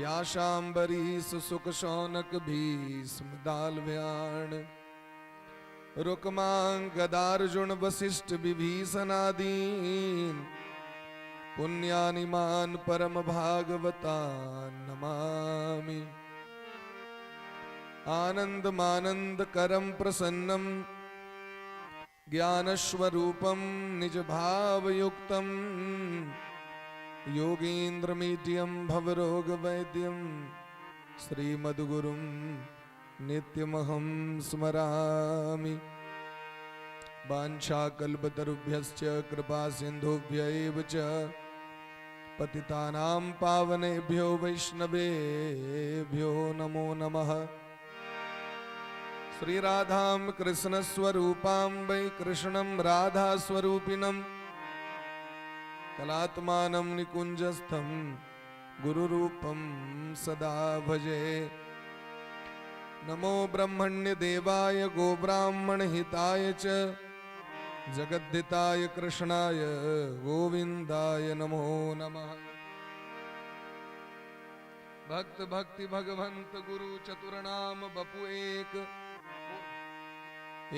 व्यासाम्बरीश सुख शौनक भीष्म दालव्याण। रुक्मांगदार्जुन वशिष्ठ विभीषणादीन पुण्यानिमान परम भागवतान नमामि। आनंदमानंद करम प्रसन्नम ज्ञानस्वरूपं निज भावयुक्तं योगीन्द्रमीड्यं भवरोगवैद्यं श्रीमद्गुरुं नित्यमहं स्मरामि। वाञ्छाकल्पतरुभ्यश्च कृपा सिन्धुभ्य एव च पतितानां पावनेभ्यो वैष्णवेभ्यो नमो नमः। श्री राधां कृष्ण स्वरूपां वै कृष्णं राधा स्वरूपिणं कलात्मानं निकुञ्जस्थं गुरुरूपं सदा भजे। नमो ब्रह्मण्य देवाय गोब्राह्मण हिताय च जगद्धिताय कृष्णाय गोविंदाय नमो नमः। भक्त भक्ति भगवंत गुरु चतुरनाम बपु एक,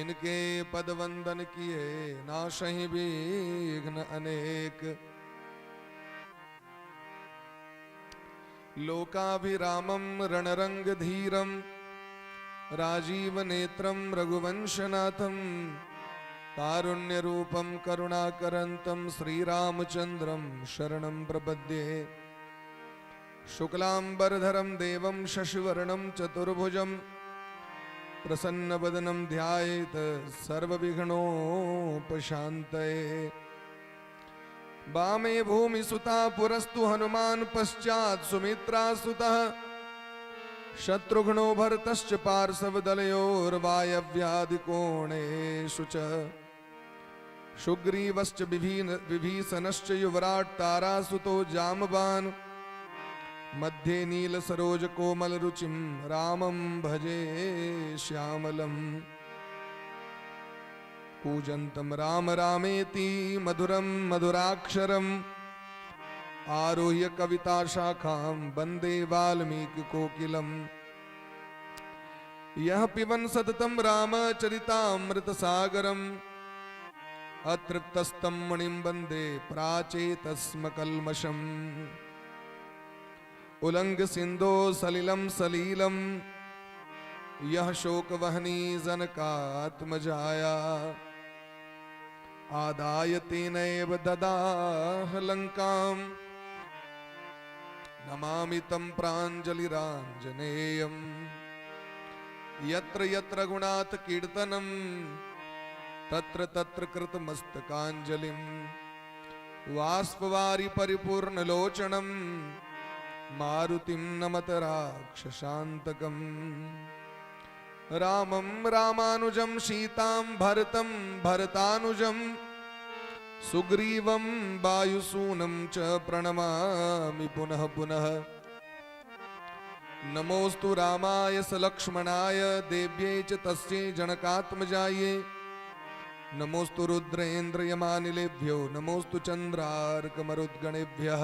इनके पद वंदन किए नाशहि विघ्न अनेक। लोकाभिरामं रणरंग धीरं राजीव नेत्रं रघुवंशनाथं कारुण्यरूपं करुणाकरन्तं श्रीरामचन्द्रं शरणं प्रपद्ये। शुक्लांबरधरं देवं शशिवर्णं चतुर्भुजं प्रसन्नवदनं ध्यायेत सर्वविघ्नोपशान्तये। वामे भूमिसुता पुरस्तु हनुमान् पश्चात् सुमित्रासुतः शत्रुघ्नो भरतश्च पार्श्वदलयोर्वायव्यादिकोणेषु च। सुग्रीवश्च विभीषणश्च युवराट् तारासुतो जामबान् मध्ये नील सरोज कोमल रुचिं रामं भजे श्यामलम्। पूजन्तं राम रामेति मधुरं मधुराक्षरम् आरुह्य कविता शाखां वंदे वाल्मीकि कोकिलम्। यः पिबन् सततं रामचरितामृत सागरम् अतृप्तस्तं मुनिं वंदे प्राचेतस्म कल्मषम्। उलंग सिंधो सलिलं सलीलं यह शोकवहनी जनकात्मजाया आदाय तेनैव ददाह लंकां नमामि तं प्राञ्जलिराञ्जनेयम्। यत्र यत्र रघुनाथ कीर्तनं तत्र तत्र कृतमस्तकाञ्जलिं बाष्पवारि परिपूर्णलोचनं मारुतिं नमत राक्षसान्तकम्। रामं रामानुजं सीतां भरतं भरतानुजं सुग्रीवं वायुसूनं च प्रणमामि पुनः पुनः। नमोस्तु रामाय सलक्ष्मणाय देव्यै च तस्यै जनकात्मजायै। नमोस्तु रुद्रेन्द्र यमानिलेभ्यो नमोस्तु चन्द्रार्कमरुद्गणेभ्यः।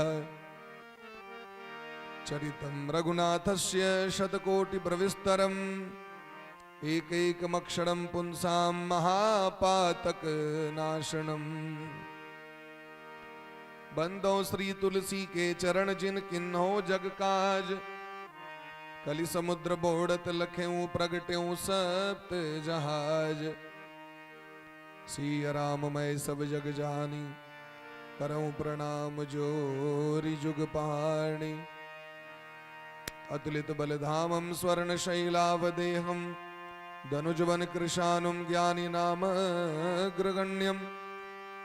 चरितं रघुनाथस्य शतकोटि प्रविस्तरम् एकैकमक्षरं पुंसां महापातक नाशनम्। बंदो श्री तुलसी के चरण जिन किन्हो जग काज, कलि समुद्र बोड़त लखेऊं प्रगटेऊं सप्त जहाज। सिय राम मैं सब जग जानी, करऊं प्रणाम जोरी जुग पाणी। अतुलित बलधामं स्वर्ण शैलावदेहं धनुजवन कृशानुं ज्ञानी नाम अग्रगण्यं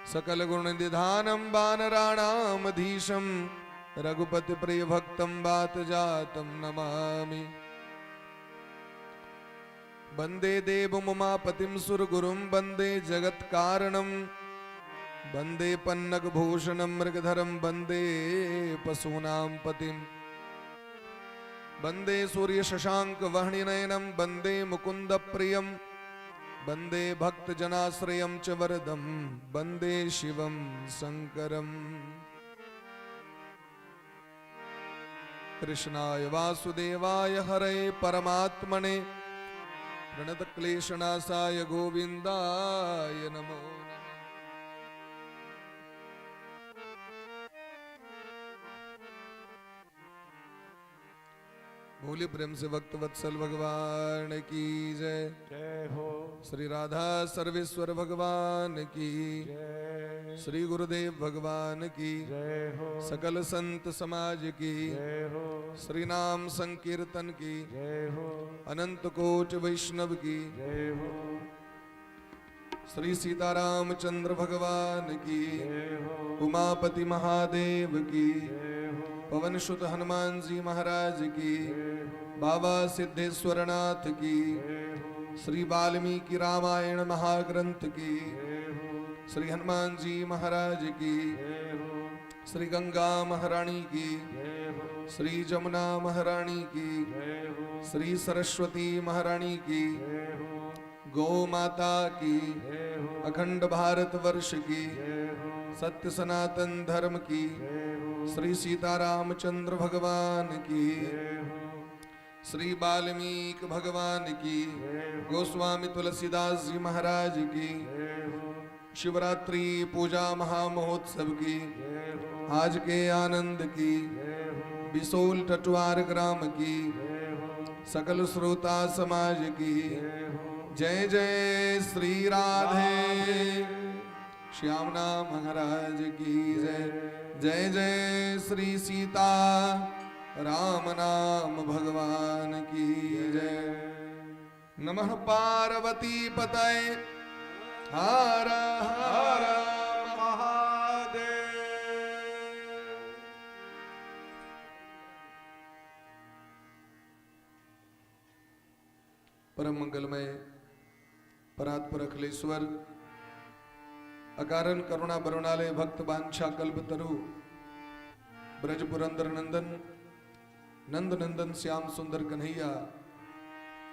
सकल गुण निधानं वानराणामधीशं रघुपति प्रिय भक्तं वात जातं नमामि। वंदे देवमुमापतिं सुरगुरुं वंदे जगत्कारणं वंदे पन्नगभूषणं मृगधरं वंदे पशूनां पतिं वंदे सूर्यशशांक वह्निनयनं वंदे मुकुंदप्रियं वंदे भक्तजनाश्रयं च वरदं वंदे शिवं शंकरम्। कृष्णाय वासुदेवाय हरे परमात्मने प्रणतक्लेशनाशाय गोविंदाय नमो नमः। भोले प्रेम से भक्त वत्सल भगवान की जय। जय हो। श्री राधा सर्वेश्वर भगवान की जय। श्री गुरुदेव भगवान की जय हो। सकल संत समाज की जय हो। श्री नाम संकीर्तन की जय हो। अनंत कोट वैष्णव की जय हो। श्री सीताराम चंद्र भगवान की जय हो। उमापति महादेव की जय हो। पवन सुत हनुमान जी महाराज की जय हो। बाबा सिद्धेश्वरनाथ की जय हो। श्री वाल्मीकि रामायण महाग्रंथ की जय हो। श्री हनुमान जी महाराज की जय हो। श्री गंगा महारानी की जय हो। श्री जमुना महारानी की जय हो। श्री सरस्वती महारानी की जय हो। गौ माता की जय हो। अखंड भारत वर्ष की जय हो। सत्य सनातन धर्म की जय हो। श्री सीताराम चंद्र भगवान की जय हो। श्री वाल्मीकि भगवान की जय हो। गोस्वामी तुलसीदास जी महाराज की जय हो। शिवरात्रि पूजा महामहोत्सव की जय हो। आज के आनंद की जय हो। बिसोल टटवार ग्राम की जय हो। सकल श्रोता समाज की जय हो। जय जय श्री राधे श्याम नाम महाराज की जय। जय जय श्री सीता राम नाम भगवान की जय। नमः पार्वती पतये हर हर महादेव। परम मंगलमय परात्पर अखिलेश्वर अकारण करुणा बरुणालय भक्त बांछा कल्प तरु ब्रज पुरंदर नंदन नंद नंदन श्याम सुंदर कन्हैया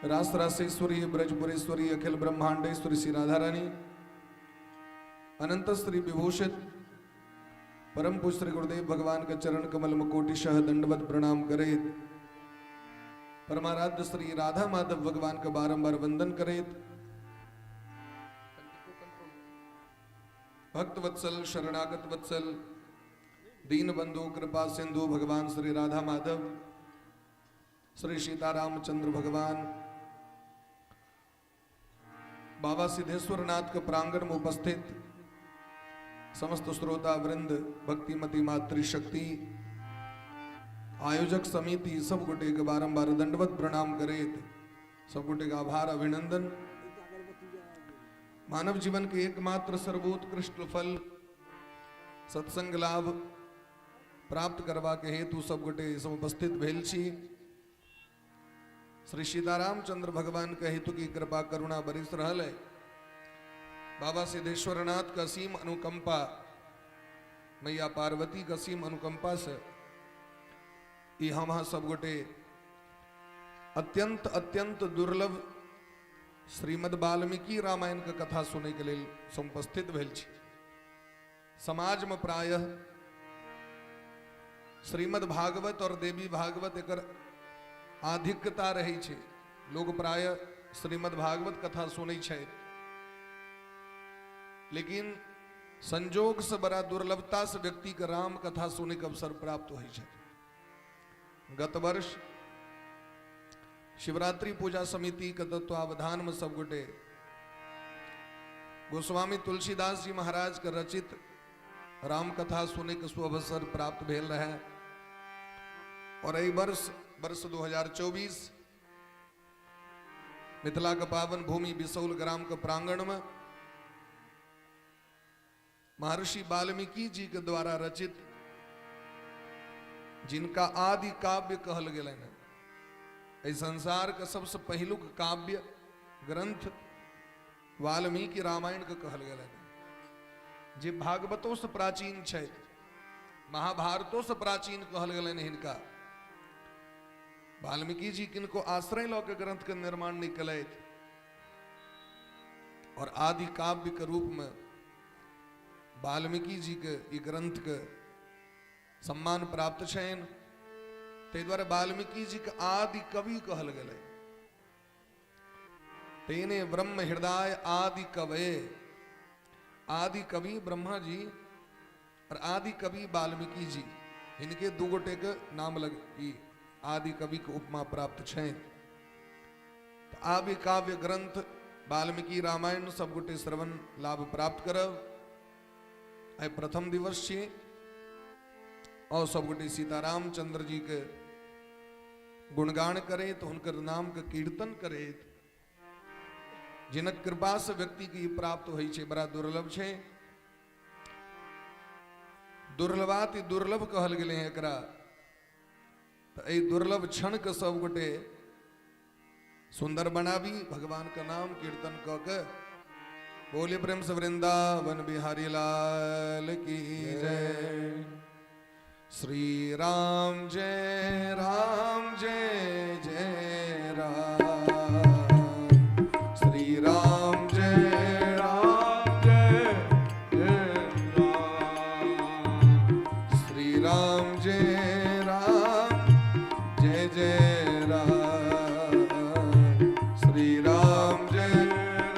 रास रासेश्वरी ब्रजपुरेश्वरी अखिल ब्रह्मांडेश्वरी श्री राधा रानी अनंत श्री विभूषित परम पूज्य श्री गुरुदेव भगवान के चरण कमल मुकोटिशः दंडवत प्रणाम करेत परमाराध्य श्री राधा माधव भगवान का बारंबार वंदन करेत भक्त वत्सल शरणागत वत्सल दीन बंधु कृपा सिंधु भगवान श्री राधा माधव श्री सीताराम चंद्र भगवान बाबा सिद्धेश्वर नाथ के प्रांगण में उपस्थित समस्त श्रोता वृंद भक्तिमती मातृशक्ति आयोजक समिति सब गोटे के बारंबार दंडवत प्रणाम करेत सब गोटे के आभार अभिनंदन। मानव जीवन के एकमात्र सर्वोत्कृष्ट फल सत्संग लाभ प्राप्त करवा के हेतु सब गोटे समुपस्थित भेल छी। श्री सीताराम चंद्र भगवान के हेतु की कृपा करुणा बरिस रहल है। बाबा सिद्धेश्वरनाथ का असीम अनुकंपा मैया पार्वती का असीम अनुकंपा से ई हम सब गोटे अत्यंत अत्यंत दुर्लभ श्रीमद् वाल्मीकि रामायण के कथा सुने के लिए समुपस्थित भेल छी। समाज में प्रायः श्रीमद् भागवत और देवी भागवत एकर आधिक्यता रहे छे। लोग प्रायः श्रीमद् भागवत कथा सुनै छै, लेकिन संजोग से बड़ा दुर्लभता से व्यक्ति के राम कथा सुने के अवसर प्राप्त होइ छै। गत वर्ष शिवरात्रि पूजा समिति के तत्वावधान में सब गोटे गोस्वामी तुलसीदास जी महाराज के रचित राम कथा सुने के सुअवसर प्राप्त भेल रहे और एहि वर्ष वर्ष 2024 मिथिला के पावन भूमि बिसौल ग्राम के प्रांगण में महर्षि वाल्मीकि जी के द्वारा रचित जिनका आदि काव्य कहल गेलनि हैं, एहि संसार के सबसे पहिलुक काव्य ग्रंथ वाल्मीकि रामायण के कहल गेलनि हैं, जे भागवतों से प्राचीन छै, महाभारतों से प्राचीन कहल गेलनि हिनका। वाल्मीकि जी किनको आश्रय लऽ के ग्रंथ के निर्माण नहीं कलथि और आदि काव्य के रूप में वाल्मीकि जी के ई ग्रंथ के सम्मान प्राप्त छनि। ताहि दुआरे वाल्मीकि जी के आदि कवि कहल गेलै। तेने ब्रह्म हृदय आदि कवे, आदि कवि ब्रह्मा जी और आदि कवि वाल्मीकि जी, इनके दू गोटे के नाम लग आदि कवि के उपमा प्राप्त छनि। तो आदि काव्य ग्रंथ वाल्मीकि रामायण सब गोटे श्रवण लाभ प्राप्त करब। आइ प्रथम दिवस छी और सब गोटे सीताराम चंद्र जी के गुणगान करे तो हुनकर नाम के कीर्तन करे, जिनक कृपा से व्यक्ति के प्राप्त होइ छै, बड़ा दुर्लभ छै। दुर्लभाति दुर्लभ कहल गेलै हैं एकरा। तो एहि दुर्लभ क्षण के सब गोटे सुंदर बनाबी, भगवान के नाम कीर्तन क के बोले प्रेम से वृंदावन बिहारी लाल की जय। श्री राम जय राम जय जय राम, श्री राम जय राम जय जय राम, श्री राम जय राम जय जय राम, श्री राम जय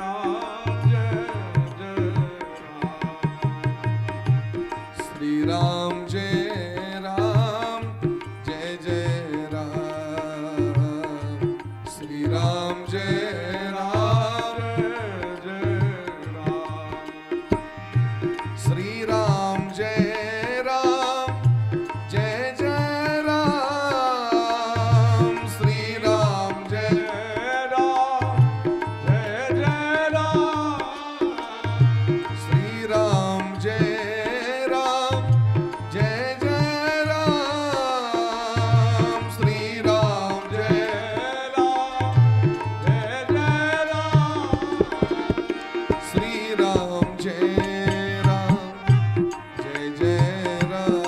राम जय जय राम, श्री राम जय राम जय जय राम, श्री राम जय राम जय जय राम, श्री राम जय राम जय जय राम, श्री राम जय जय राम जय जय राम, श्री राम जय राम जय जय राम, श्री राम जय जय राम जय जय राम, श्री राम जय राम जय जय राम,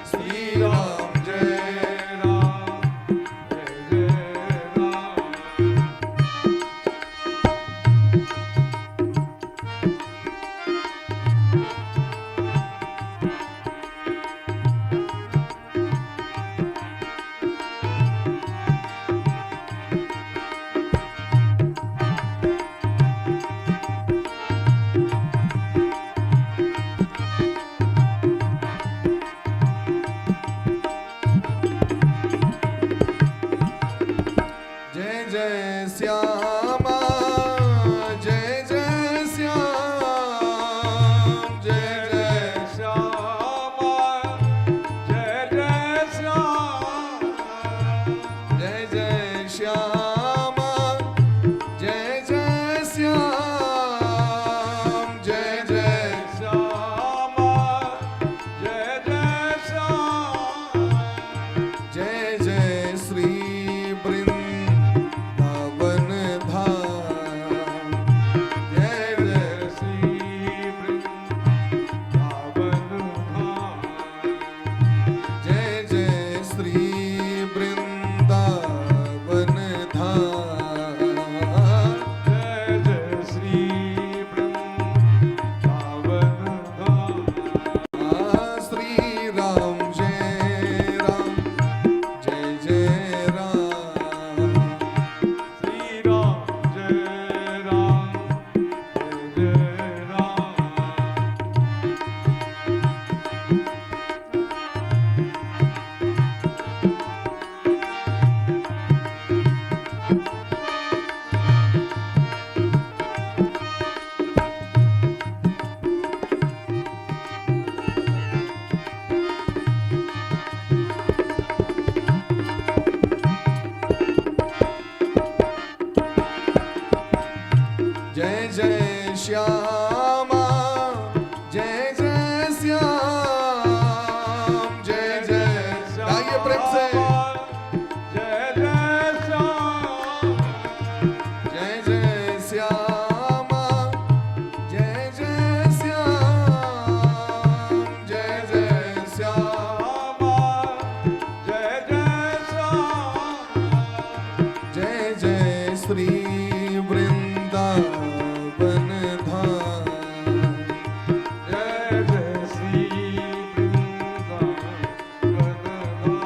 श्री राम जय राम जय जय राम। जय जय श्यामा जय जय श्याम जय जय श्यामा जय जय श्याम, जय जय श्यामा जय जय श्याम जय जय श्यामा जय जय श्याम, जय जय श्री वृंदावन धाम, जय जय जय श्री वृंदावन धाम, जय जय श्री वृंदावन धाम, जय जय श्री वृंदावन धाम, श्री राम जय राम जय जय राम, श्री राम जय राम जय जय राम। जय जय श्यामा जय जय श्याम जय जय गाइए प्रेम से जय जय श्याम, जय जय श्यामा जय जय श्याम जय जय श्याम जय जय श्याम, जय जय श्री वृंदावन धाम, जय जय श्री वृंदावन धाम,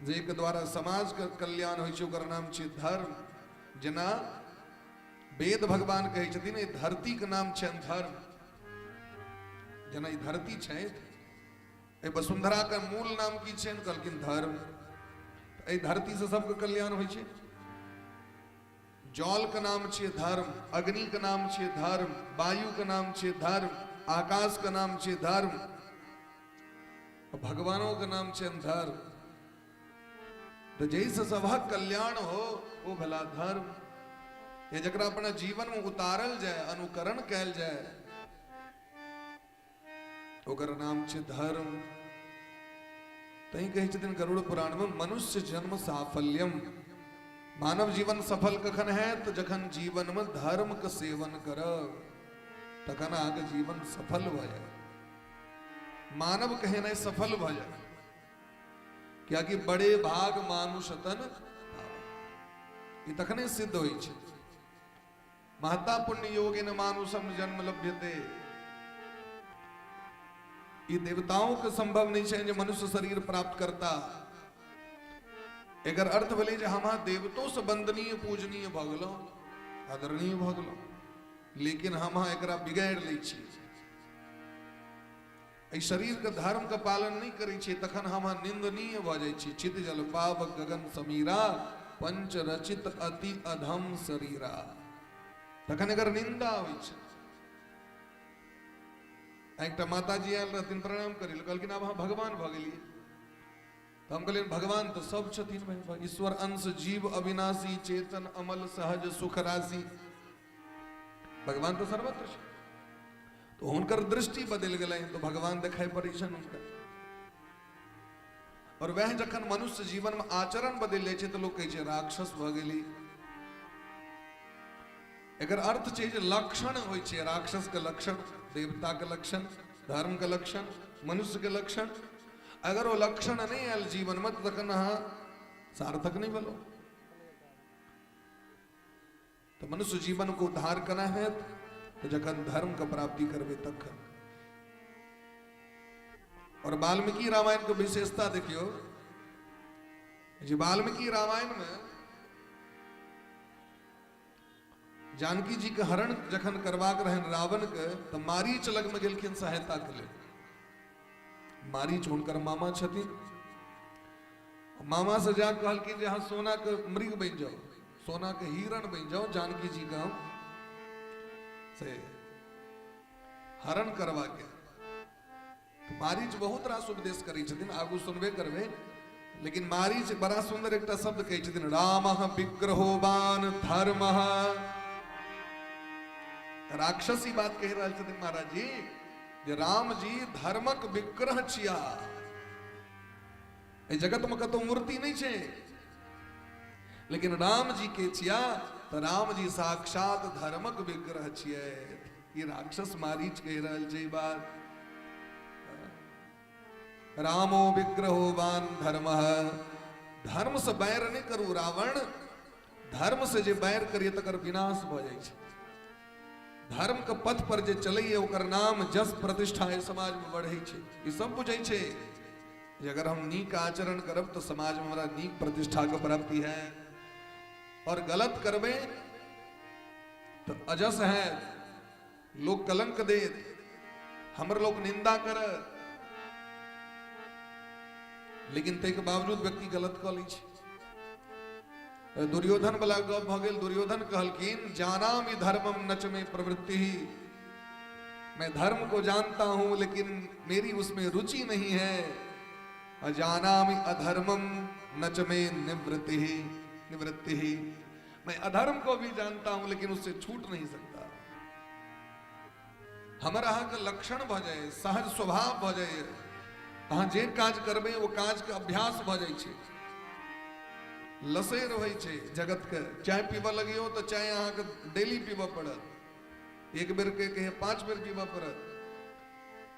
जाहिके द्वारा समाजके कल्याण होइ छै ओकर नाम छै धर्म। जेना वेद भगवान कहै छथिन एहि धरतीके नाम छनि धर्म। जेना ई धरती छै, एहि वसुंधराके मूल नाम की छनि? कहलखिन धर्म। एहि धरतीसँ सबके कल्याण होइ छै। जल के नाम छियै धर्म, अग्नि के नाम छियै धर्म, वायु के नाम छियै धर्म, आकाश के नाम छियै धर्म, भगवानों के नाम छियनि धर्म। तऽ जाहिसँ सभक कल्याण हो ओ भेला धर्म। ये जकरा अपना जीवन में उतारल जाय, अनुकरण कयल जाय, ओकर नाम छै धर्म। तैं कहै छथिन गरुड़ पुराण में मनुष्य जन्म साफल्यम। मानव जीवन सफल कखन हैत? जखन जीवन में धर्म के सेवन करब, तखन अहाँके जीवन सफल भऽ जायत। मानव कहेनाइ सफल भऽ जायत, कियाकि बड़े भाग मानुष तन ई तखने सिद्ध होइ छै। महता पुण्य योगेन मानुषम जन्म लभ्यते। ई देवताओं के संभव नहीं छै जे मनुष्य शरीर प्राप्त करता। एकर अर्थ भेलै जे हम देवतो से वंदनीय पूजनीय भऽ गेलहुँ, आदरणीय भऽ गेलहुँ, लेकिन हम एकरा बिगाड़ि लै छी, एहि शरीरके धर्मके पालन नहि करै छियै, तखन हम निंदनीय भऽ जाइ छी। चित जल पावक गगन समीरा, पंच रचित अति अधम शरीरा। तखन एकर निंदा होइ छै। एकटा माताजी आयल रहथिन प्रणाम करै लए, कहलखिन आब अहाँ भगवान भऽ गेलियै। तऽ हम कहलियनि भगवान तऽ सब छथिन भाई, ईश्वर अंश जीव अविनाशी चेतन अमल सहज सुख राशि, भगवान तऽ सर्वत्र छै। तो हुनकर दृष्टि बदलि गेलनि तऽ भगवान देखाइ पड़ै छनि हुनका। और वएह जखन मनुष्य जीवन में आचरण बदलि जाइ छै तऽ लोक कहै छै राक्षस भऽ गेली। एकर अर्थ छै जे लक्षण होइ छै, राक्षस के लक्षण, देवता के लक्षण, धर्म के लक्षण, मनुष्य के लक्षण। अगर ओ लक्षण नहि आयल जीवन में तखन अहाँ सार्थक नहि भेलहुँ। तऽ मनुष्य जीवन को उद्धार केना हैत? तऽ जखन धर्म के प्राप्ति करबै तखन। और वाल्मीकि रामायण के विशेषता देखियौ जे वाल्मीकि रामायण में जानकी जी के हरण जखन करबाक रहनि रावण के, तऽ मारीच लग में गेलखिन सहायता के लेल। मारीच हुनकर मामा छथिन। मामा से जा कहलखिन जे अहाँ सोना के मृग बनि जाउ, सोना के हिरण बनि जाउ, जानकी जी के हम से हरण करवा के। तो मारीच बहुत रास उपदेश करै छथिन, आगू सुनबे करबै, लेकिन मारीच बड़ा सुंदर एकटा शब्द कहै छथिन, राम विग्रहोवान धर्म। राक्षसी बात कहि रहल छथिन महाराज जी जे राम जी धर्मक विग्रह छिया। एहि जगत में कतौ मूर्ति नहीं छै, लेकिन राम जी के छिया तऽ राम जी साक्षात धर्मक विग्रह छियै। ई राक्षस मारीच कहि रहल छै ई बात। रामो विग्रहोवान धर्म। धर्म से बैर नहीं करू रावण, धर्म से जे बैर करिए तकर विनाश भऽ जाइ छै। धर्म के पथ पर जे चलैए ओकर नाम जस प्रतिष्ठा एहि समाज में बढ़ै छै। ई सब बुझै छै जे अगर हम नीक आचरण करब तऽ समाज में हमरा नीक प्रतिष्ठा के प्राप्ति है, और गलत करबै तऽ अजस है, लोक कलंक देत, हमर लोक निंदा करत, लेकिन ताहिके बावजूद व्यक्ति गलत कऽ लै छै। दुर्योधन वाला गप भऽ गेल। दुर्योधन कहलखिन जानामि धर्मम नच में प्रवृत्ति, मैं धर्म को जानता हूं लेकिन मेरी उसमें रुचि नहीं है। अजानामि अधर्मम नच में निवृत्ति निवृत्ति, मैं अधर्म को भी जानता हूं लेकिन उससे छूट नहीं सकता। हमर अहाँके लक्षण भऽ जाय, सहज स्वभाव भऽ जाय, अहाँ जे काज करबै ओ काजके अभ्यास भऽ जाइ छै, लसै रहै छै जगतके। चाय पीबऽ लगियौ तऽ चाय अहाँके डेली पीबऽ पड़त, एक बेर के कहिए 5 बेर पीबऽ पड़त।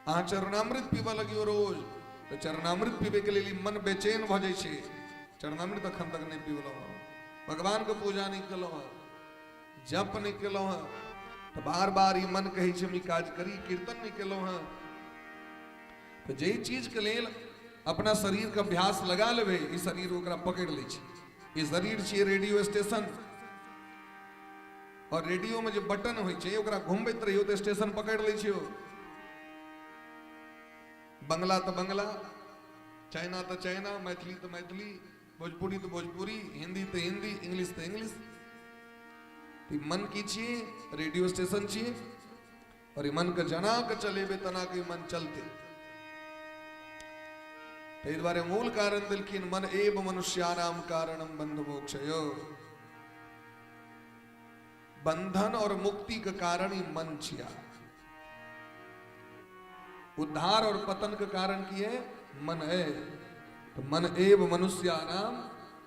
अहाँ चरणामृत पीबऽ लगियौ रोज तऽ चरणामृत पीबैके लेल मन बेचैन भऽ जाइ छै। चरणामृत अखन तक नहि पीबलहुँ हँ, भगवानके पूजा नहि केलहुँ हँ, जप नहि केलहुँ हँ, तऽ बार बार ई मन कहै छै हम ई काज करी, कीर्तन नहि केलहुँ हँ। तऽ जाहि चीजके लेल अपना शरीर के अभ्यास लगा लेबै, ई शरीर ओकरा पकड़ि लै छै। ई शरीर छियै रेडियो स्टेशन, और रेडियो में जे बटन होइ छै ओकरा घुमबैत रहियौ तऽ स्टेशन पकड़ि लै छै। बंगला तऽ बंगला, चाइना तऽ चाइना, मैथिली तऽ मैथिली, भोजपुरी तऽ भोजपुरी, हिंदी तऽ हिंदी, इंग्लिश तऽ इंग्लिश। ई मन की छियै? रेडियो स्टेशन छियै। और ई मन के जना के चलेबै तना के मन चलते। ताहि दुआरे मूल कारण देलखिन, मन एव मनुष्याणाम कारणम बंध मोक्षयो। बंधन और मुक्ति के कारण ही मन छिया। उद्धार और पतन के कारण की है? मन है। तो मन एव मनुष्याणाम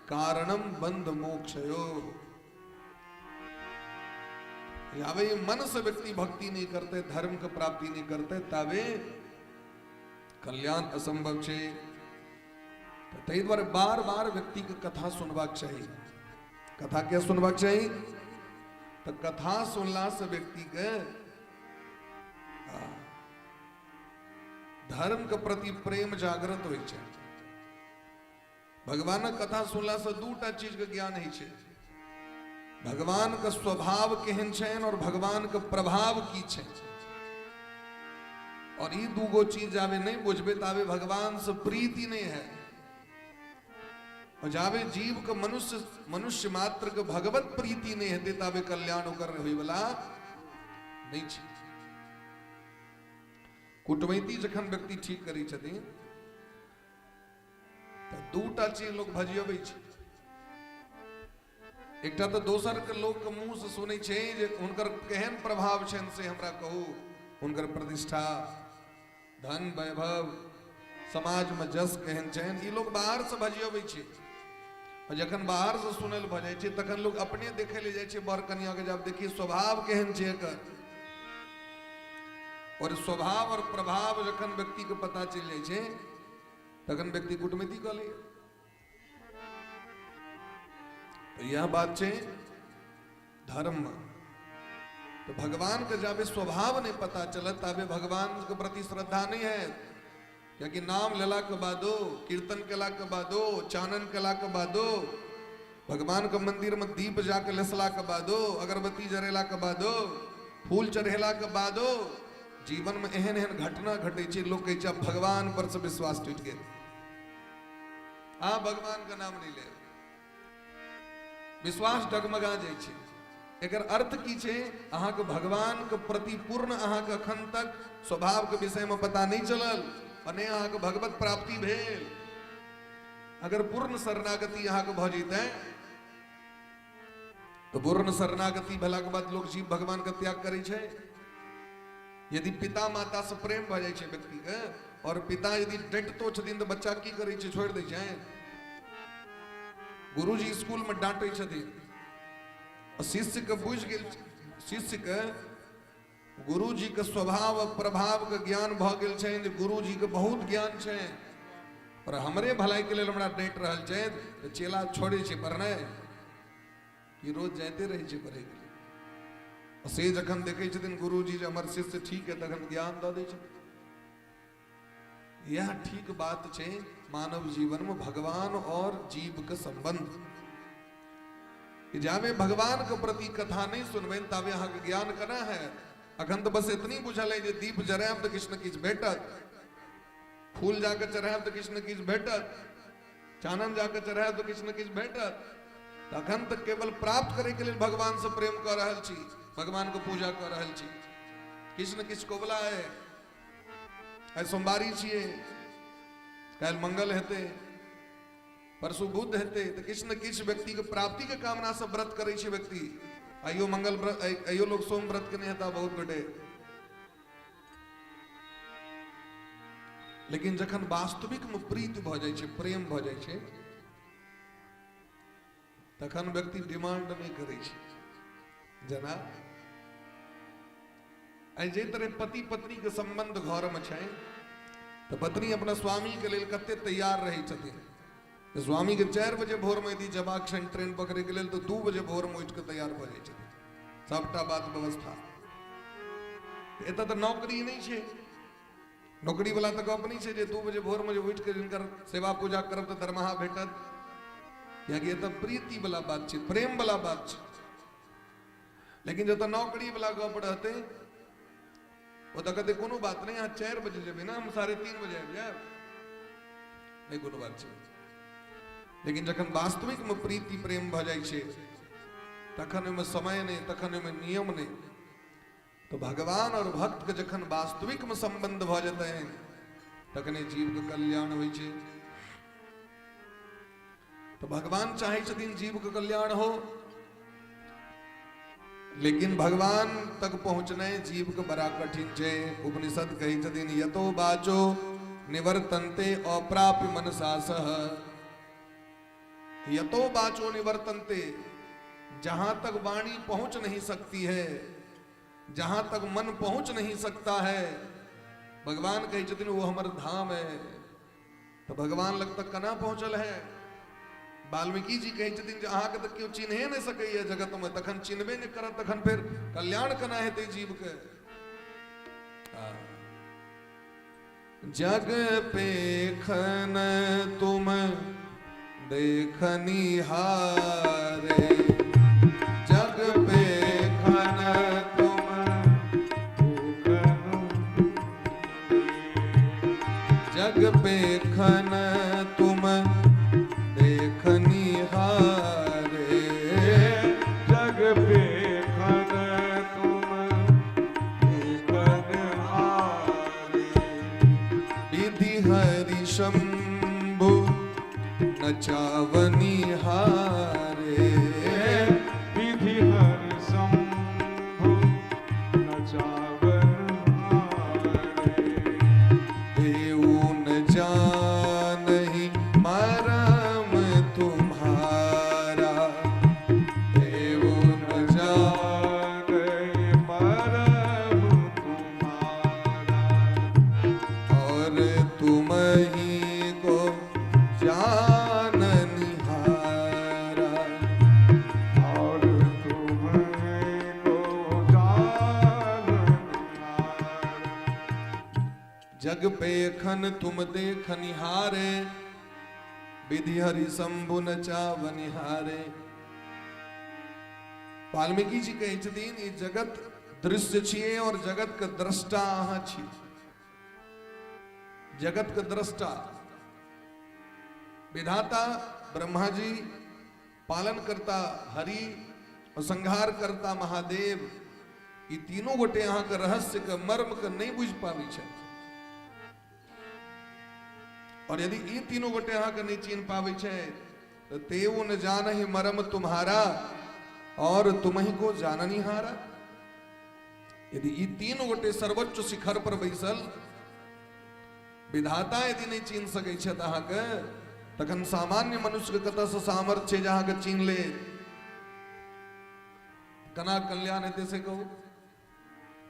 कारणम बंध मोक्षयो। यावे मन से व्यक्ति भक्ति नहीं करते, धर्म के प्राप्ति नहीं करते, तावे कल्याण असंभव छे। ताहि दुआरे बार बार व्यक्ति के कथा सुनबाक चाही। कथा क्या सुनबाक चाही? तो कथा सुनला से व्यक्ति के धर्म के प्रति प्रेम जागृत होइ छै। भगवानक कथा सुनला से दूटा चीज के ज्ञान होइ छै, भगवान के स्वभाव केहन छनि और भगवान के प्रभाव की छै। और ई दूगो चीज जाबे नहीं बुझबे ताबे भगवान से प्रीति नहीं है। और जाबे जीव के मनुष्य मनुष्य मात्र के भगवत प्रीति नहीं हेतै ताबे कल्याण ओकर होय वाला नहीं छै। कुटमैती जखन व्यक्ति ठीक करै छथिन तऽ दूटा चीज लोक भजियबै छै। एकटा तऽ दोसर के लोक के मुंह से सुनै छै जे हुनकर केहन प्रभाव छनि से हमरा कहू, हुनकर प्रतिष्ठा, धन, वैभव, समाज में जस केहन छनि, ई लोक बाहर से भजियबै छै। और जखन बाहर से सुनल भऽ जाइ छै तखन लोक अपने देखै लए जाइ छै बर कनिया के, जब देखिए स्वभाव केहन छै एकर। और स्वभाव और प्रभाव जखन व्यक्ति के पता चलि जाइ छै तखन व्यक्ति कुटमैती कऽ लैए। तो यह बात छै धर्म। तो भगवान के जाबे स्वभाव नहीं पता चलत ताबे भगवान के प्रति श्रद्धा नहीं है। क्योंकि नाम लेला के बादो, कीर्तन केला के बादो, चानन केला के बादो, भगवान के मंदिर में दीप जाके लेसला के बादो, अगरबत्ती जरेला के बादो, फूल चढ़ेला के बादो, जीवन में एहन एहन घटना घटे छै, लोग कहै छै भगवान पर से विश्वास टूटि गेल, आ भगवान के नाम नहीं ले, विश्वास डगमगा जाइ छै। एकर अर्थ की छै? अहाँके भगवान के प्रति पूर्ण अहाँके अखन तक स्वभाव के विषय में पता नहीं चलल और नहि अहाँके भगवत प्राप्ति भेल। अगर पूर्ण शरणागति अहाँके भऽ जेतै तो पूर्ण शरणागति भेला के बाद लोग जीव भगवान के त्याग करै छै। यदि पिता माता से प्रेम भऽ जाइ छै व्यक्ति के और पिता यदि डटितो छथिन तऽ बच्चा की करै छै? छोड़ि दै छै। गुरुजी स्कूल में डांटै छथिन, शिष्य के बुझि गेल, शिष्य के गुरुजी के स्वभाव प्रभाव के ज्ञान भऽ गेल छै जे गुरुजी के बहुत ज्ञान छै और हमरे भलाई के लेल हमरा डांटि रहल छै, तऽ चेला छोड़ै छै पढ़नाइ कि रोज जाइते रहै छै पढ़ै के लेल। से जखन देखै छथिन गुरुजी जे हमर शिष्य ठीक है तखन ज्ञान दऽ दै छथिन। यह ठीक बात छै मानव जीवन में भगवान और जीव के संबंध। जाबे भगवान के प्रति कथा नहीं सुनबनि ताबे अहाँके ज्ञान केना है? अखन तऽ बस एतनी बुझल है जे दीप जरायब तऽ किछु ने किछु भेटत, फूल जाके चढ़ायब तऽ किछु ने किछु भेटत, चानन जाके चढ़ायब तऽ किछु ने किछु भेटत। तखन तऽ केवल प्राप्त करे के लेल भगवान से प्रेम कऽ रहल छी, भगवान के पूजा कऽ रहल छी, किछु ने किछु कोबला है। आइ सोमवारी छियै, काल्हि मंगल हेतै, परसू बुध हेतै, तऽ किछु ने किछु व्यक्ति के प्राप्ति के कामना से व्रत करै छै व्यक्ति। आइयो मंगल व्रत, आइयो लोग सोम व्रत केने हेता बहुत गोटे। लेकिन जखन वास्तविक में प्रीति भऽ जाइ छै, प्रेम भऽ जाइ छै, तखन व्यक्ति डिमांड नहि करै छै। जेना आइ जाहि तरह पति पत्नी के संबंध घर में छै, तऽ पत्नी अपना स्वामी के लेल कते तैयार रहै छथिन। स्वामी के 4 बजे भोर में यदि जबाक छनि ट्रेन पकड़े के लेल तऽ 2 बजे भोर में उठि कऽ तैयार भऽ जाइ छथिन। सबटा बात व्यवस्था। एतऽ तऽ नौकरी नहि छै, नौकरी वाला तऽ गप नहि छै जे 2 बजे भोरमे जे उठि कऽ जिनकर सेवा पूजा करब तऽ दरमाहा भेटत, कियाकि एतऽ प्रीति वाला बात छै, प्रेम वाला बात छै। लेकिन जतऽ नौकरी वाला गप रहतै ओतऽ कहतै कोनो बात नहि, अहाँ 4 बजे जेबै ने, हम 3:30 बजे आबि जायब, नहि कोनो बात छै। लेकिन जखन वास्तविक में प्रीति प्रेम भऽ जाइ छै तखन ओहिमे समय नहि, तखन ओहिमे नियम नहि। तो भगवान और भक्त के जखन वास्तविक में संबंध भऽ जेतै तखने जीव के कल्याण होइ छै। तो भगवान चाहे छथिन जीव के कल्याण हो, लेकिन भगवान तक पहुंचनाइ जीव के बड़ा कठिन छै। उपनिषद कहै छथिन यतो बाचो निवर्तन्ते अप्राप्य मनसा सह। यतो बाचो निवर्तन्ते, जहां तक वाणी पहुंच नहीं सकती है, जहां तक मन पहुंच नहीं सकता है, भगवान कहै छथिन वो हमर धाम है। तो भगवान लग तक केना पहुंचल है? वाल्मीकि जी कहै छथिन जे अहाँके तऽ केओ चिन्हे नहि सकैए जगतमे, तखन चिन्हबे नहि करत तखन फेर कल्याण केना हेतै जीवके? जग पेखन तुम देखनिहारे, जग पेखन तुम जग पेखन तुम देखनिहारे, जग पेखन तुम देखनिहारे, विधि हरि शंभु नचावनिहारे, विधि हरि शंभु नचावनिहारे, देऊ न जानहि मरम तुम्हारा, देऊ न जानहि मरम तुम्हारा, और तुमही को जाननिहारा, और तुम्हीं को जाननिहारा। जग पेखन तुम देखनिहारे, विधि हरि शंभु नचावनिहारे। वाल्मीकि जी कहै छथिन ई जगत दृश्य छियै और जगत के द्रष्टा अहाँ छी। जगत के द्रष्टा विधाता ब्रह्मा जी, पालन करता हरि और संहार करता महादेव, ई तीनों गोटे अहाँ के रहस्य के मर्म के नहीं बुझि पाबै छथि। और यदि ई तीनों गोटे अहाँ के नहीं चिन्ह पाबै छै तो तेउ न जानहि मरम तुम्हारा और तुमही को जाननिहारा। यदि ई तीन गोटे सर्वोच्च शिखर पर बैसल विधाता यदि नहीं चिन्ह सकै छथि अहाँके, तखन सामान्य मनुष्य के कतऽसँ सामर्थ्य छै जे अहाँके चिन्ह ले? केना कल्याण हेतै से कहू?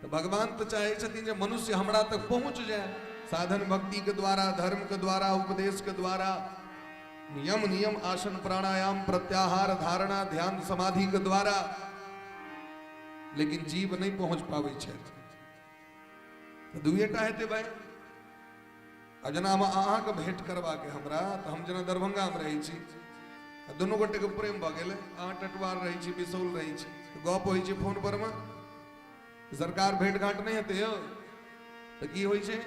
तऽ भगवान तऽ चाहै छथिन जे मनुष्य हमरा तक पहुँच जाय, साधन भक्ति के द्वारा, धर्म के द्वारा, उपदेश के द्वारा, नियम नियम आसन प्राणायाम प्रत्याहार धारणा ध्यान समाधि के द्वारा, लेकिन जीव नहीं पहुंच पाबै छथि। तऽ दुइएटा हेतै भाई। आ जेना हम अहाँके भेंट करबाके हमरा, तऽ हम जेना दरभंगामे रहै छी, आ दुनू गोटेके प्रेम भऽ गेलै, अहाँ टटवार रहै छी, बिसौल रहै छी, गप होइ छै फोन पर मे, सरकार भेंट घाट नहि हेतै यौ, तऽ की होइ छै,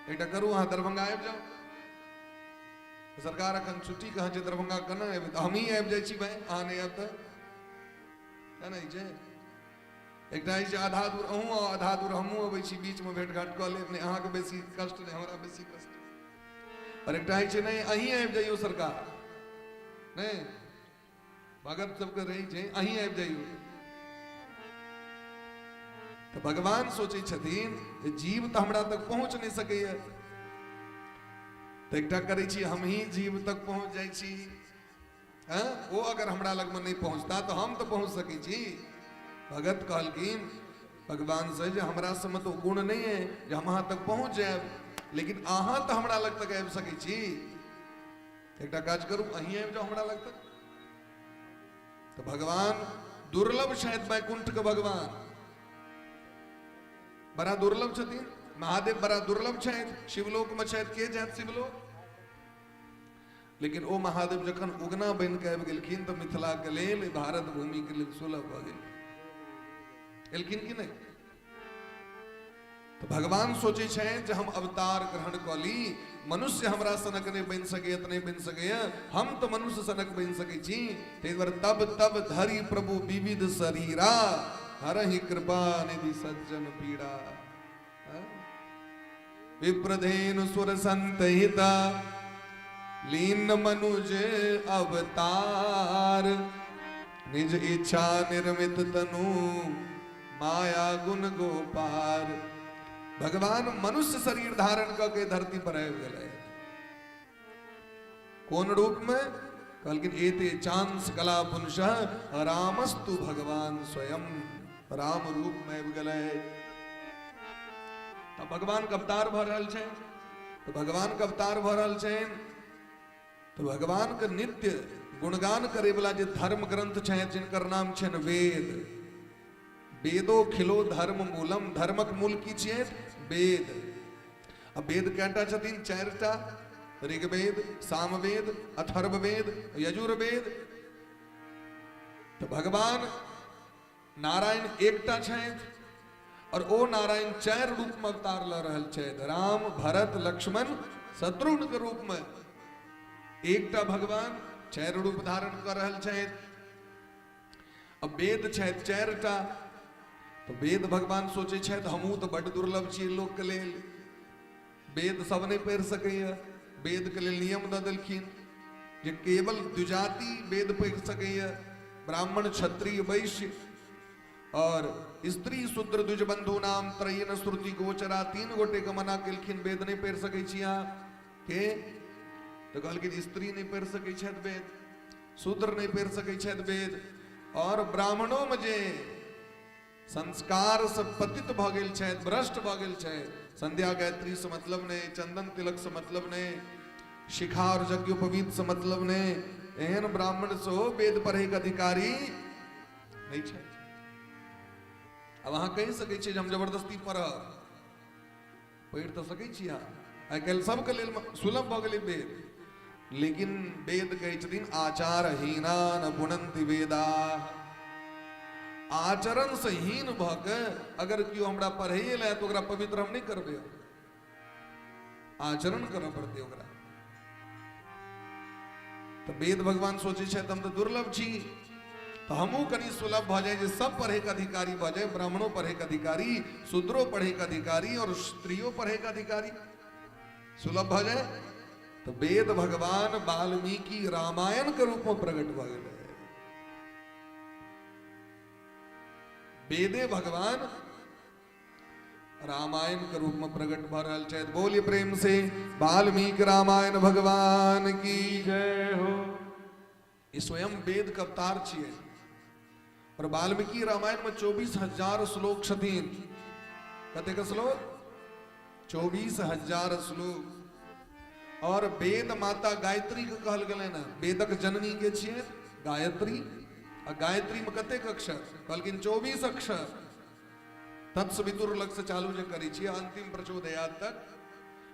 एकटा करू अहाँ दरभंगा आबि जाउ, सरकार अखन छुट्टी कहाँ छै, दरभंगा केना एबै, तऽ हमही आबि जाइ छी भाई, अहाँ नहि आयब तऽ केना होइ छै। एकटा होइ छै आधा दूर अहूँ आउ, आधा दूर हमहूँ अबै छी, बीचमे भेंट घाट कऽ लेब, नहि अहाँके बेसी कष्ट नहि हमरा बेसी कष्ट। और एकटा होइ छै नहि अहीं आबि जइयौ सरकार, नहि भगत सबके रहै छै अहीं आबि जइयौ। तऽ भगवान सोचै छथिन जे जीव तऽ हमरा तक पहुँच नहि सकैए, तऽ एकटा करै छी हमही जीव तक पहुँच जाइ छी, हँ ओ अगर हमरा लगमे नहि पहुँचता तऽ हम तऽ पहुँच सकै छी। भगत कहलखिन भगवान से जे हमरा सबमे तऽ गुण नहि है जे हम अहाँ तक पहुँच जायब, लेकिन अहाँ तऽ हमरा लग तक आबि सकै छी, एकटा काज करू अहीं आबि जाउ हमरा लग तक। तऽ भगवान दुर्लभ छथि, वैकुंठ के भगवान बड़ा दुर्लभ छथिन, महादेव बड़ा दुर्लभ छथि, शिवलोक में छथि, के जायत शिवलोक? लेकिन ओ महादेव जखन उगना बनि के आबि गेलखिन तऽ मिथिला के लेल, भारत भूमि के लेल सुलभ भऽ गेल। एलखिन कि नहि? तऽ भगवान सोचै छथि जे हम अवतार ग्रहण कऽ ली, मनुष्य हमरा सनक नहि बनि सकैए तऽ नहि बनि सकैए, हम तऽ मनुष्य सनक बनि सकै छी। ताहि दुआरे तब तब धरि प्रभु विविध शरीरा, हरहि कृपा निधि सज्जन पीड़ा। विप्रधेनु सुर संत हिता, लीन मनुज अवतार, निज इच्छा निर्मित तनु माया गुण गोपार। भगवान मनुष्य शरीर धारण कऽ के धरती पर आबि गेलै। कोन रूप में? कहलखिन एते चांस कला पुंस रामस्तु भगवान स्वयं, राम रूप में आबि गेलै। तऽ भगवान के अवतार भऽ रहल छै, तऽ भगवान के अवतार भऽ रहल छै, तऽ भगवान के नित्य गुणगान करे वाला जे धर्म ग्रंथ छै, जिनकर नाम छनि वेद, वेदो खिलो धर्म मूलम, धर्मक मूल की छियै? वेद। आ वेद कएटा छथिन? चारिटा, ऋग्वेद, सामवेद, अथर्ववेद, यजुर्वेद। तऽ भगवान नारायण एकटा छथि और ओ नारायण चारि रूप में अवतार लऽ रहल छथि, राम, भरत, लक्ष्मण, शत्रुघ्न के रूप में। एकटा भगवान चारि रूप धारण कऽ रहल छथि। अब वेद छथि चारिटा, तऽ वेद भगवान सोचै छथि हमहूँ तऽ बड्ड दुर्लभ छियै लोकके लेल, वेद सब नहि पढ़ि सकैए। वेद के लेल नियम दऽ देलखिन जे केवल द्विजाति वेद पढ़ि सकैए, ब्राह्मण, क्षत्रिय, वैश्य, और स्त्री, शूद्र, द्विज बंधु नाम त्रयन श्रुति गोचरा, तीन गोटे के मना केलखिन वेद नहि पढ़ि सकै छी अहाँ के। तऽ कहलखिन स्त्री नहि पढ़ि सकै छथि वेद, शूद्र नहि पढ़ि सकै छथि वेद, और ब्राह्मणों में जे संस्कार से पतित भऽ गेल छथि, भ्रष्ट भऽ गेल छथि, संध्या गायत्री से मतलब नहि, चंदन तिलक से मतलब नहि, शिखा और यज्ञोपवीत से मतलब नहि, एहन ब्राह्मण सेहो वेद पढ़ैके अधिकारी नहि छथि। अब अहाँ कहि सकै छियै जे हम जबरदस्ती पढ़ब, पढ़ि तऽ सकै छी अहाँ, आइ काल्हि सबके लेल सुलभ भऽ गेलै वेद, लेकिन वेद कहै छथिन आचारहीना न पुनन्ति वेदा, आचरण से हीन भऽ के अगर केओ हमरा पढ़ैए लए तऽ ओकरा पवित्र हम नहि करबै, आचरण करऽ पड़तै ओकरा। तऽ वेद भगवान सोचै छथि हम तऽ दुर्लभ छी, तऽ हमहूँ कनि सुलभ भऽ जाय जे सब पढ़ैके अधिकारी भऽ जाय, ब्राह्मणो पढ़ैके अधिकारी, शूद्रो पढ़ैके अधिकारी और स्त्रियो पढ़ैके अधिकारी, सुलभ भऽ जाय। तऽ वेद भगवान वाल्मीकि रामायण के रूप में प्रकट भऽ गेलै। वेदे भगवान रामायण के रूप में प्रकट भऽ रहल छथि। बोलिए प्रेम से वाल्मीकि रामायण भगवान की जय हो। ई स्वयं वेद के अवतार छियै। और वाल्मीकि रामायण में 24,000 श्लोक छथिन। कतेक श्लोक? 24,000 श्लोक। और वेद माता गायत्री के कहल गेलै ने, वेदक जननी के छियै गायत्री। आ गायत्री में कतेक अक्षर? कहलखिन 24 अक्षर। तत्सवितुर लग से चालू जे करै छियै अंतिम प्रचोदयात तक,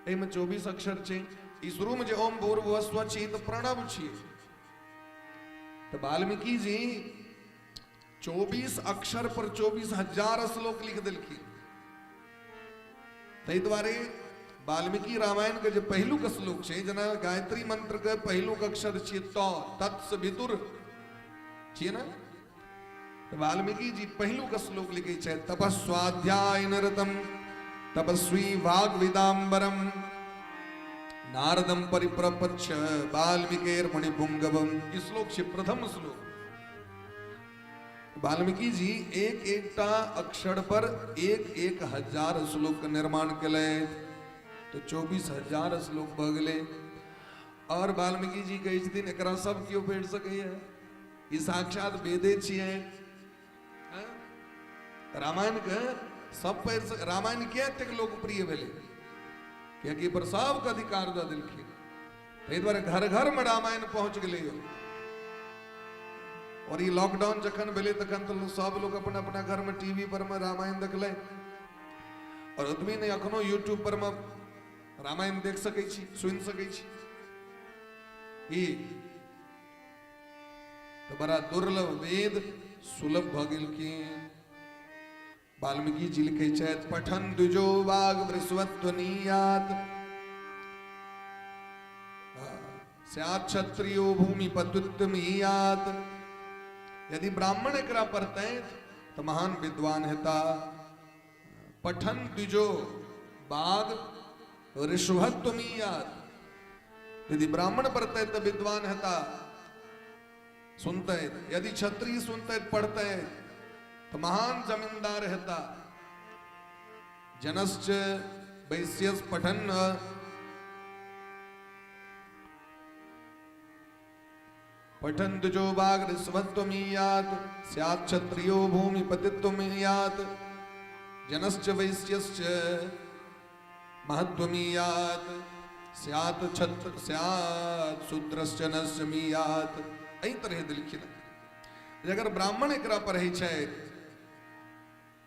एहिमे 24 अक्षर छै। ई शुरू में जे ओम भूर्भुवः स्वः छी तऽ प्रणव छियै। तऽ वाल्मीकि जी 24 अक्षर पर 24,000 श्लोक लिख देलखिन। ताहि दुआरे वाल्मीकि रामायण के जे पहिलुक श्लोक छै, जेना गायत्री मंत्र के पहिलुक अक्षर छियै त, तत्सवितुर छियै ने, तऽ वाल्मीकि जी पहिलुक श्लोक लिखै छथि तपस्वाध्याय निरतम तपस्वी वाग्विदाम्बरम नारदम परिप्रपच्छ वाल्मीकेर मुनिपुंगवम। ई श्लोक छै प्रथम श्लोक। वाल्मीकि जी एक एकटा अक्षर पर 1,000 श्लोक के निर्माण केलथि, तऽ 24,000 श्लोक भऽ गेलै। और वाल्मीकि जी कहै छथिन एकरा सब केओ पढ़ि सकैए, ई साक्षात वेदे छियै। रामायण के सब पढ़ि सक, रामायण किया एतेक लोकप्रिय भेलै? कियाकि पर सबके अधिकार दऽ देलखिन, ताहि दुआरे घर घर में रामायण पहुंच गेलै। और ई लॉकडाउन जखन भेलै तखन तऽ सब लोग अपना अपना घर में टीवी पर में रामायण देखलै। आओर ओतबे नहि, अखनो यूट्यूब पर मे रामायण देख सकै छी, सुनि सकै छी। ई तऽ बड़ा दुर्लभ वेद सुलभ भऽ गेलखिन। वाल्मीकि जी लिखै छथि, पठन द्विजो वाग वृषवध्वनियात स्यात् क्षत्रियो भूमि पतुत्तमीयात। यदि ब्राह्मण एकरा पढ़तै तऽ महान विद्वान हेता। पठन द्विजो बाघ ऋषभत्वमीयात, यदि ब्राह्मण पढ़तै तऽ विद्वान हेता सुनते, यदि क्षत्रिय सुनते पढ़ते तो महान जमींदार हेता। जनश्च वैश्यस पठन पठन द्विजो बाघ ऋषभत्वमीयात स्यात् क्षत्रियो भूमिपतित्वमीयात जनश्च वैश्यश्च महत्वमीयात स्यात् क्षत्र स्यात् शूद्रश्च नश्च मीयात। एहि तरह देलखिन। अगर ब्राह्मण एकरा पढ़ै छथि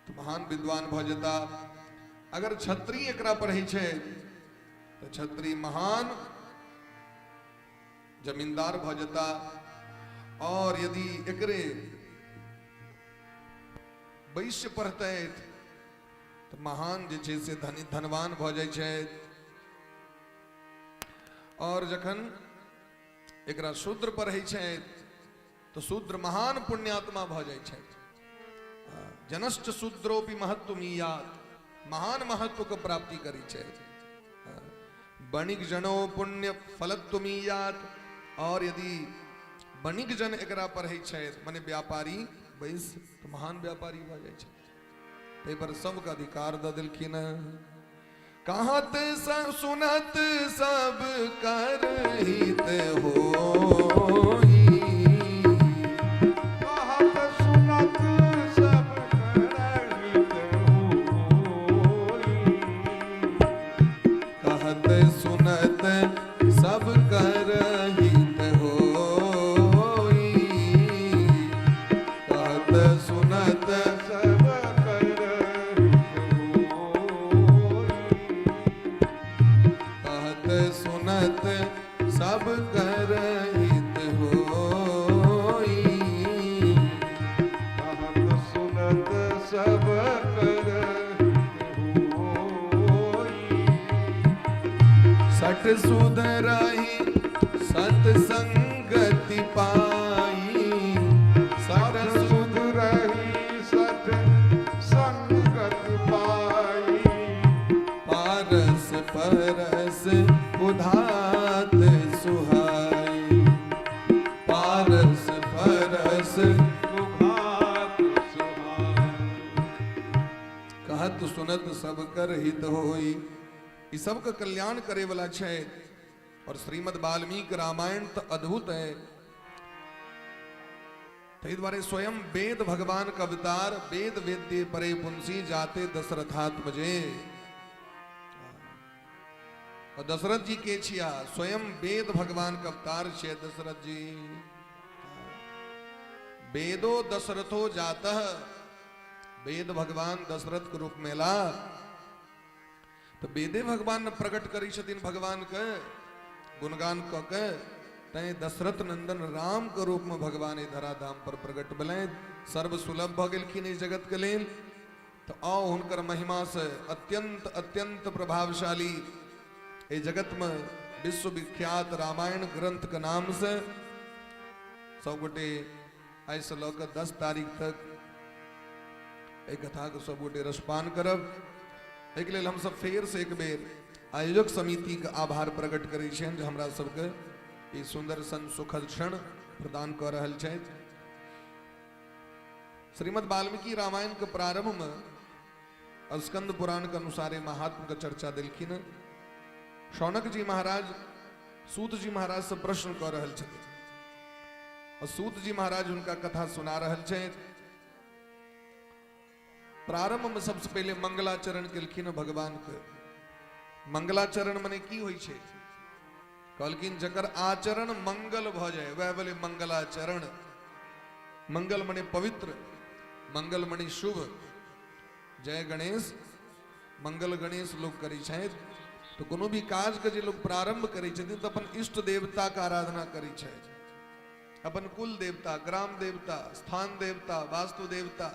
तऽ महान विद्वान भऽ जेता, अगर क्षत्रिय एकरा पढ़ै छथि तऽ क्षत्रिय महान जमींदार भऽ जेता, और यदि एकरे वैश्य पढ़तथि तऽ महान जे छै से धनी धनवान भऽ जाइ छथि, और जखन एकरा शूद्र पढ़ै छथि तऽ शूद्र महान पुण्यात्मा भऽ जाइ छथि। जनश्च शूद्रोपि महत्वमीयात, महान महत्व के प्राप्ति करै छथि। बणिक जनो पुण्य फलत्वमीयात, और यदि बणिक जन एकरा पढ़ै छथि माने व्यापारी वैश्य तऽ महान व्यापारी भऽ जाइ छथि। ताहि पर सबके अधिकार दऽ देलखिन। कहत सुनत सब कर हित होई, कहत सुनत सब कर हित होई, कहत सुनत सब कर हित होई, कहत सुनत सब कर हित होई, कहत सुनत सब कर हित होई, कहत सुनत सब कर हित होई। सठ सुध रही सतसंगति पाई, सठ सठ सुध रही सठ संगति पाई, पारस परस उधात सुहाई, पारस परस उघात सुहाई। कहत सुनत सब कर हित होई, ई सबके कल्याण करे वाला छै। और श्रीमद् वाल्मीकि रामायण तो अद्भुत है, ताहि दुआरे स्वयं वेद भगवान का अवतार, वेद वेद्य परे पुंसी जाते दशरथात्मजे। और दशरथ जी के छिया स्वयं वेद भगवान का अवतार छे दशरथ जी। वेदो दशरथो जातः, वेद भगवान दशरथ के रूप में ला तो वेदे भगवान प्रकट करी छथिन भगवान के गुणगान क के, तैं दशरथ नंदन राम के रूप में भगवान एहि धराधाम पर प्रकट भेलनि, सर्व सुलभ भऽ गेलखिन एहि जगत के लेल। तो आओ हुनकर महिमा से अत्यंत अत्यंत प्रभावशाली एहि जगत में विश्वविख्यात रामायण ग्रंथ के नाम से सब गोटे आइ से लऽ कऽ 10 तारीख तक एहि कथा के सब गोटे रसपान करब। एहिके लेल हमसब फेर से एक बेर आयोजक समिति के आभार प्रकट करै छियनि जे हमरा सबके ई सुंदर सन सुखद क्षण प्रदान कऽ रहल छथि। श्रीमद् वाल्मीकि रामायण के प्रारंभ में स्कंद पुराण के अनुसार महात्म के चर्चा देलखिन। शौनक जी महाराज सूत जी महाराज से प्रश्न कऽ रहल छथिन और सूत जी महाराज हुनका कथा सुना रहल छथि। प्रारंभ में सबसे पहले मंगलाचरण केलखिन भगवान के। मंगलाचरण मने की होइ छै? कहलखिन जकर आचरण मंगल भऽ जाय वएह भेलै मंगलाचरण। मंगल मने पवित्र, मंगल मने शुभ। जय गणेश मंगल गणेश लोक करै छथि, तऽ कोनो भी काजके जे लोक प्रारंभ करै छथिन तऽ अपन इष्ट देवताके आराधना करै छथि, अपन कुल देवता, ग्राम देवता, स्थान देवता, वास्तु देवता।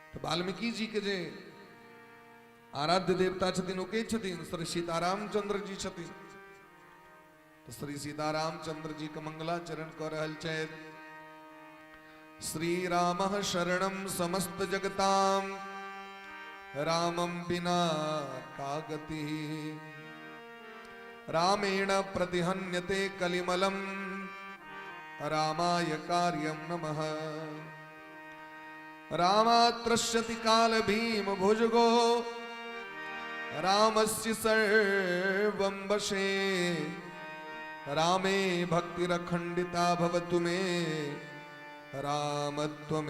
तऽ वाल्मीकि जी के जे आराध्य देवता छथिन ओ के छथिन? श्री सीतारामचंद्र जी छथिन। तऽ श्री सीतारामचंद्र जी के मंगलाचरण कऽ रहल छथि। श्री राम शरणम समस्त जगताम, रामम बिना का गति, रामेण प्रतिहन्यते कलिमलम, रामाय कार्यम नमः। रामात्रश्यति काल भीम भुजगो, रामस्य सर्वं वशे, रामे भक्तिरखंडिता भवतु मे, रामत्वमेवाश्रयः।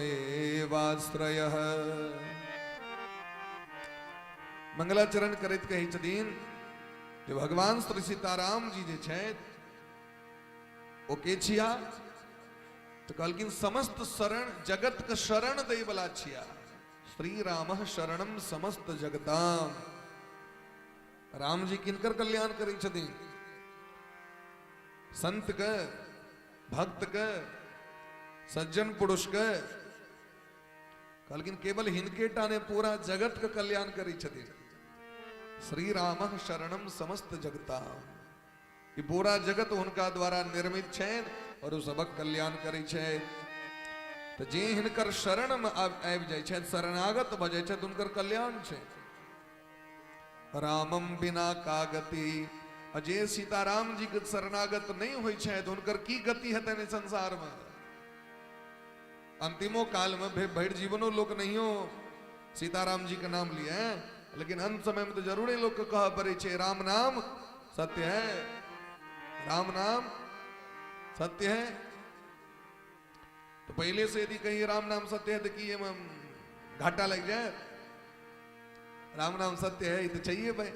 मंगलाचरण करैत कहै छथिन जे भगवान श्री सीताराम जी जे छथि ओ के छिया? तऽ कहलखिन समस्त शरण जगत के शरण दै वाला छिया। श्री राम शरणम समस्त जगताम। राम जी किनकर कल्याण करै छथिन? संत के, भक्त के, सज्जन पुरुष के। कहलखिन केवल हिनके टा ने पूरा जगत के कल्याण करै छथिन। श्री राम शरणम समस्त जगताम। ई पूरा जगत हुनका द्वारा निर्मित छनि और ओ सबक कल्याण करै छथि। तऽ जे हिनकर शरण में आबि जाइ छथि, शरणागत भऽ जाइ छथि, हुनकर कल्याण छै। रामम बिना का गति। आ जे सीताराम जी के शरणागत नहीं होइ छथि हुनकर की गति हेतनि संसार में? अंतिमो काल में भरि जीवनो लोक नहियो सीताराम जी के नाम लिए, लेकिन अंत समय में तो जरूरे लोग के कहऽ पड़ै छै राम नाम सत्य है, राम नाम सत्य है। तो पहले से यदि कहीं राम नाम सत्य है तो की एहिमे घाटा लागि जाए? राम नाम सत्य है ई तो चाहिए भाई।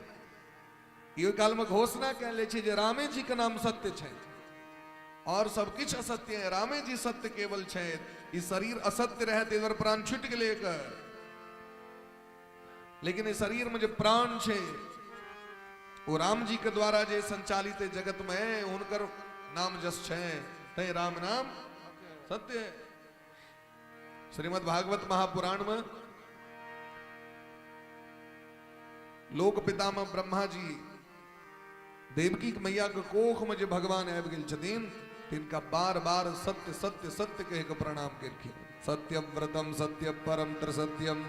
ई काल में घोषणा कए लै छै जे रामे जी के नाम सत्य छै और सब किछु असत्य है, रामे जी सत्य केवल छै। ई शरीर असत्य रहे ताहि दुआरे प्राण छूटि गेलै एकर, लेकिन ई शरीर में जे प्राण छै ओ राम जी के द्वारा जे संचालित है जगत में, हुनकर नाम जस छै, तैं राम नाम सत्य है। श्रीमद् भागवत महापुराण में लोक पितामह ब्रह्मा जी देवकी के मैया के कोख में जे भगवान आबि गेल छथिन तिनका बार बार सत्य सत्य सत्य कहि के प्रणाम केलखिन। सत्यव्रतम सत्य परम त्रिसत्यम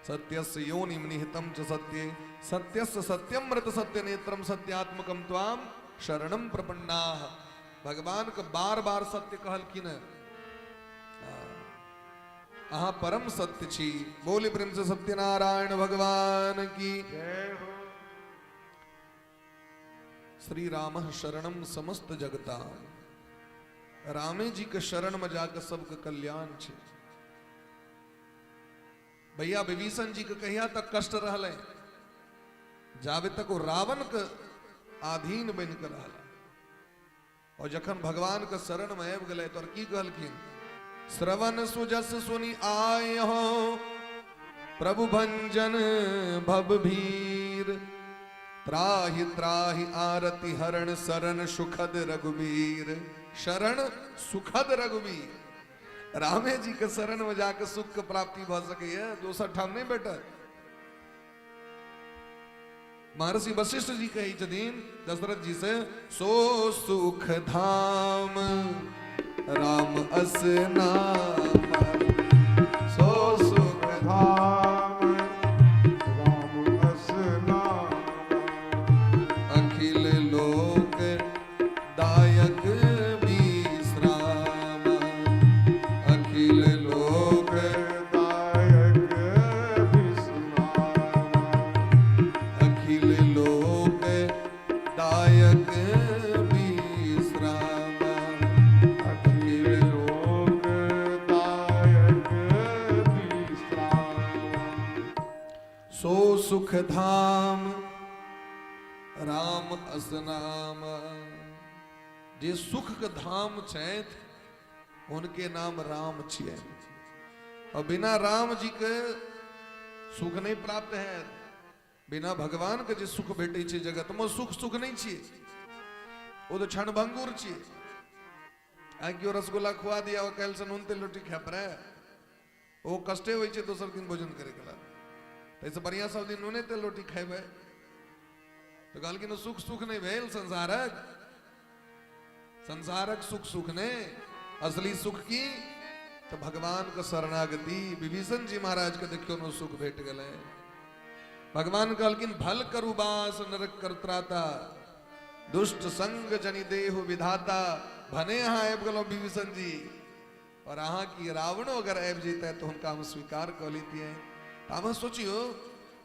सत्यस्य योनिम निहितम च सत्ये सत्यस्य सत्यम मृत सत्य नेत्रम सत्यात्मकम त्वाम शरणम प्रपन्नाः। भगवान के बार बार सत्य कहलखिन, अहाँ परम सत्य छी। बोले प्रेम से सत्यनारायण भगवान की जय हो। श्री राम शरणम समस्त जगता। रामे जी के शरण में जाकर सबके कल्याण छे। भैया विभीषण जी के कहिया तक कष्ट रहलै? जाबे तक वो रावण के अधीन बन के रहला। और जखन भगवान के शरण में आबि गेलै तो की कहलखिन? श्रवण सुजस सुनि आय हो प्रभु भंजन भव भीर, त्राहि त्राहि आरति हरण शरण सुखद रघुबीर। शरण सुखद रघुबीर। रामे जी के शरण में जाके सुख के प्राप्ति भ सकैया, दोसर ठाम नहीं भेटत। महर्षि वशिष्ठ जी कहै छथिन दशरथ जी से, सो सुख धाम राम अस नाम, सो सुख धाम राम अस नाम, अखिल लोक दायक विश्राम, अखिल लोक दायक विश्राम, अखिल लोक दायक विश्राम, अखिल लोक दायक विश्राम। सो सुख धाम राम अस नाम। जे सुख के धाम छथि उनके नाम राम छियै, और बिना राम जी के सुख नहि प्राप्त हैत। बिना भगवान के जे सुख भेटै छै जगत में, सुख सुख नहि छियै, ओ तऽ क्षणभंगुर छियै। आइ केओ रसगुल्ला खुआ दिया, काल्हि से नून तेल रोटी खाय पड़े, ओ कष्टे होइ छै दोसर दिन भोजन करैके लेल। ताहिसँ बढ़िआँ सब दिन नूने तेल रोटी खेबै। तऽ कहलखिन सुख सुख नहि भेल संसारक, संसारक सुख सुख नहि, असली सुख की तऽ भगवान के शरणागति। विभीषण जी महाराज के देखियौ ने सुख भेट गेलै। भगवान कहलखिन भल करू बास नरक कर त्राता, दुष्ट संग जनि देहु विधाता। भने अहाँ आबि गेलहुँ विभीषण जी, और अहाँ की रावणो अगर आबि जैते तऽ हुनका हम स्वीकार कऽ लैतियै। तऽ आब सोचियौ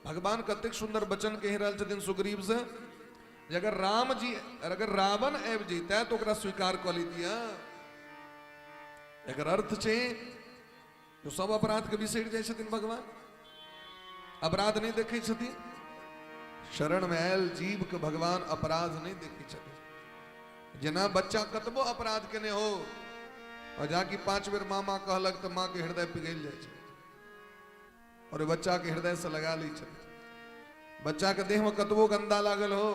भगवान कतेक सुन्दर वचन कहि रहल छथिन सुग्रीव से, जे अगर राम जी अगर रावण आबि जैते तऽ ओकरा स्वीकार कऽ लैतियै। एकर अर्थ छै जो सब अपराध के बिसरि जाइ छथिन भगवान, अपराध नहि देखै छथिन। शरण में आयल जीव के भगवान अपराध नहि देखै छथिन। जेना बच्चा कतबो अपराध केने हो और जाकि 5 बेर माँ माँ कहलक तऽ माँ के हृदय पिघलि जाइ छै और बच्चा के हृदय से लगा लै छथिन। बच्चा के देह में कतबो गंदा लागल हो,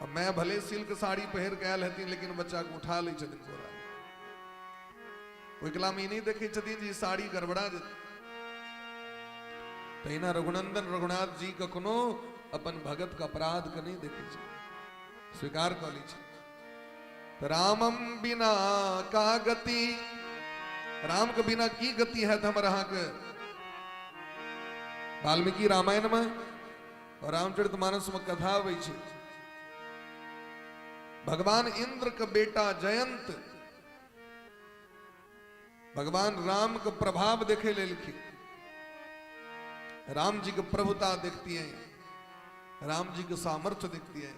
अब मैं भले सिल्क साड़ी पहिर के आयल हेथिन, लेकिन बच्चा के उठा लै छथिन कोरा। ओहि कला में ई नहि देखै छथिन जे ई साड़ी गड़बड़ा जेतै। तहिना रघुनंदन रघुनाथ जी कखनो अपन भगत के अपराध के नहि देखै छै, स्वीकार कऽ लै छै। तऽ रामम बिना का गति, राम के बिना की गति हैत हमर अहाँके। वाल्मीकि रामायण में और रामचरित मानस में कथा अबै छै, भगवान इंद्र के बेटा जयंत भगवान राम के प्रभाव देखे लेलखिन। राम जी के प्रभुता देखती है, राम जी के सामर्थ्य देखती है।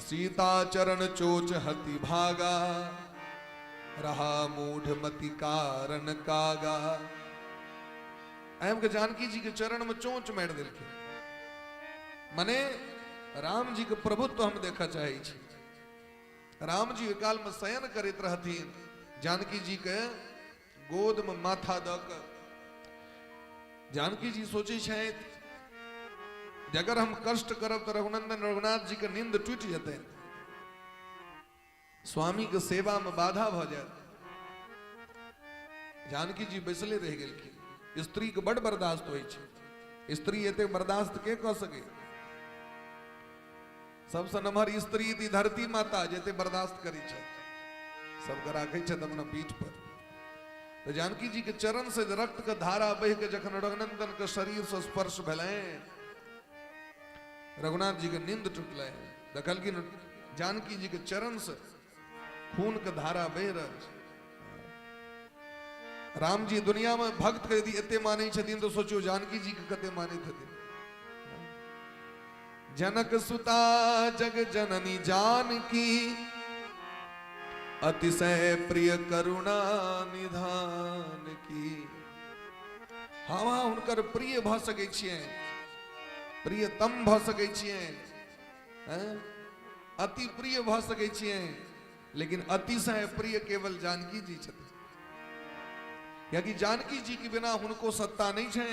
सीता चरण चोच हति भागा, रहा मूढ़ मति कारण कागा। आबि के जानकी जी के चरण में चोंच मारि देलखिन। मने राम जी के प्रभुत्व हम देखऽ चाहै छी। राम जी ओहि काल में शयन करैत रहथिन, जानकी जी के गोद में माथा दऽ कऽ। जानकी जी सोचै छथि जे अगर हम कष्ट करब तऽ रघुनंदन रघुनाथ जी के नींद टूटि जेतनि, स्वामी के सेवा में बाधा भऽ जायत। जानकी जी बैसले रहि गेलखिन। स्त्री के बड बर्दाश्त होइ छै, स्त्री एते बर्दाश्त के कऽ सकै? सबसँ नमहर स्त्री ती धरती माता जते बर्दाश्त करै छै, सबके राखै छथि अपना पीठ पर। तऽ जानकी जी के चरण से रक्त के धारा बहि के जखन रघुनंदन के शरीर से स्पर्श भेलै, रघुनाथ जी के नींद टूटलै। देखलखिन जानकी जी के चरण से खून के धारा बहि रहल छै। राम जी दुनिया में भक्त के यदि एते मानै छथिन तऽ सोचियौ जानकी जी के कते मानैत हेथिन। जनक सुता जग जननी जानकी, अतिशय प्रिय करुणा निधान की। हाँ हाँ हुनकर प्रिय भऽ सकै छियै, प्रियतम भऽ सकै छियै, हैं? अति प्रिय भऽ सकै छियै, लेकिन अतिशय प्रिय केवल जानकी जी छथिन। कियाकि जानकी जी के बिना हुनको सत्ता नहीं छै,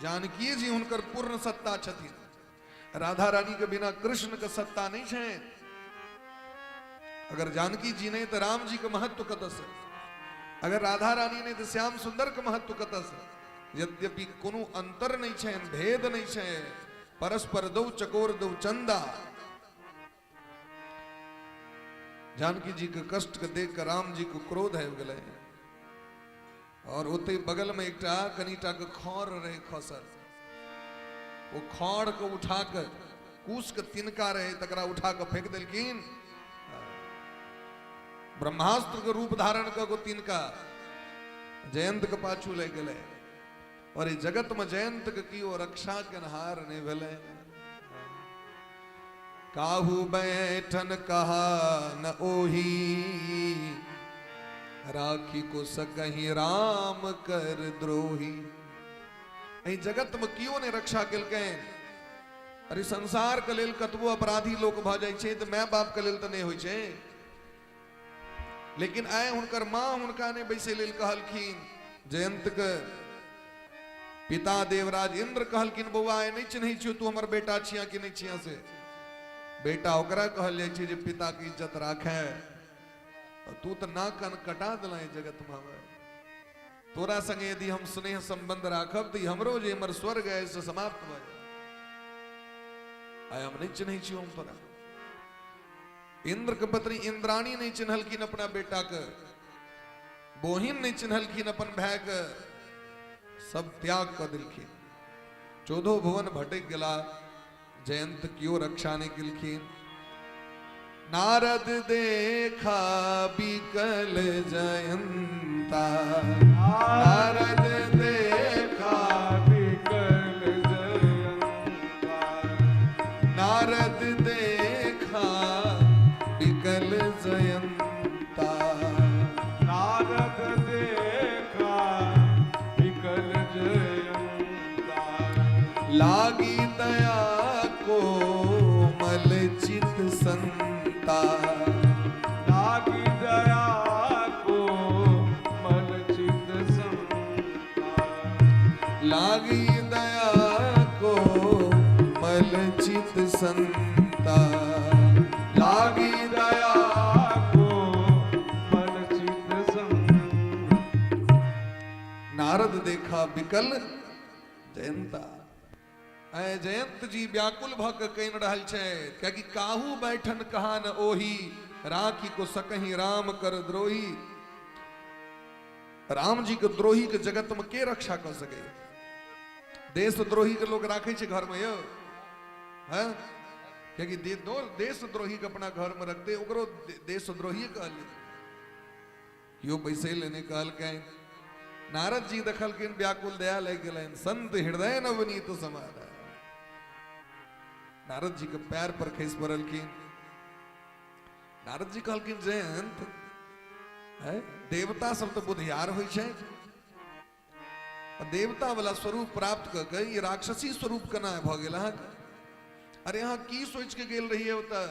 जानकी जी हुनकर पूर्ण सत्ता छथिन। राधा रानी के बिना कृष्ण के सत्ता नहीं छै। अगर जानकी जी नहीं तो राम जी के महत्व कतऽ से, अगर राधा रानी नहीं तो श्याम सुंदर के महत्व कतऽ से। यद्यपि कोनो अंतर नहीं छै, भेद नहीं छै, परस्पर दौ चकोर दौ चंदा। जानकी जी के कष्ट के देख के राम जी के क्रोध आबि गेलै और ओते बगल में एकटा कनिटा के खर रहे खसल, ओ खर के उठा के कुश के तिनका रहे तकरा उठा के फेंक देलखिन। ब्रह्मास्त्र के रूप धारण कऽ के तिनका जयंत के पाछू लग गेलै और ई जगत में जयंत के कियो रक्षा केनहार नहीं भेलै। काहू बैठन कहा न ओही, राखी को सकही राम कर द्रोही। एहि जगत में कियो ने रक्षा केलकै। अरे संसार के लेल कतबो अपराधी लोक भऽ जाइ छै तऽ my बाप के लेल तऽ नहि होइ छै, लेकिन आइ हुनकर माँ हुनका नहि बैसै लेल कहलखिन जयंत के। पिता देवराज इंद्र कहलखिन बौआ आइ नहि चिन्है छियौ तू हमर बेटा छिया कि नहि छिया से। बेटा ओकरा कहल जाइ छै जे पिता के इज्जत राखे, तू तऽ नाक कान कटा देला जगत में। हमर तोरा संगे यदि हम स्नेह संबंध राखब तऽ हमरो जे हमर स्वर्ग है से समाप्त भऽ जायत। आइ हम नहि चिन्है छियौ हम तोरा। इंद्र के पत्नी इंद्राणी नहीं चिन्हलखिन अपना बेटा के, बोहिन नहीं चिन्हलखिन अपन भाई के, सब त्याग कर दिलखिन। चौदहो भुवन भटक गेला, जयंत क्यों रक्षा नहीं केलखिन। नारद देखा बिकल जयंता, नारद देखा बिकल जयंता, नारद देखा बिकल जयंता, नारद देखा बिकल जयंता, लागी दया को मल चित संता, लागी दया को मल चित संता, लागी दया को मल चित संता, लागी दया को मल चित संता। नारद देखा बिकल जयंता। ऐ जयंत जी व्याकुल भ के कहि रहल छै, कियाकि काहू बैठन कहा न ओही, राखी को सकही राम कर द्रोही। राम जी के द्रोही के जगत में के रक्षा कर सके? देशद्रोही के लोग राखे छै घर में यो, हैं? कियाकि देशद्रोही के अपना घर में रखते ओकरो देशद्रोही कहले। यो पैसे लेने कहलकै। नारद जी देखलखिन व्याकुल दया लागि गेलनि, संत हृदय नवनीत समाधान। नारद जी के पैर पर खसि पड़लखिन। नारद जी कहलखिन जयंत, है देवता सब तो बुधियार होइ छै, देवता वाला स्वरूप प्राप्त कऽ के ई राक्षसी स्वरूप केना भऽ गेल अहाँके? अरे अहाँ की सोचि के गेल रहियै ओतऽ?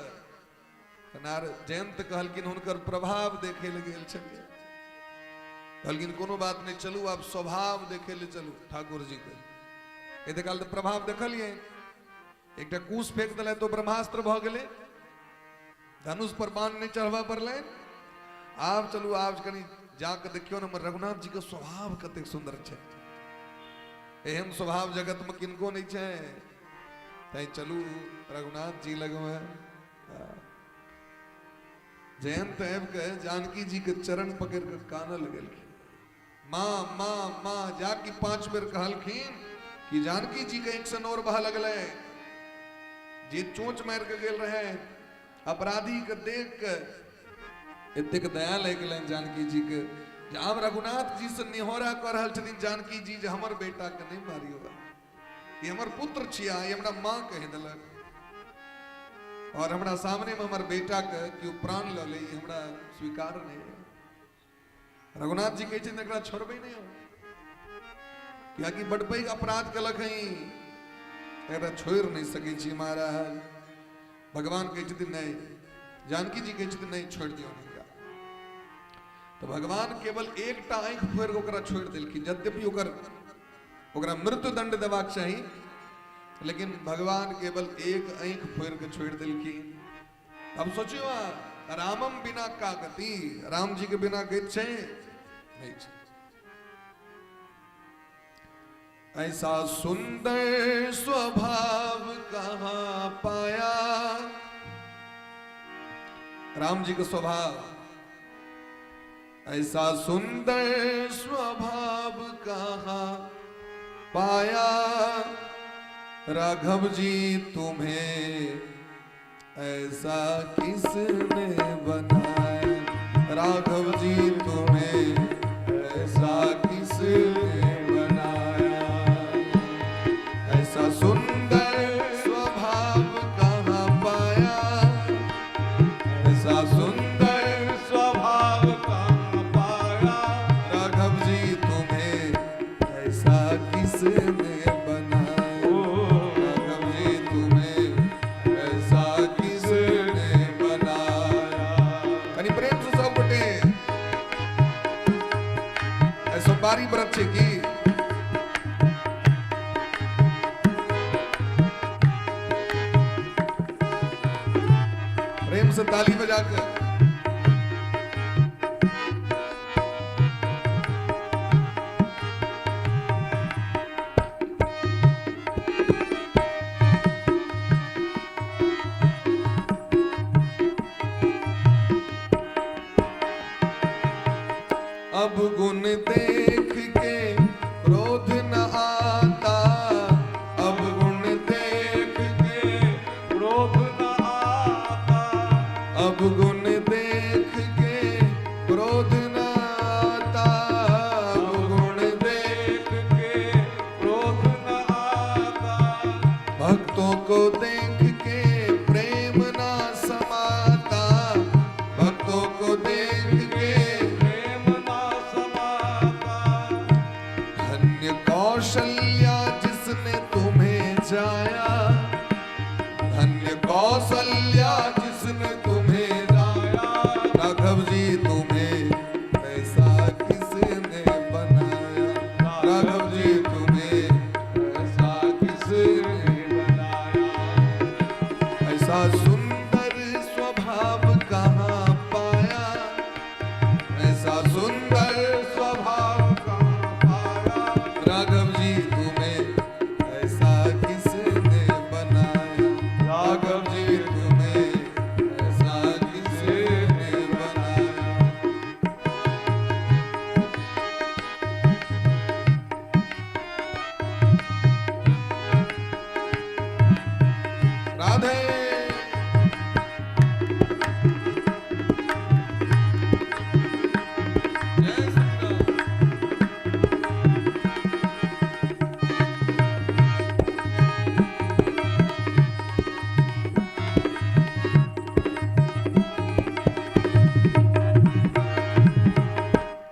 नारद जयंत कहलखिन हुनकर प्रभाव देखै लए गेल छलियै। कहलखिन कोनो बात नहि, चलू आब स्वभाव देखै लए चलू ठाकुर जी के। एते काल तऽ प्रभाव देखलियै, एकटा कुश फेंक देलै तो ब्रह्मास्त्र भऽ गेलै, धनुष पर बाण नहि चढ़बऽ पड़लै। आब चलू आब कनि जाके देखियौ ने हमर रघुनाथ जी के स्वभाव कतेक सुन्दर छै। एहन स्वभाव जगत में किनको नहि छै, तैं चलू रघुनाथ जी लगमे। जयंत आबि के जानकी जी के चरण पकड़ के कानऽ लगलखिन, माँ माँ माँ। जाकि 5 बेर कहलखिन कि जानकी जी के एक से नोर बहऽ लगलै। जे चोंच मारि के गेल रहे अपराधी के देख के एतेक दया लागि गेलनि जानकी जी के, जे आब रघुनाथ जी से निहोरा कऽ रहल छथिन जानकी जी जे हमर बेटा के नहि मारियौ, ई हमर पुत्र छिया, ई हमरा माँ कहि देलक और हमरा सामने में हमर बेटा के केओ प्राण लऽ ले, ई हमरा स्वीकार नहि है। रघुनाथ जी कहै छथिन एकरा छोड़बै नहि हम, कियाकि बड पैघ अपराध केलक हँ, एकरा छोड़ि नहि सकै छी महाराज। भगवान कहै छथिन नहि, जानकी जी कहै छथिन नहि छोड़ि दियौ हिनका। तऽ भगवान केवल एकटा आँखि फोड़ि कऽ ओकरा छोड़ि देलखिन, यद्यपि ओकरा मृत्युदंड देबाक चाही, लेकिन भगवान केवल एक आँखि फोड़ि कऽ छोड़ि देलखिन। अब सोचियो अहाँ, रामम बिना का गति, राम जी के बिना गति छै नहीं छै। ऐसा सुंदर स्वभाव कहाँ पाया, राम जी का स्वभाव ऐसा सुंदर स्वभाव कहाँ पाया, राघव जी तुम्हें ऐसा किसने बनाया, राघव जी तुम्हें ऐसा किसने बनाया, ऐसा सुंदर स्वभाव कहाँ पाया, ऐसा सुंदर स्वभाव कहाँ पाया, राघव जी तुम्हें ऐसा किसने बनाया, राघव जी तुम्हें ऐसा किसने बनाया। कनि प्रेम से सब गोटे। प्रेम से ताली बजाकर। अब गुण देख के क्रोध न आता, अब गुण देख के क्रोध न आता, अब गुण देख के क्रोध न आता, अब गुण देख के क्रोध न आता, भक्तों को देख के प्रेम न समाता, भक्तों को देख के कौशल्या जिसने तुम्हें जाया, धन्य कौशल्या जिसने तुम्हें जाया, राघव जी तुम्हें ऐसा किसने बनाया, राघव जी तुम्हें ऐसा किसने बनाया, ऐसा सुंदर स्वभाव कहाँ पाया, ऐसा सुंदर स्वभाव राघव जी तुम्हें ऐसा किसने बनाया, राघव जी तुम्हें ऐसा किसने बनाया। राधे। जय श्री राम।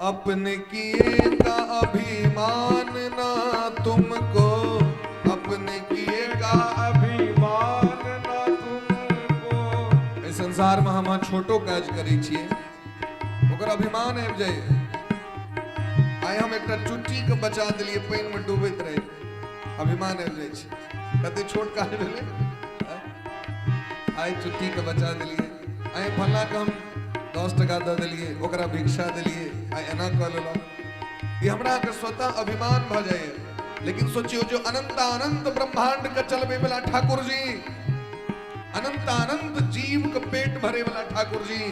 अपने किए का अभिमान ना तुमको, अपने किए का अभिमान ना तुमको। एहि संसार में हम छोटो काज करै छियै ओकर अभिमान आबि जाइए। आइ हम एकटा चुट्टी के बचा देलियै, पानि में डूबैत रहे, अभिमान आबि जाइ छै। कते छोट काज भेलै, आइ चुट्टी के बचा देलियै, आइ फल्लाँ के हम 10 टका दऽ देलियै, ओकरा भिक्षा देलियै, आइ एना कऽ लेलहुँ। ई हमरा के स्वतः अभिमान भऽ जाइए। लेकिन सोचियो जो अनंत अनंत ब्रह्मांड के चलबे वाला ठाकुर जी, अनंत अनंत जीव के पेट भरे वाला ठाकुर जी,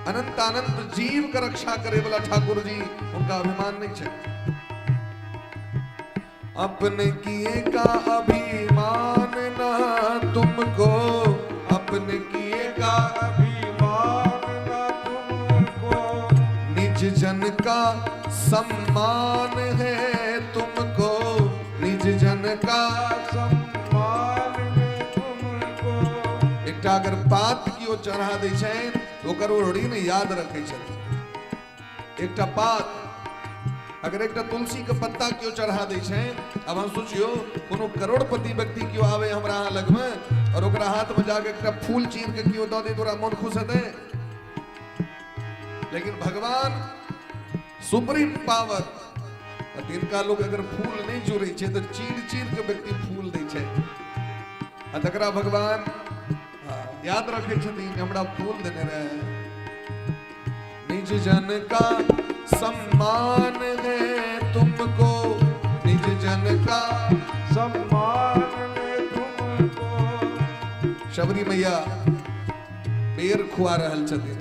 अनंत अनंत जीव के रक्षा करे वाला ठाकुर जी, उनका अभिमान नहीं छै। अपने किए का अभिमान ना तुमको, अपने किए का अभिमान ना तुमको, निज जन का सम्मान है तुमको, निज जन का सम्मान है तुमको। एकटा अगर पात कियो चढ़ा दै छनि तऽ ओकर ओ ऋण याद रखै छथिन। एकटा पात अगर एकटा तुलसी के पत्ता कियो चढ़ा दै छनि, अब हम सोचियो कोनो करोड़पति व्यक्ति कियो आवे हमरा अहाँ लगमे और ओकरा हाथ में जाके एकटा फूल चीर के कियो दऽ दे तऽ ओकरा मोन खुश हेतै। लेकिन भगवान सुप्रीम पावर, तिनका लोग अगर फूल नहीं चुरै छै तऽ चीर चीर के व्यक्ति फूल दै छै, आ तकरा भगवान याद रखै छथिन हमरा फूल देने रहे। निज जन का सम्मान है तुमको, निज जन का सम्मान है तुमको। शबरी मैया बेर खुआ रहल छथिन,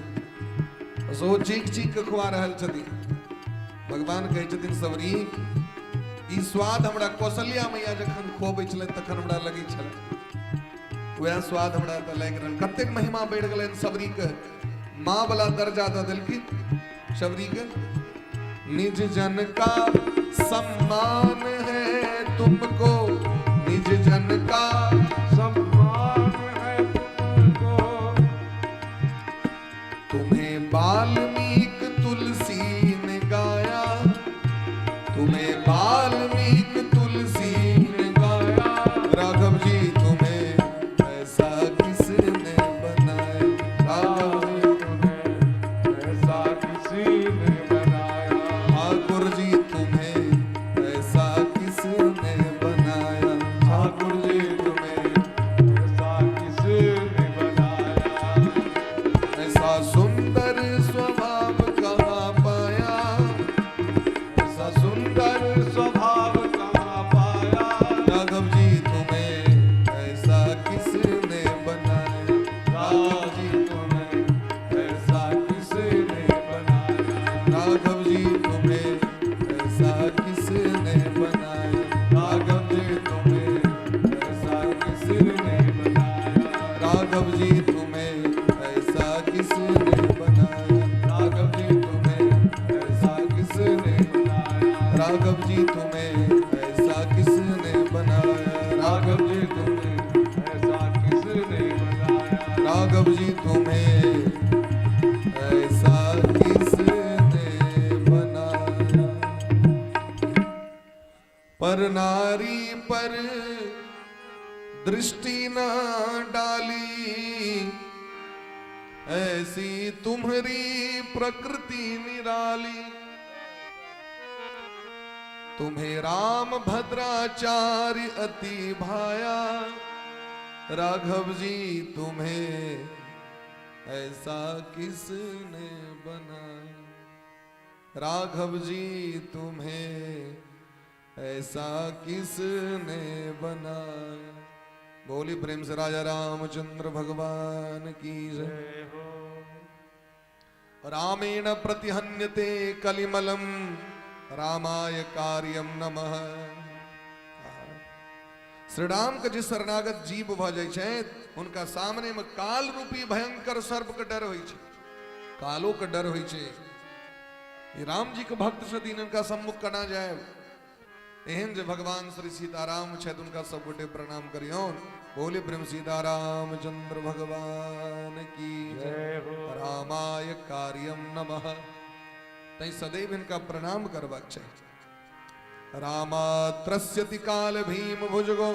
सो चीख चीख के खुआ रहल छथिन। भगवान कहै छथिन सबरी ई स्वाद हमरा कौशल्या मैया जखन खुअबै छलै तखन हमरा लगै छलै, वएह स्वाद हमरा एतऽ लागि रहल। कतेक महिमा बढ़ि गेलनि सबरी के, माँ वाला दर्जा दऽ देलखिन सबरी के। निज जन का सम्मान है तुमको, निज जन का सम्मान है तुमको। तुम्हें वाल्मीकि तुलसी ने गाया, तुम्हें वाल्मीकि तुलसी ने गाया, राघव जी तुम्हें ऐसा किसने बनाया, राघव जी तुम्हें ऐसा किसने बनाया, ठाकुर जी तुम्हें ऐसा किसने बनाया, ठाकुर जी तुम्हें ऐसा किसने बनाया। राघव जी तुम्हें ऐसा किसने बनाया। पर नारी पर दृष्टि न डाली, ऐसी तुम्हारी प्रकृति निराली। तुम्हें राम भद्राचार्य अति भाया, राघव जी तुम्हें ऐसा किसने बनाया। राघव जी तुम्हें ऐसा किसने बनाया। बोली प्रेम से राजा रामचंद्र भगवान की जय। रामेण प्रतिहन्यते कलिमलम रामाय कार्यम नमः। श्री राम के जे शरणागत जीव भऽ जाइ छथि हुनका सामने में काल रूपी भयंकर सर्प के डर होइ छै, कालो के डर होइ छै। ई राम जी के भक्त छथिन, हुनका सम्मुख केना जायब? एहन जे भगवान श्री सीताराम छथि हुनका सब गोटे प्रणाम करियौन। बोले प्रेम सीताराम चंद्र भगवान की जय। रामाय कार्यम नमः। तैं सदैव हिनका प्रणाम करबाक चाही। रामात्रस्यति काल भीम भुजगो।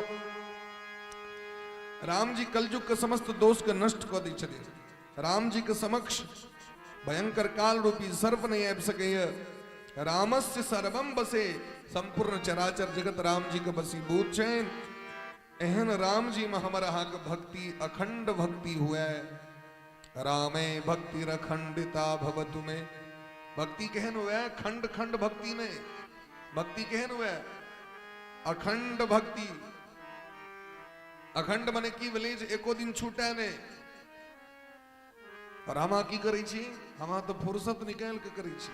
राम जी कलयुग के समस्त दोष के नष्ट कऽ दै छथिन। राम जी के समक्ष भयंकर काल रूपी सर्प नहीं आबि सकैए। रामस्य सर्वम बसे, संपूर्ण चराचर जगत राम जी के बसीभूत छनि। एहन राम जी में हमर अहाँके भक्ति अखंड भक्ति हुए। रामे भक्ति रखंडिता भवतु में। भक्ति केहन हुए? खंड खंड भक्ति नहीं, भक्ति केहन हुए? अखंड भक्ति। अखंड मने की भेलै जे एको दिन छूटे नहि। और हम अहाँ की करै छी? हम अहाँ तऽ फुर्सत निकालि के करै छी।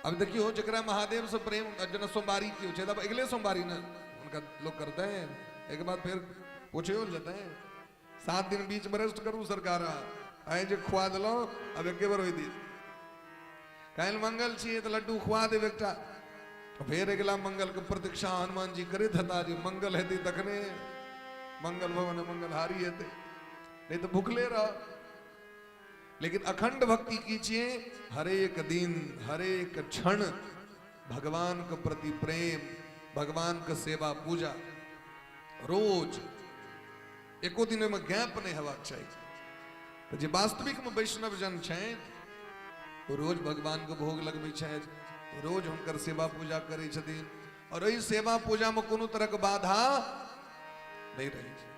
अब देखियौ जकरा महादेव से प्रेम, जेना सोमवारी की होइ छै, तब अगिले सोमवारी ने हुनका लोक करतै, एक बाद फेर पूछियो जेतै। 7 दिन बीच में रेस्ट करू सरकार, आइ जे खुआ देलहुँ अब एके बेर ओहि दिन। काल्हि मंगल छियै तऽ लड्डू खुआ देब एकटा, फेर अगिला मंगल के प्रतीक्षा हनुमान जी करैत हेता जे मंगल हेतै तखने मंगल भवन मंगलहारी हेतै, नहीं तो भूखले रह। लेकिन अखंड भक्ति की छियै? हरेक दिन हरेक क्षण भगवान के प्रति प्रेम, भगवान के सेवा पूजा रोज, एको दिन में गैप नहीं हेबाक चाही। तऽ जे वास्तविक में वैष्णव जन छथि ओ रोज भगवान के भोग लगबै छथि, रोज हुनकर सेवा पूजा करै छथिन, और एहि सेवा पूजा में कोनो तरह के बाधा नहीं रहै छै,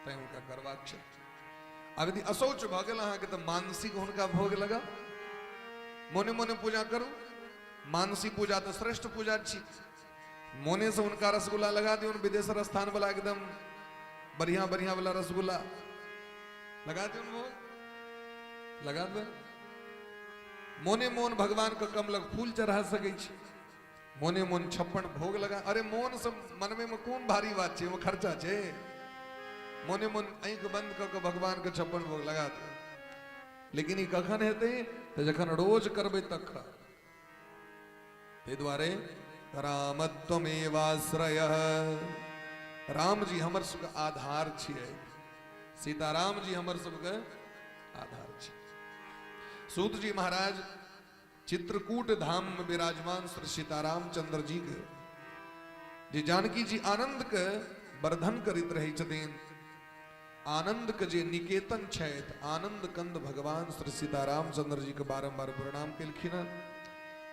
तैं हुनका करबाक छै। आब यदि अशौच भऽ गेल अहाँके तऽ मानसिक हुनका भोग लगा, मोने मोने पूजा करू। मानसी पूजा तऽ श्रेष्ठ पूजा छी। मोने से हुनका रसगुल्ला लगा दियौन, विदेशर स्थान वाला एकदम बढ़िया बढ़िया वाला रसगुल्ला लगा दियौन, भोग लगा दे। मोने मोन भगवान के कमलक फूल चढ़ा सकै छी, मोने मोन 56 भोग लगा। अरे मोन से मनवे में कोन भारी बात छै, वो खर्चा छै। मोने मोन आँखि बंद कऽ के भगवान के 56 भोग लगा दे। लेकिन ई कखन हेतै? तऽ जखन रोज करबै तखन। ताहि दुआरे रामत्वमेवाश्रय, राम जी हमर सबके आधार छियै, सीताराम जी हमर सबके आधार छियै। सूत जी महाराज चित्रकूट धाम में विराजमान श्री सीताराम चंद्र जी के जे जानकी जी आनंद के वर्धन करैत रहै छथिन, आनंद के जे निकेतन छथि, आनंद कंद भगवान श्री सीताराम चंद्र जी के बारंबार प्रणाम केलखिन।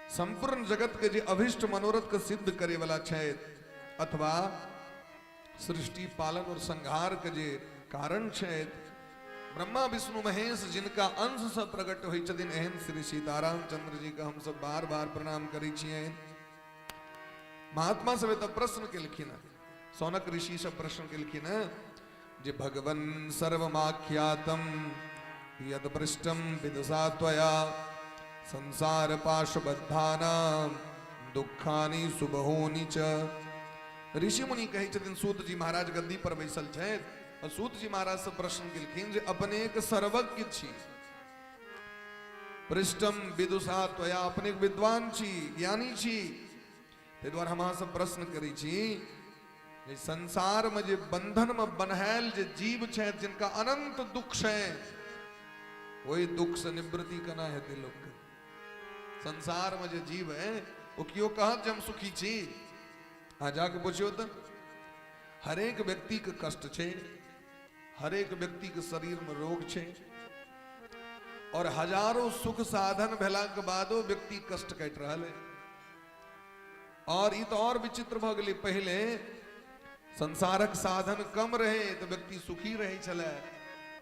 संपूर्ण जगत के जे अभिष्ट मनोरथ के सिद्ध करे वाला छथि अथवा सृष्टि पालन और संहार के जे कारण छथि, ब्रह्मा विष्णु महेश जिनका अंश से प्रकट होइ छथिन, एहन श्री सीताराम चंद्र जी के हम सब बार बार प्रणाम करै छियनि। महात्मा सब एतऽ प्रश्न केलखिन, सौनक ऋषि सब प्रश्न केलखिन जे भगवन सर्वमाख्यातम यद पृष्टम विदुषा त्वया संसार पाशबद्धानां दुःखानि सुबहूनि च। ऋषि मुनि कहै छथिन, सूत जी महाराज गद्दी पर बैसल छथि और सूत जी महाराज से प्रश्न केलखिन जे अपनेक सर्वज्ञ छी, पृष्ठम विदुषा त्वया, अपनेक विद्वान छी, ज्ञानी छी, ताहि दुआरे हम अहाँसँ प्रश्न करै छी जे संसार में जे बंधन में बन्हायल जे जीव छथि जिनका अनंत दुख छै, ओहि दुख से निवृत्ति केना हेतै लोकके? संसार में जे जीव है ओ केओ कहत जे हम सुखी छी? अहाँ जाके पुछियौ तऽ हरेक व्यक्ति के कष्ट छै, हरेक व्यक्ति के शरीर में रोग छै, और हजारों सुख साधन भेला के बादो व्यक्ति कष्ट काटि रहल है। और ई तो और विचित्र भऽ गेलै, पहिले संसारक साधन कम रहे तऽ व्यक्ति सुखी रहै छलै,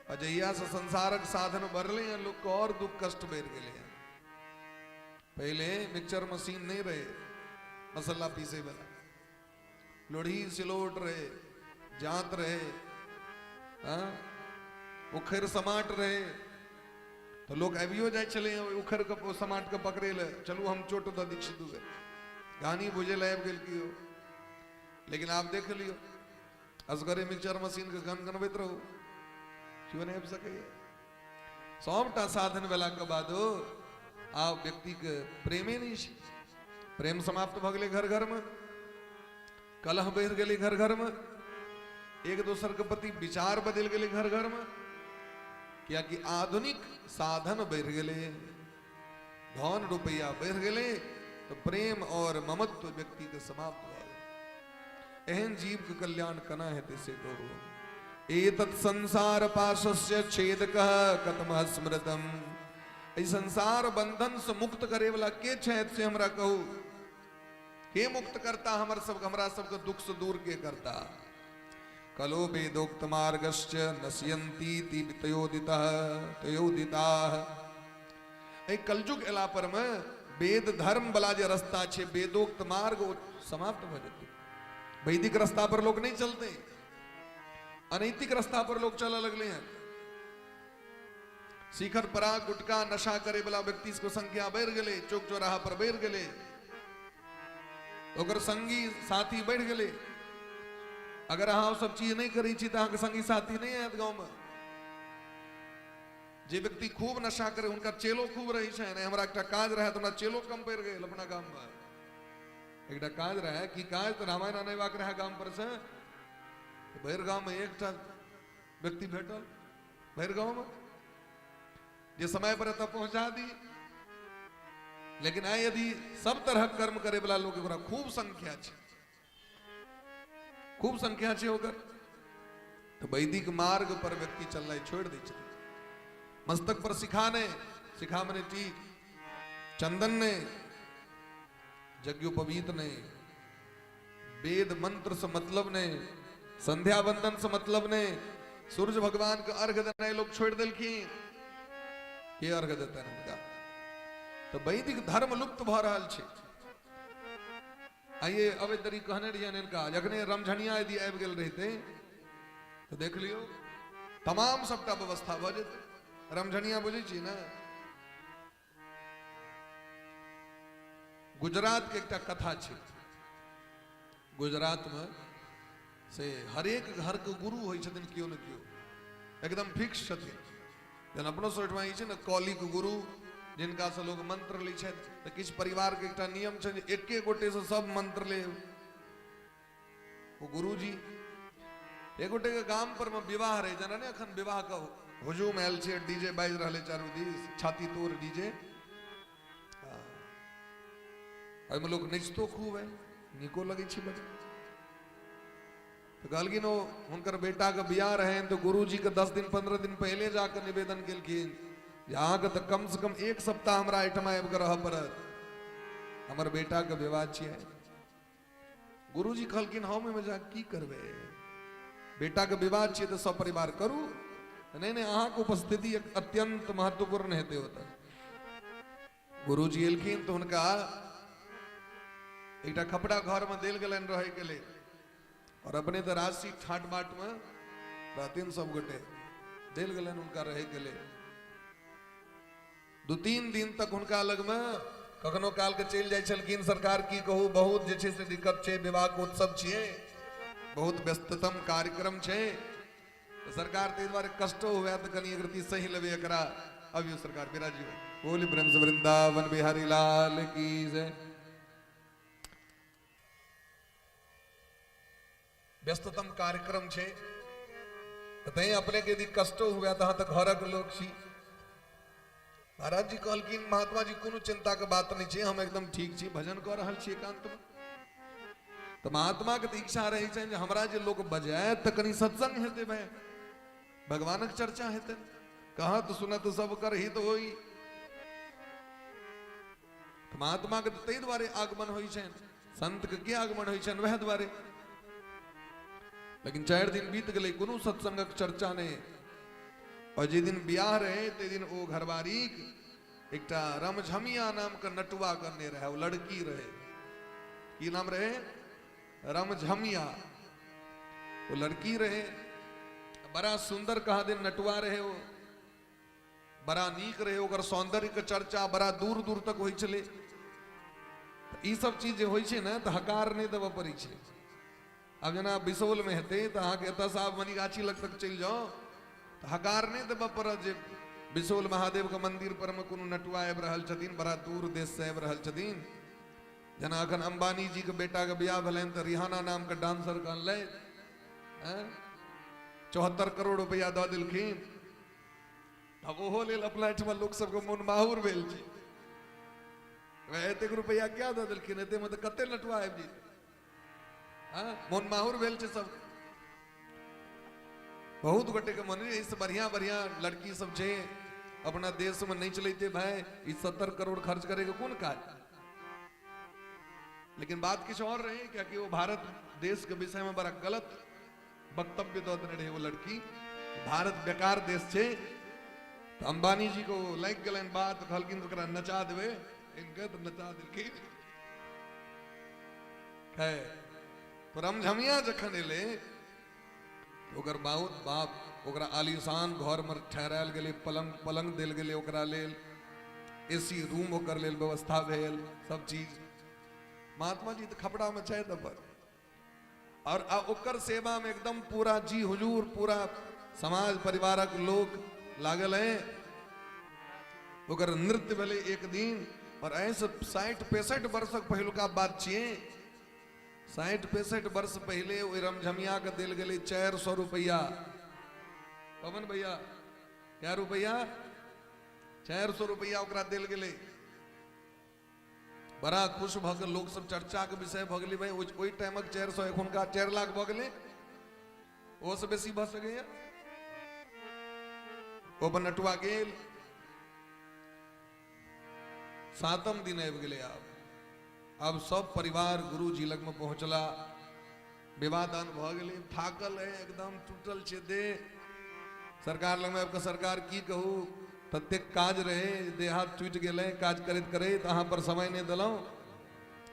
आ जहिया से संसारक साधन बढ़ले हैं लोक के और दुख कष्ट बढ़ि गेलै हैं। पहिले मिक्सचर मशीन नहीं रहे मसाला पीसे वाला, लोढ़ी सिलोट रहे, जात रहे, हाँ, उखड़ समाट रहे, तो लोग आबियो जाइ छलै उखड़ के समाट के पकड़े ले, चलू हम चोट दऽ दै छी दू बेर, गानी बुझे लए आबि गेल केओ। लेकिन आब देख लियौ असगरे मिक्सचर मशीन के गन गनबैत रहू, केओ नहि आबि सकैए। सबटा साधन भेलाके बादो आब व्यक्तिके प्रेमे नहि छै, प्रेम समाप्त भऽ गेलै घर घरमे, कलह बढ़ि गेलै घर घरमे, एक दोसर के प्रति विचार बदलि गेलै घर घरमे, कियाकि आधुनिक साधन बढ़ि गेलै, धन रुपैआ बढ़ि गेलै, तऽ प्रेम और ममत्व व्यक्ति के समाप्त भऽ गेलै। एहन जीव के कल्याण केना हेतै से कहू। एतत् संसार पाशस्य छेदकः कतमः स्मृतम। एहि संसार बंधन से मुक्त करे वाला के छथि से हमरा कहू। के मुक्त करता हमर सब, हमरा सबके दुख से दूर के करता? कलो वेदोक्त मार्गश्च नश्यन्ति तयोदितः तयोदिताः। एहि कलयुग एला पर में वेद धर्म वाला जे रास्ता छै, वेदोक्त मार्ग, ओ समाप्त भऽ जेतै। वैदिक रास्ता पर लोग नहीं चलते, अनैतिक रास्ता पर लोग चलऽ लगले हैं। शिखर पराग गुटखा नशा करे वाला व्यक्ति के संख्या बढ़ि गेलै, चौक चौराहा पर बढ़ि गेलै, ओकर संगी साथी बढ़ि गेलै। अगर अहाँ सब चीज नहीं करै छी तऽ अहाँके संगी साथी नहीं आयत गाँवमे। जे व्यक्ति खूब नशा करे हुनका चेलो खूब रहै छनि। हमरा एकटा काज रहै तऽ हमरा चेलो कम पड़ि गेल अपना गाममे। एकटा काज रहै, की काज? तऽ रामायण अनेबाक रहै गाम पर से, भरि गाममे एकटा व्यक्ति भेटल भरि गाँवमे जे समय पर एतऽ पहुंचा दी। लेकिन आइ यदि सब तरहक कर्म करे वाला लोग ओकरा खूब संख्या छै, खूब संख्या छै ओकर, तऽ वैदिक मार्ग पर व्यक्ति चलनाइ छोड़ि दै छै। मस्तक पर शिखा नहि, शिखा मने टीक, चंदन नहि, यज्ञोपवीत नहि, वेद मंत्र से मतलब नहीं, संध्या बंदन से मतलब नहीं, सूर्य भगवान के अर्घ देनाइ लोग छोड़ देलखिन। के अर्घ देतनि हुनका? तो वैदिक धर्म लुप्त भऽ रहल छै। आइए अबैत देरी कहने रहियनि हिनका, जखने रमझनिया यदि आबि गेल रहितै तऽ देख लियौ तमाम सबटा व्यवस्था भऽ जेतै। रमझनिया बुझै छी ने? गुजरात के एकटा कथा छै। गुजरात में से हरेक घर के गुरु होइ छथिन केओ ने केओ, एकदम फिक्स छथिन। जेना अपनो सब ओहिठमा ई छै ने कौलिक गुरु, जिनका से लोग मंत्र लै छथि, तऽ किछु परिवार के एकटा नियम छै जे एके गोटे से सब मंत्र लेब। ओ गुरुजी एक गोटे के गाम पर में विवाह रहे, जेना ने अखन विवाह के हुजूम आयल छै, डीजे बाजि रहलै चारू दिस, छाती तोड़ डीजे, ओहिमे लोक नचितो खूब है, नीको लगै छै बड़। तऽ कहलखिन ओ हुनकर बेटाके बियाह रहनि तऽ गुरुजीके 10 दिन 15 दिन पहिले जाकऽ निवेदन केलखिन जे अहाँके तऽ कमसँ कम एक सप्ताह हमरा एहिठमा आबि कऽ रहऽ पड़त, हमर बेटाके विवाह छियै। गुरुजी कहलखिन हम एहिमे जा की करबै, बेटाके विवाह छियै तऽ सब परिवार करू। नहि नहि, अहाँके उपस्थिति अत्यंत महत्वपूर्ण हेतै ओतऽ। गुरुजी एलखिन तऽ हुनका एकटा खपड़ा घरमे देल गेलनि रहैके लेल, और अपने तऽ राजसी ठाट बाटमे रहथिन सब गोटे, देल गेलनि हुनका रहैके लेल। 2-3 दिन तक हुनका लगमे कखनो काल के चलि जाइ छलखिन, सरकार की कहू बहुत जे छै से दिक्कत छै, विवाहके उत्सव छियै, बहुत व्यस्ततम कार्यक्रम छै, तऽ सरकार ताहि दुआरे कष्टो हुए तऽ कनि एक रत्ती सही लेबै एकरा। अबियौ सरकार बिराजियौ। बोली प्रेम से वृंदावन बिहारी लाल की जय। व्यस्ततम कार्यक्रम छै, तऽ तैं अपनेके यदि कष्टो हुए तऽ अहाँ तऽ घरक लोक छी। महाराज जी कहलखिन महात्मा जी कोनो चिंता के बात नहीं छै, हम एकदम ठीक छी, भजन कऽ रहल छी एकांत में। तऽ महात्मा के तऽ इच्छा रहै छनि जे हमरा जे लोक बजायत तऽ कनि सत्संग हेतै भाय, भगवानक चर्चा हेतै, कहत सुनत सब कर हित होई। तऽ महात्मा के तऽ ताहि दुआरे आगमन होइ छनि, संत के की आगमन होइ छनि वएह दुआरे। लेकिन 4 दिन बीत गेलै, कोनो सत्संगक चर्चा नहि। और जे दिन बियाह रहे ते दिन ओ घरवारीक एकटा रमझमिया नाम के नटुआ करने रहे, ओ लड़की रहे, की नाम रहे? रमझमिया। वो लड़की रहे, बड़ा सुंदर कहा दिन नटुआ रहे, वो बड़ा नीक रहे, ओकर सौंदर्य के चर्चा बड़ा दूर दूर तक होइ छलै। ई सब चीज जे होइ छै ने तऽ हकार नहि देबऽ पड़ै छै। आब जेना बिसौल में हेतै तऽ अहाँके एतऽसँ आब मनीगाछी लग तक चलि जाउ तऽ हकार नहि देबऽ पड़त जे बिसौल महादेव के मंदिर पर में कोनो नटुआ आबि रहल छथिन, बड़ा दूर देश से आबि रहल छथिन। जेना अखन अंबानी जी के बेटा के बियाह भेलनि तऽ रिहाना नाम के डांसर के अनलथि, 74 करोड़ रुपया दऽ देलखिन। आब ओहो लेल अपना एहिठमा लोक सबके मोन माहुर भेल छै, एतेक रुपया क्या दऽ देलखिन, एते में तऽ कते नटुआ आबि जेतै। हाँ, मोन माहुर भेल छै सब। बहुत गोटे के मन एहिसँ बढ़िया बढ़िया लड़की सब छै अपना देश में नहीं चलते भाई, ई 70 करोड़ खर्च करे के कोन काज। लेकिन बात किछु और रहे, क्योंकि वो भारत देश के विषय में बड़ा गलत वक्तव्य दऽ देने रहे वो लड़की, भारत बेकार देश छै। तऽ अंबानी जी को लागि गेलनि बात, कहलखिन ओकरा नचा देबै, इनके तऽ नचा देलखिन। खैर तो रमझमिया जखन एलै ओकर बहुत बाप ओकरा आलीशान घर में ठहरायल गेलै, पलंग पलंग देल गेलै ओकरा लेल, एसी रूम ओकर लेल व्यवस्था भेल, सब चीज। महात्मा जी तऽ खपड़ा में छथि अपन, और ओकर सेवा में एकदम पूरा जी हुजूर पूरा समाज परिवारक लोक लागल है। ओकर नृत्य भेलै एक दिन, और एहिसँ 60-65 वर्षक पहिलुका बात छियै। 60-65 वर्ष पहिले ओहि रमझमिया के देल गेलै 400 रुपैआ। पवन भैया क्या रुपैआ? 400 रुपैआ ओकरा देल गेलै। बड़ा खुश भऽ कऽ लोक सब चर्चा के विषय भऽ गेलै, भाई ओहि टाइमक 400 एखुनका 4 लाख भऽ गेलै, ओहोसँ बेसी भऽ सकैया। ओ अपन नटुआ गेल, 7म दिन आबि गेलै। आब सब परिवार गुरुजी लगमे पहुँचला, विवाह दान भऽ गेलै, थाकल है एकदम, टूटल छै देह। सरकार लगमे आबि कऽ सरकार की कहू, ततेक काज रहे, देह हाथ टूटि गेलै काज करैत करैत, अहाँ पर समय नहि देलहुँ,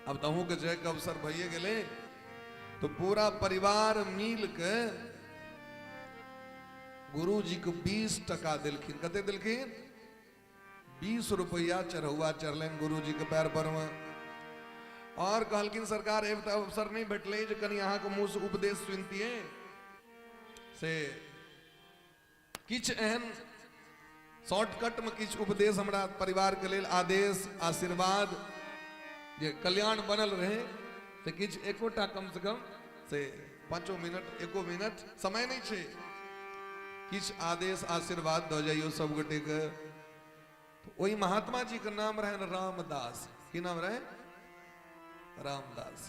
आब तऽ अहूँके जायके अवसर भइए गेलै। तो पूरा परिवार मिल के गुरुजी के 20 टका देलखिन। कते देलखिन? 20 रुपया चढ़ौआ चढ़लनि गुरुजी के पैर पर में, और कहलखिन सरकार एक तऽ अवसर नहीं भेटलै जे कनि अहाँके मुँह से उपदेश सुनतियै, से किछु एहन शॉर्टकट में किछु उपदेश हमरा परिवार के लेल, आदेश आशीर्वाद जे कल्याण बनल रहे, से किछु एकोटा कम से कम से 5 मिनट 1 मिनट समय नहीं छै, किछु आदेश आशीर्वाद दऽ जाइयो सब गोटे के। ओहि महात्मा जी के नाम रहनि रामदास। की नाम रहे? रामदास।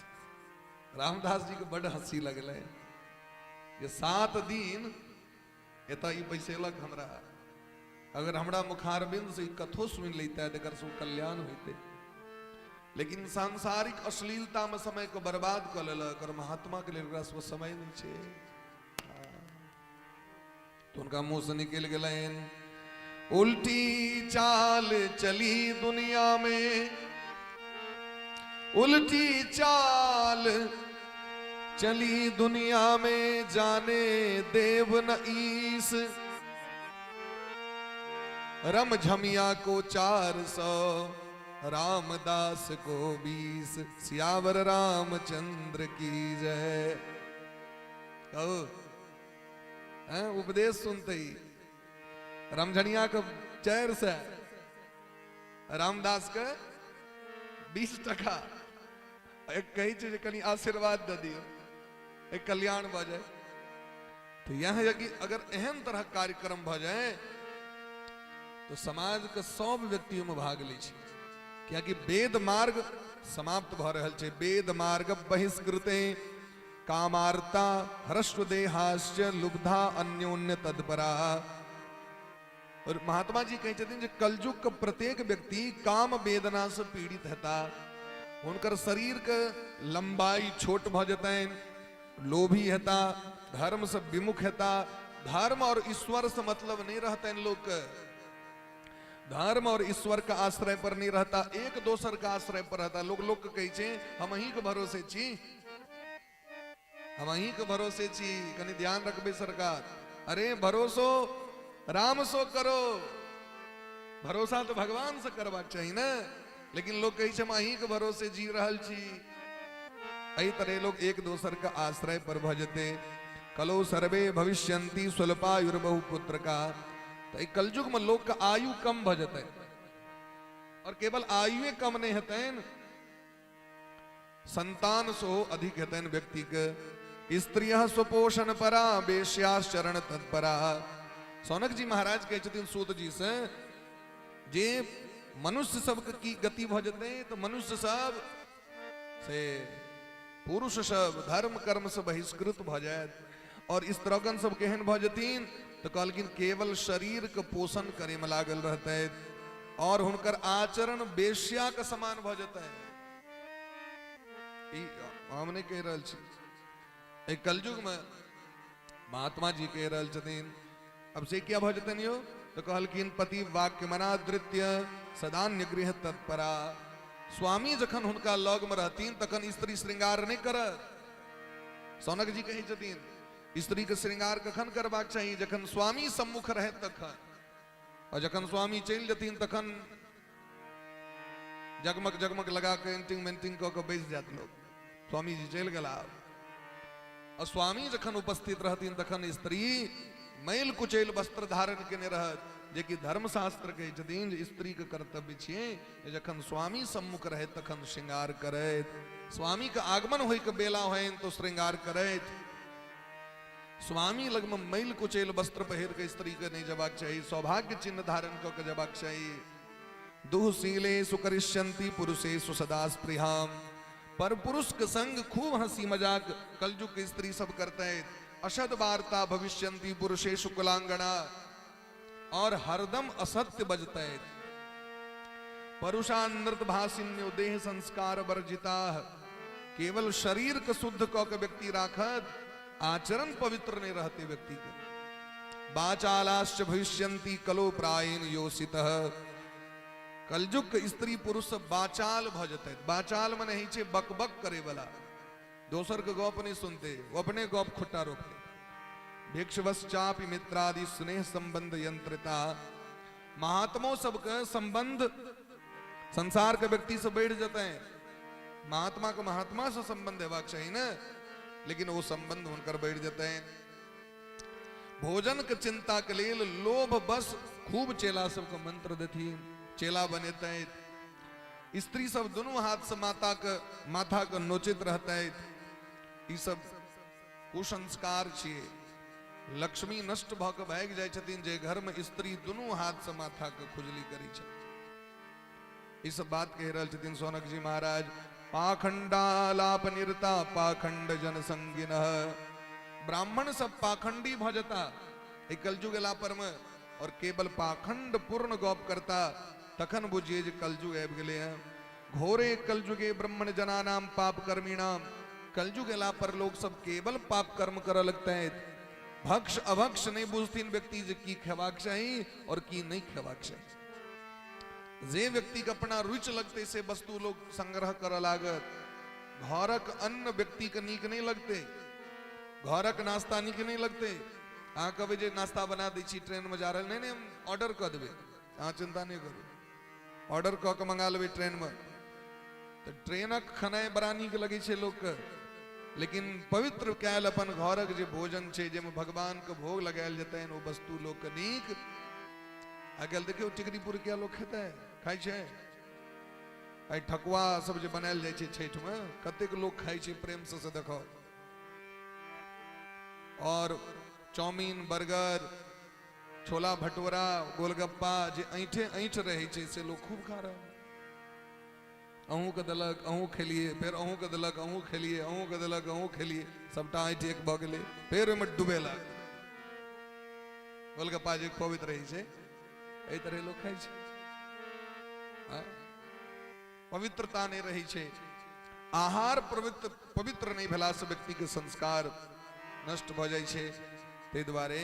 रामदास जी के बड हंसी लगलै जे 7 दिन एतऽ ई बैसेलक हमरा, अगर हमरा मुखारबिंद से कथो सुनि लैते तऽ एकर सब कल्याण होइते। लेकिन सांसारिक अश्लीलता में समय को बर्बाद कऽ लेलक, और महात्मा के लेल ओकरा सब समय नहीं छै। तो उनका मुंह से निकल गेलनि, उल्टी चाल चली दुनिया में, उल्टी चाल चली दुनिया में, जाने देव न ईस, रमझमिया को 400, रामदास को 20, सियावर रामचंद्र की जय। कहू हैं, उपदेश सुनते ही रमझनिया के 400, रामदास के 20 टका। एक कहै छै जे कनि आशीर्वाद दऽ दियौ, कल्याण भऽ जाय। तऽ इएह यदि अगर एहन तरहक कार्यक्रम भऽ जाय तो समाज के सब व्यक्ति ओहिमे भाग लै छै, कियाकि वेद मार्ग समाप्त भऽ रहल छै। वेद मार्ग बहिष्कृते कामार्ता ह्रस्व देहाश्च लुब्धा अन्योन्य तत्परा। और महात्मा जी कहै छथिन जे कलयुग के प्रत्येक व्यक्ति काम वेदना से पीड़ित हेता, हुनकर शरीर के लंबाई छोट भऽ जेतनि, लोभी हेता, धर्म से विमुख हेता, धर्म और ईश्वर से मतलब नहीं रहतनि लोक के, धर्म और ईश्वर के आश्रय पर नहीं रहता, एक दोसर के आश्रय पर रहता। लोग लोग के कहै छै हम अहीं के भरोसे छी, हम अहीं के भरोसे छी, कनि ध्यान रखबै सरकार। अरे भरोसो राम सो करो, भरोसा तो भगवान से करबाक चाही ने, लेकिन लोग कहै छै हम अहीं के भरोसे जी रहल छी। एहि तरह लोग एक दोसर के आश्रय पर भऽ जेतै। कलो सर्वे भविष्यन्ति स्वल्पायुर्बहु पुत्र का। तऽ एहि कलयुग में लोग के आयु कम भऽ जेतै, और केवल आयुए कम नहीं हेतनि, संतान सेहो अधिक हेतनि व्यक्ति के। स्त्रियः स्वपोषण परा वेश्याश्चरण तत्परा। सौनक जी महाराज कहै छथिन सूत जी से जे मनुष्य सबके की गति भऽ जेतै, तऽ मनुष्य सब से पुरुष सब धर्म कर्म से बहिष्कृत भऽ जायत, और स्त्रीगण सब केहन भऽ जेथिन तऽ कहलखिन केवल शरीर के पोषण करे में लागल रहतै और हुनकर आचरण वेश्या के समान भऽ जेतै। ई हम नहि कहि रहल छी, एहि कलयुग में महात्मा जी कहि रहल छथिन। अब से किया भऽ जेतनि यौ, तऽ कहलखिन पति वाक्य मनादृत्य सदान्य गृह तत्परा। स्वामी जखन हुनका लग में रहथिन तखन स्त्री श्रृंगार नहि करत। सौनक जी कहै छथिन स्त्री के श्रृंगार कखन करबाक चाही, जखन स्वामी सम्मुख रहे तखन, और जखन स्वामी चलि जेथिन तखन जगमग जगमग लगा के एंटिंग मेंटिंग कऽ के बैस जायत लोग, स्वामी जी चलि गेला। और स्वामी जखन उपस्थित रहथिन तखन स्त्री मैल कुचैल वस्त्र धारण केने रहत, जेकि धर्मशास्त्र कहै छथिन जे स्त्री के कर्तव्य छियै जे जखन स्वामी सम्मुख रहे तखन श्रृंगार करैत, स्वामी के आगमन होय के बेला होइन तो श्रृंगार करैत। स्वामी लग में मैल कुचैल वस्त्र पहिर के स्त्री के नहीं जबाक चाही, सौभाग्य चिन्ह धारण कऽ के जबाक चाही। दुःशीले सुकरिष्यन्ति पुरुषेषु सदा स्पृहाम। पर पुरुष के संग खूब हंसी मजाक कलयुग के स्त्री सब करते। असद वार्ता भविष्यन्ति पुरुषेषु कुलांगना, और हरदम असत्य बजते। परुषानृत भाषिन्यो देह संस्कार वर्जिता। केवल शरीर के शुद्ध कऽ के व्यक्ति राखत, आचरण पवित्र नहीं रहते व्यक्ति के। बाचालाश्च भविष्यन्ति कलो प्रायेण योषितः। कलयुग के स्त्री पुरुष सब बाचाल भऽ जेतै। बाचाल मने होइ छै बकबक करे वाला, दोसर के गप नहीं सुनते, वो अपने गप खुट्टा रोकते। भिक्षवश्चापि मित्रादि स्नेह संबंध यंत्रता। महात्मो सबके संबंध संसार के व्यक्ति से बढ़ जेतै। महात्मा के महात्मा से संबंध हेबाक चाही ने, लेकिन वो संबंध हुनकर बढ़ जेतै। भोजन के चिंता के लेल लोभ बस खूब चेला सबके मंत्र देथिन, चेला बनेतै। स्त्री सब दुनू हाथ से माता के माथा के नोचित रहतै। ई सब कुसंस्कार छियै। लक्ष्मी नष्ट भऽ के भागि जाइ छथिन जे घर में स्त्री दुनू हाथ से माथा के खुजली करै छै। ई सब बात कहि रहल छथिन सौनक जी महाराज। पाखंडालाप निरता पाखंड जन संगिनः। ब्राह्मण सब पाखंडी भऽ जेता एहि कलयुग एला पर में, और केवल पाखंड पूर्ण गप करता, तखन बुझिए जे कलयुग आबि गेलै हँ। घोरे कलयुगे ब्राह्मण जनानाम पाप कर्मीणाम। कलयुग एला पर लोग सब केवल पाप कर्म करऽ लगतै। भक्ष अभक्ष नहीं बुझथिन व्यक्ति जे की खेबाक चाही और की नहीं खेबाक चाही। जे व्यक्ति के अपना रुचि लगतै से वस्तु लोग संग्रह करऽ लागत। घरक अन्न व्यक्ति के नीक नहीं लगतै, घरक नाश्ता नीक नहीं लगतै। अहाँ कहबै जे नाश्ता बना दै छी, ट्रेन में जा रहल, नहीं नहीं हम ऑर्डर कऽ देबै, अहाँ चिंता नहीं करू, ऑर्डर कऽ के मंगा लेबै ट्रेन में। तऽ ट्रेनक खेनाइ बड़ा नीक लगै छै लोकके, लेकिन पवित्र कयल अपन घरक जे भोजन छै, जाहिमे भगवान के भोग लगायल जेतनि, ओ वस्तु लोकके नीक। आइ काल्हि देखियौ टिकरी पुरकिया लोक खेतै, खाइ छै। आइ ठकुआ सब जे बनायल जाइ छै छठिमे, कतेक लोक खाइ छै प्रेमसँ, से देखो। आओर चाउमीन, बर्गर, छोला भटूरा, गोलगप्पा जे ऐंठे ऐंठ रहै छै से लोग खूब खा रहल। अहूँके देलक, अहूँ खेलिए, फेर अहूँके देलक, अहूँ खेलिए, अहूँके देलक, अहूँ खेलिए, सबटा ऐंठ एक भऽ गेलै, फेर ओहिमे डुबेलक। गोलगप्पा जे खुआबैत रहै छै, एहि तरहे लोक खाइ छै। पवित्रता नहि रहै छै। आहार पवित्र पवित्र नहि भेलासँ व्यक्तिके संस्कार नष्ट भऽ जाइ छै। ताहि दुआरे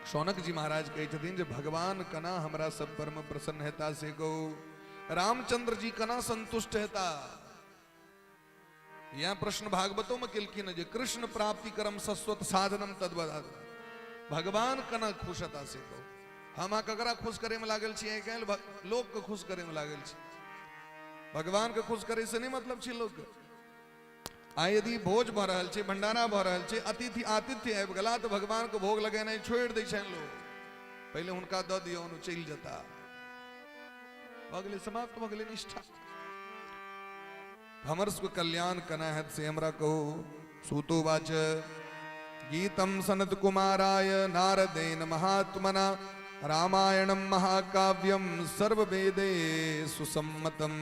शौनक जी महाराज कहै छथिन जे भगवान कना हमरा सब पर में प्रसन्न हेता से कहू, रामचंद्र जी कना संतुष्ट हेता। यह प्रश्न भागवतों में केलखिन जे कृष्ण प्राप्ति करम सस्वत साधनम तद्वदात, भगवान कना खुश हेता से कहू। हम अहाँ ककरा खुश करे में लागल छी? आइ काल्हि लोक के खुश करे में लागल छी। भगवान के खुश करे से नहीं मतलब छी लोक के। आइ यदि भोज भऽ रहल छै, भंडारा भऽ रहल छै, अतिथि आतिथ्य आबि गेला तऽ भगवान के भोग लगेनाइ छोड़ि दै छनि लोक, पहिले हुनका दऽ दियौन, चलि जेता। भऽ गेलै, समाप्त भऽ गेलै निष्ठा। हमर सबके कल्याण केना हैत से हमरा कहू। सूतोवाच गीतम सनत कुमाराय नारदेन महात्मना रामायणम महाकाव्यम सर्ववेदे सुसम्मतम।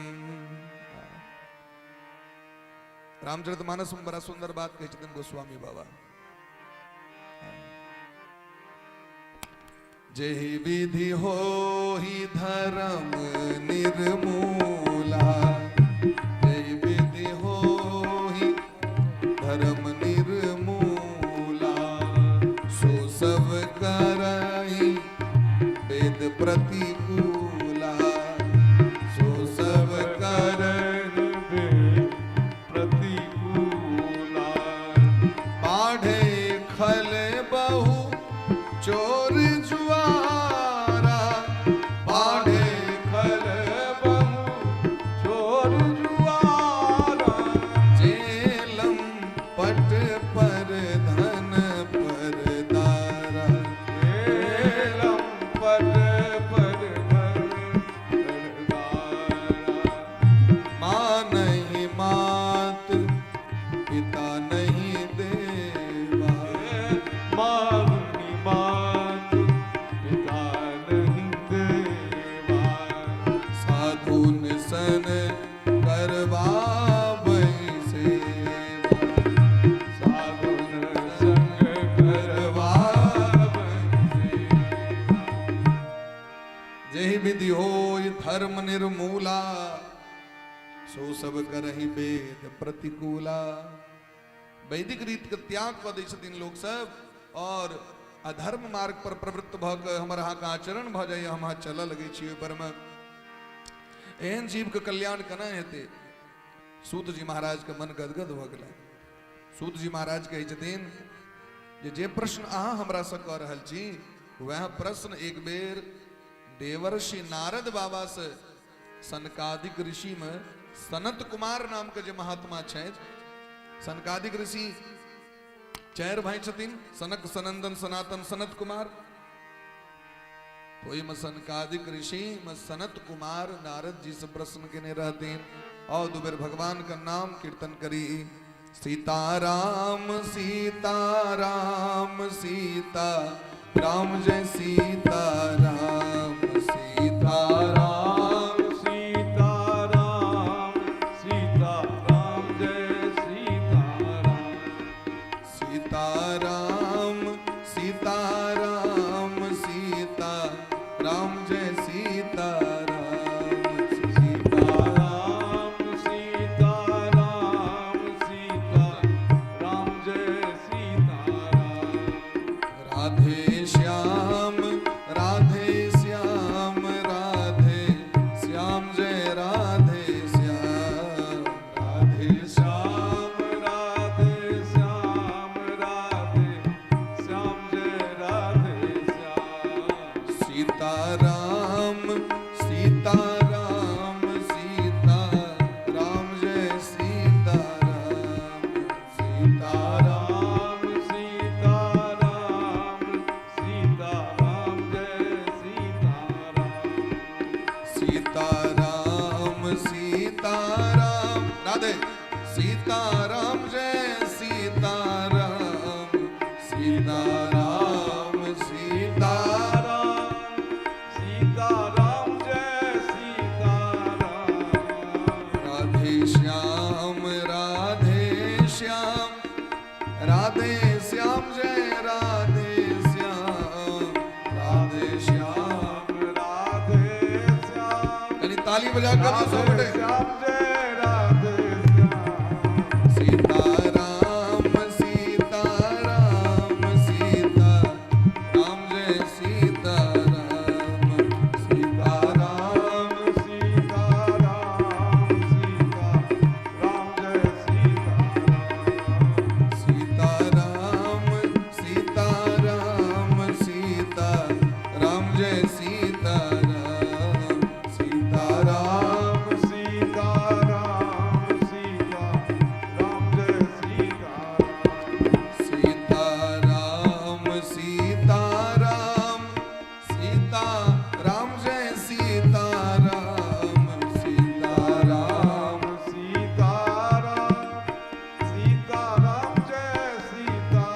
रामचरितमानस में बड़ा सुंदर बात कहै छथिन गोस्वामी बाबा। जेहि विधि होहि धर्म निर्मूला, जेहि विधि होहि धर्म निर्मूला, सो सब करहि वेद प्रतिकूला, सो सब करहि वेद प्रतिकूला। बाढ़े खल बहु चोर जुआरा, बाढ़े खल बहु चोर जुआरा, जेलम पट पर धन पर दारा, जेलम पट पर धन पर दारा। माँ नहीं मात पिता नहीं देवा, मारुनि मात पिता नहीं देवा, साधु निसन करवा सेवा, साधु संग करवा सेवा। जेहि विधि होय धर्म निर्मूला, सो सब करहि वेद प्रतिकूला। वैदिक रीत के त्याग कऽ दै छथिन लोक सब और अधर्म मार्ग पर प्रवृत्त भऽ कऽ हमर अहाँके आचरण भऽ जाइए, हम अहाँ चलऽ लगै छी ओहि पर मे। एहन जीव के कल्याण केना हेतै? सूत जी महाराज के मन गदगद भऽ गेलै। सूत जी महाराज कहै छथिन जे जे प्रश्न अहाँ हमरा से कऽ रहल छी वएह प्रश्न एक बेर देवर्षि नारद बाबा से सनकादिक ऋषि में सनत कुमार नाम के जे महात्मा छथि, सनकादिक ऋषि चारि भाई छथिन, सनक सनंदन सनातन सनत कुमार। ओहिमे सनकादिक ऋषि में सनत कुमार नारद जी से प्रश्न केने रहथिन, और दू बेर भगवान का नाम कीर्तन करी, सीता राम सीता राम सीता राम जय सीता राम सीता राम सीता राम सीता राम जय सीता राम, सीता राम सीता राम सीता राम जय सीता राम सीता राम सीता राम सीता राम जय सीता राम। राधे श्याम राधे श्याम राधे श्याम जय राधे श्याम, राधे श्याम राधे श्याम राधे श्याम जय राधे श्याम। सीता राम सीता राम सीता राम जय सीता राम, सीता राम सीता राम सीता राम जय सीता राम, सीता राम सीता राम राधे सीता राम जय सीता राम, श्याम राधे श्याम। कनी ताली बजा कर तो सब राधे गोटे। श्याम जय राधे श्याम। सीता राम सीता राम सीता राम जय सीता राम। सीता राम सीता राम सीता राम जय सीता राम। सीता राम सीता राम सीता राम जय सीता राम। सीता राम राम सीता राम सीता राम जय सीता राम। सीता राम सीता राम सीता राम जय सीता राम। सीता राम राम सीता राम सीता राम जय सीता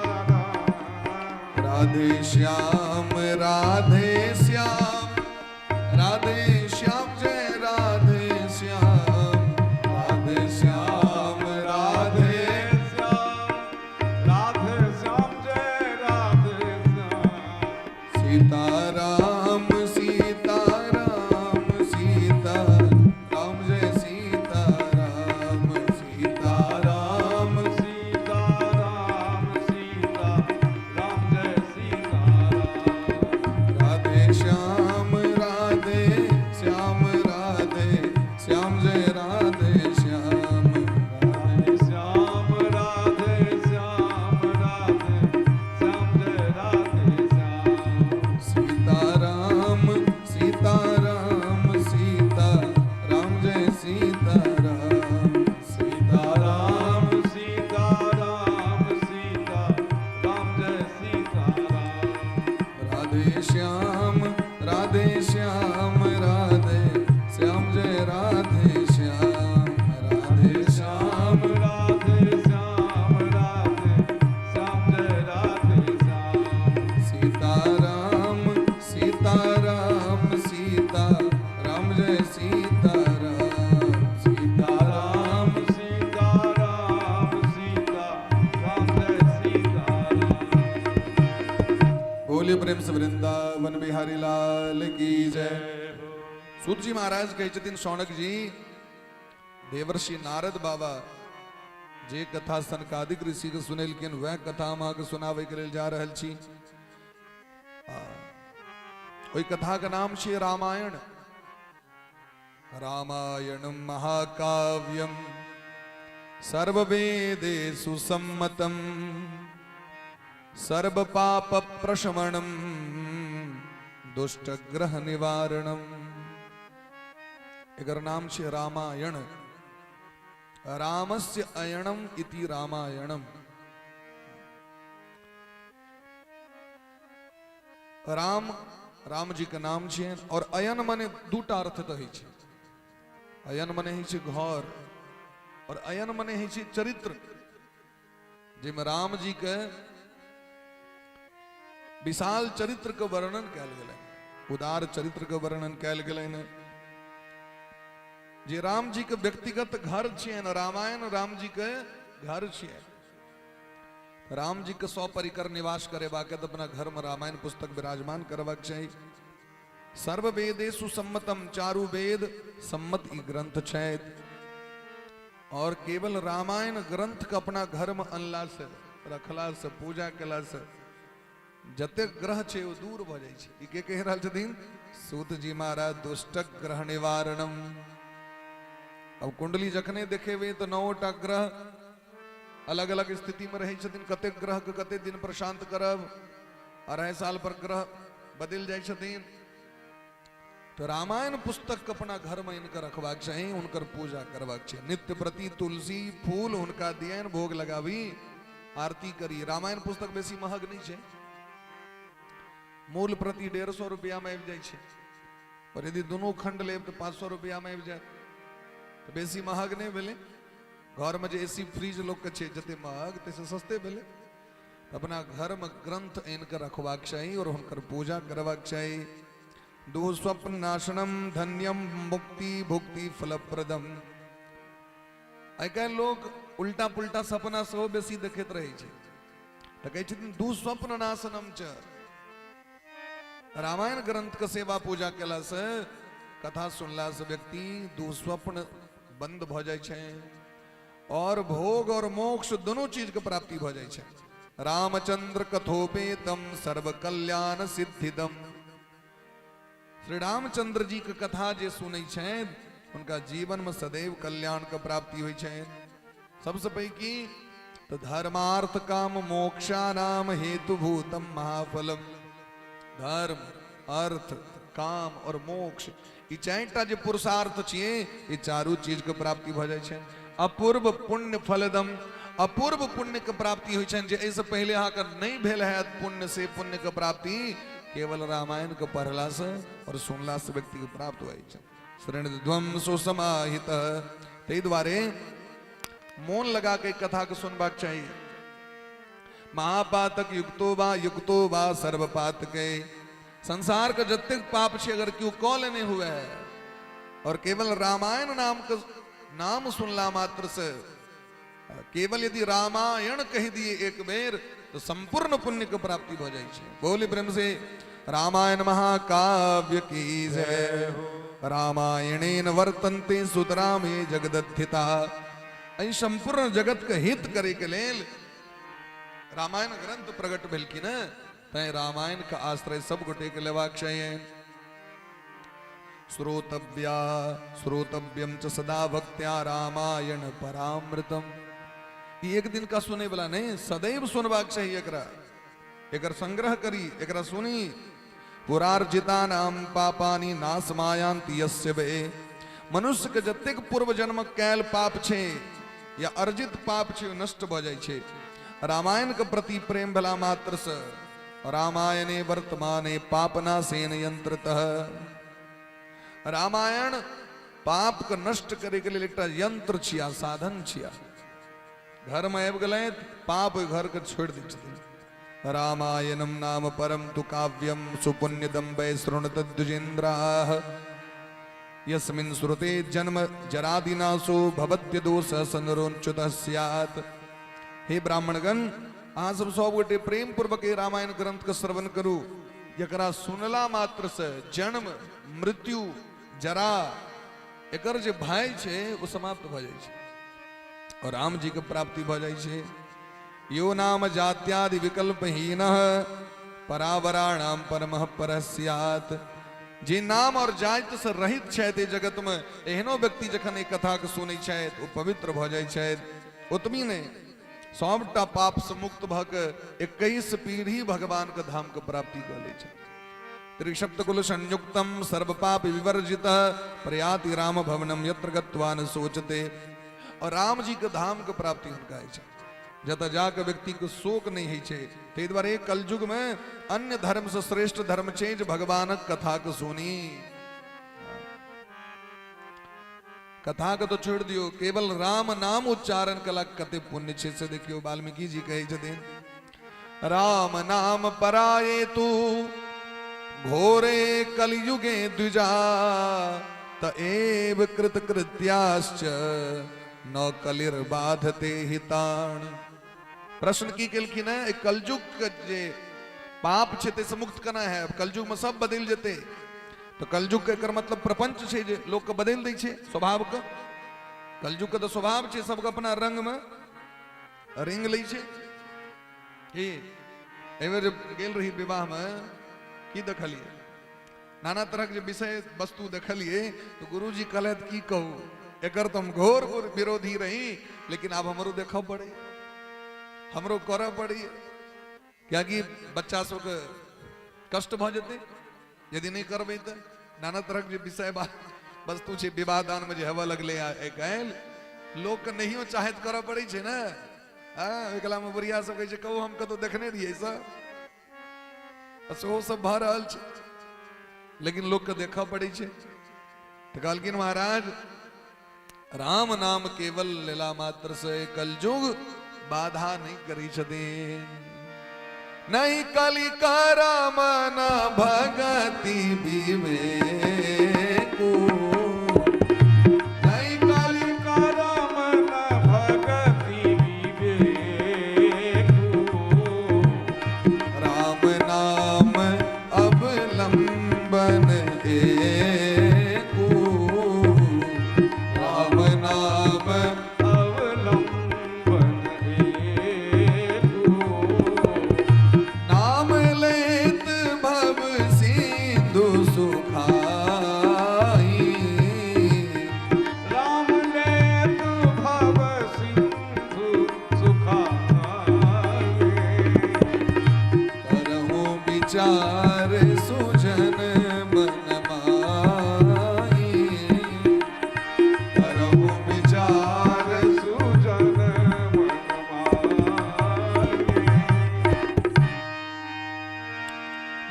राम। राधे श्याम राधे श्याम राधे श्याम जय राधे श्याम। राधे श्याम राधे श्याम राधे श्याम जय राधे श्याम। सीता राम सीता राम सीता राम जय सीता राम। सीता राम सीता राम सीता राम जय सीता राम। राधे श्याम राधे श्याम राधे श्याम जय राधे श्याम। राधे श्याम राधे श्याम राधे श्याम जय राधे श्याम। सीता राम सीता राम सीता राम जय सीता राम। सीता राम राम सीता राम सीता राम जय सीता राम। राधे श्याम राधे श्याम राधे श्याम जय राधे श्याम। राधे श्याम राधे श्याम राधे श्याम जय राधे श्याम। सीता राम सीता राम सीता राम जय सीता राम। सीता राम राम सीता राम सीता राम जय सीता राम। बोलिए प्रेम से वृंदावन बिहारी लाल की जय। सूत जी महाराज कहै छथिन, शौनक जी, देवर्षि नारद बाबा जे कथा सनकादिक ऋषि के सुनेलखिन, वएह कथा हम अहाँके सुनाबै के लेल जा रहल छी। ओहि कथा के नाम छियै रामायण। रामायणं महाकाव्यम सर्ववेदेषु सम्मतम् सर्वपाप प्रशमनम दुष्टग्रह निवारणम। एकर नाम छै रामायण। रामस्य अयनम इति रामायणम। राम, राम जी के नाम छै और अयन मने दूटा अर्थ तऽ होइ छै। अयन मने होइ छै घर और अयन मने होइ छै चरित्र, जाहिमे राम जी के विशाल चरित्र के वर्णन कयल गेलै, उदार चरित्र के वर्णन कयल गेलै। जे राम जी के व्यक्तिगत घर छियनि, रामायण राम जी के घर छियनि। राम जी के 100 परिकर निवास करेबाक तऽ अपना घर में रामायण पुस्तक विराजमान करबाक चाही। सर्व वेदेषु सम्मतम, चारू वेद सम्मत ई ग्रंथ छै। और केवल रामायण ग्रंथ के अपना घर में अनला से, रखला से, पूजा केला से जतेक ग्रह छै ओ दूर भऽ जाइ छै। ई के कहि रहल छथिन? सूत जी महाराज। दुष्ट ग्रह निवारणम। अब कुंडली जखने देखेबै तऽ 9टा ग्रह अलग अलग स्थिति में रहै छथिन। कतेक ग्रह के कतेक दिन पर शांत करब, 2.5 साल पर ग्रह बदलि जाइ छथिन। तो रामायण पुस्तक के अपना घर में इनकर रखबाक चाही, हुनकर पूजा करबाक चाही। नित्य प्रति तुलसी फूल हुनका दियनि, भोग लगाबी, आरती करी। रामायण पुस्तक बेसी महग नहीं छै, मूल प्रति 150 रुपया में आबि जाइ छै। पर यदि दुनू खंड लेब तऽ 500 रुपया में आबि जायत, तऽ बेसी महग नहि भेलै। घर में जे एसी फ्रिज लोक के छै जते महग, ताहिसँ सस्ते भेलै। अपना घर में ग्रंथ आनि कऽ रखबाक चाही और हुनकर पूजा करबाक चाही। दुःस्वप्न नाशनम धन्यम मुक्ति भुक्ति फलप्रदम। आइ काल्हि लोक उल्टा पुल्टा सपना सेहो बेसी देखैत रहै छै, तऽ कहै छथिन दुःस्वप्न नाशनम च। रामायण ग्रंथ के सेवा पूजा केला से, कथा सुनला से व्यक्ति दुस्वप्न बंद भ जाइ छै और भोग और मोक्ष दोनों चीज के प्राप्ति भ जाइ छै। रामचंद्र कथोपेतम सर्व कल्याण सिद्धिदम। श्री रामचंद्र जी के कथा जे सुनै छनि हुनका जीवन में सदैव कल्याण के प्राप्ति होइ छनि। सबसे पैघ की तो धर्मार्थ काम मोक्षानाम हेतुभूतम महाफलम। धर्म, अर्थ, काम और मोक्ष, ई चारिटा जे पुरुषार्थ छियै, ई चारू चीज के प्राप्ति भऽ जाइ छै। अपूर्व पुण्य फलदम, अपूर्व पुण्य के प्राप्ति होइ छनि जे एहिसँ पहिले अहाँके नहि भेल हैत पुण्य, से पुण्य के प्राप्ति केवल रामायण के पढ़ला से और सुनला से व्यक्ति के प्राप्त होइ छै। शृणुध्वं सुसमाहित। ताहि दुआरे मोन लगा के कथा के सुनबाक चाही। महापातक युक्तो वा युक्तो वा सर्वपातके। संसार के जतेक पाप छै अगर केओ कऽ लेने हुए और केवल रामायण नाम के नाम सुनला मात्र से, केवल यदि रामायण कहि दिए एक बेर तो संपूर्ण पुण्य के प्राप्ति भऽ जाइ छै। बोले प्रेम से रामायण महाकाव्य की जय। रामायणेन वर्तन्ते सुतरामे जगदथिता। एहि संपूर्ण जगत के हित करे के लेल रामायण ग्रंथ प्रकट भेलखिन, तैं रामायण के आश्रय सब गोटे के लेबाक चाहिए। श्रोतव्या श्रोतव्यम च सदा भक्त्या रामायण परामृतम। ई एक दिन का सुने वाला नहीं, सदैव सुनबाक चाहिए। एकरा एकर संग्रह करी, एकरा सुनी। पुरार्जिता नाम पापानी नाश मायांति यस्य वे। मनुष्य के जतेक पूर्व जन्म कैल पाप छे या अर्जित पाप छे नष्ट भ जाइ छे रामायण के प्रति प्रेम भेला मात्र से। रामायणे वर्तमाने पापनाशेन यंत्रतः। रामायण पाप के नष्ट करे के लेल एकटा यंत्र छिया, साधन छिया। घर में आबि गेलै पाप, ओहि घर के छोड़ि दै छथिन। रामायणम नाम परम तु काव्यम सुपुण्यदम वै शृणुत द्विजेन्द्राः। यस्मिन् श्रुते जन्म जरादिनाशो भवत्य दोष सनरोच्युत स्यात्। हे ब्राह्मणगण, अहाँ सब सब गोटे प्रेम पूर्वक रामायण ग्रंथ के श्रवण करू, जकरा सुनला मात्र से जन्म मृत्यु जरा एकर जे भय छै ओ समाप्त भऽ जाइ छै और राम जी के प्राप्ति भऽ जाइ छै। यो नाम जात्यादि विकल्पहीन परावराणाम परमः परः स्यात्। जे नाम और जाति से रहित छथि एहि जगत में, एहनो व्यक्ति जखन एहि कथा के सुनै छथि ओ पवित्र भऽ जाइ छथि। ओतबी नहि, सबटा पाप से मुक्त भऽ के 21 पीढ़ी भगवान के धाम के प्राप्ति कऽ लै छथि। त्रिशब्दकुल संयुक्तम सर्व पाप विवर्जित प्रयाति राम भवनम यत्र गत्वा न सोचते। और राम जी के धाम के प्राप्ति हुनका होइ छै, जतऽ जाके व्यक्ति के शोक नहि होइ छै। ताहि दुआरे कलयुग में अन्य धर्म से श्रेष्ठ धर्म छै जे भगवानक कथा के सुनी। कथा के तो छोड़ दियो, केवल राम नाम उच्चारण कला कते पुण्य छै से देखियो। वाल्मीकि जी कहै छथिन, राम नाम पराये तू घोरे कलयुगे द्विजा त एव कृत कृत्याश्च न कलिर्बाधते हितान। प्रश्न की केलखिन है, कलयुग के जे पाप छै ताहिसँ मुक्त केना है? कलयुग में सब बदलि जेतै, तो कलयुग के एकर मतलब प्रपंच छै जे लोक के बदलि दै छै स्वभाव के। कलयुग के तऽ स्वभाव छै सबके अपना रंग में रिंग लै छै। की एहि बेर जे गेल रही विवाह में की देखलियै, नाना तरहक जे विषय वस्तु देखलियै, तऽ गुरुजी कहलथि की कहू, एकर तऽ हम घोर विरोधी रही, लेकिन आब हमरो देखऽ पड़ै, हमरो करऽ पड़ै, कियाकि बच्चा सबके कष्ट भऽ जेतै यदि नहि करबै तऽ। नाना तरहक जे विषय वस्तु छै विवाह दानमे जे हेबऽ लगलै आइ काल्हि, लोकके नहियो चाहैत करऽ पड़ै छै ने। हँ, ओहि कलामे बुढ़िया सब कहै छै, कहू हम कतहु देखने रहियै सब, सेहो सब भऽ रहल छै, लेकिन लोकके देखऽ पड़ै छै। तऽ कहलखिन महाराज, राम नाम केवल लेला मात्र से कलयुग बाधा नहीं करी छथिन। नहीं कली करम न भगति विवेकू, नहीं कली करम न भगति विवेकू, राम नाम अवलंब अवलंबन एकू, राम नाम अवलंबन एकू। नाम लेत भव सिंधु सुखाई, राम लेत भव सिंधु सुखाई। करहु विचार सुजन मन माही, करहु विचार सुजन मन माही।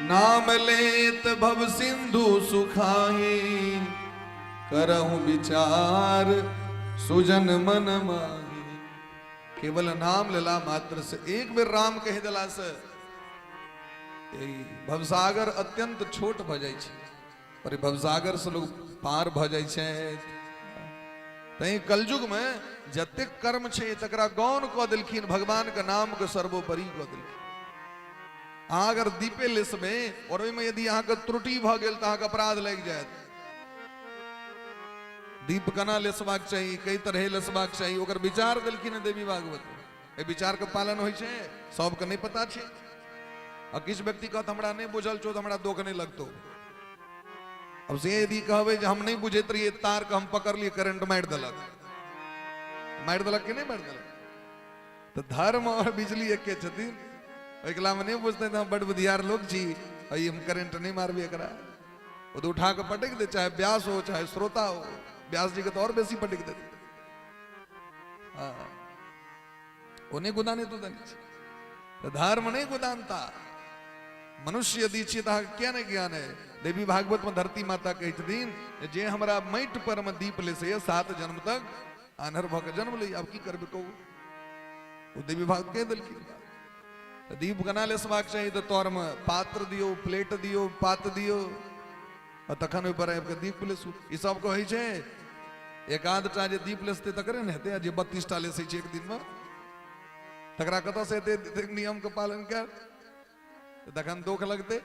नाम लेत भव सिंधु सुखाही, करहु विचार सुजन मन माही। केवल नाम लेला मात्र से, एक बेर राम कहि देला से ई भवसागर अत्यंत छोट भऽ जाइ छै, पर ई भवसागर से लोग पार भऽ जाइ छै। तैं कलयुग में जतेक कर्म छै तकरा गौण कऽ देलखिन, भगवान के नाम के सर्वोपरि कऽ देलखिन। अहाँ अगर दीपे लेसबै और ओहिमे यदि अहाँके त्रुटि भऽ गेल तऽ अहाँके अपराध लागि जायत। दीप केना लेसबाक चाही, कई तरहे लेसबाक चाही, ओकर विचार देलखिन हेँ देवी भागवत। एहि विचार के पालन होइ छै, सबके नहि पता छै। आ किछु व्यक्ति कहत हमरा नहि बुझल छौ तऽ हमरा दोख नहि लगतौ। अब से यदि कहबै जे हम नहि बुझैत रहियै, तार के हम पकड़लियै, करेंट मारि देलक, मारि देलक कि नहि मारि देलक? तऽ धर्म और बिजली एके छथिन। ओहिकलामे नहि बुझतै तऽ हम बड बुधियार लोक छी, अइ हम करेंट नहि मारबै एकरा। ओ तऽ उठा कऽ पटकि दे, चाहे व्यास हो चाहे श्रोता हो। व्यास जी के तऽ और बेसी पटकि देतै। हँ, ओ नहि गुदाने तुदाने छै। तऽ धर्म नहि गुदानता। मनुष्य यदि छी तऽ अहाँके किया नहि ज्ञान है? देवी भागवत में धरती माता कहै छथिन जे हमरा माटि पर में दीप लेसैया 7 जन्म तक आन्हर भऽ के जन्म लैया। आब की करबै कहू? ओ देवी भागवत कहि देलखिन। तऽ दीप केना लेसबाक चाही? तऽ तर में पात्र दियौ, प्लेट दियौ, पात दियौ, आ तखन ओहि पर आबि कऽ दीप लेसू। ई सब कहै छै एक आधटा जे दीप लेसतै तकरे ने हेतै, आ जे 32 टा लेसै छै एक दिन में तकरा कतऽ से हेतै नियम के पालन कर? तखन दोख लगतै।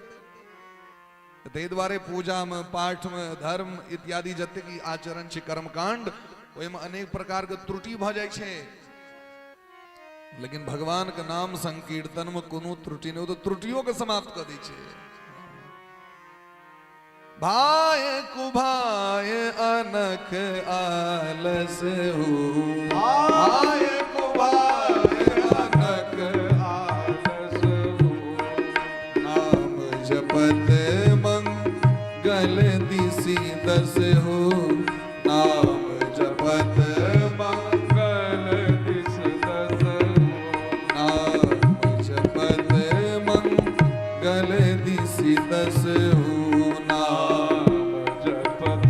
ताहि दुआरे पूजा में, पाठ में, धर्म इत्यादि जतेक ई आचरण छै कर्मकांड, ओहिमे अनेक प्रकार के त्रुटि भऽ जाइ छै। लेकिन भगवान के नाम संकीर्तन में कोनो त्रुटि नहि, ओ तऽ त्रुटियो के समाप्त कऽ दै छै। भाय कुभाय अनख आलस हो, भाय कुभाय अनख आलस हो, नाम जपत मंगल दिशि दस हो, नाम जपत मंगल दिश दस हो, नाम जपत मंगल दिशि दस हो, नाम जपत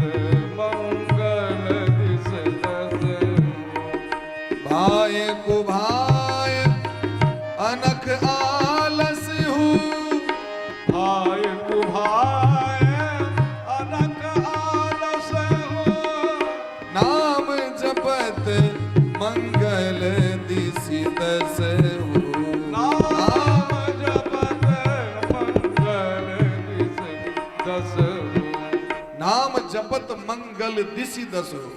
मंगल दिश दस हो। भाय कुभाय अनख आलस हो, भाय कुभाय अनख आलस हो, नाम जपत मंगल दिशि दस हो, नाम जपत मंगल दिश दस हो, नाम जपत मंगल दिशि दस हो,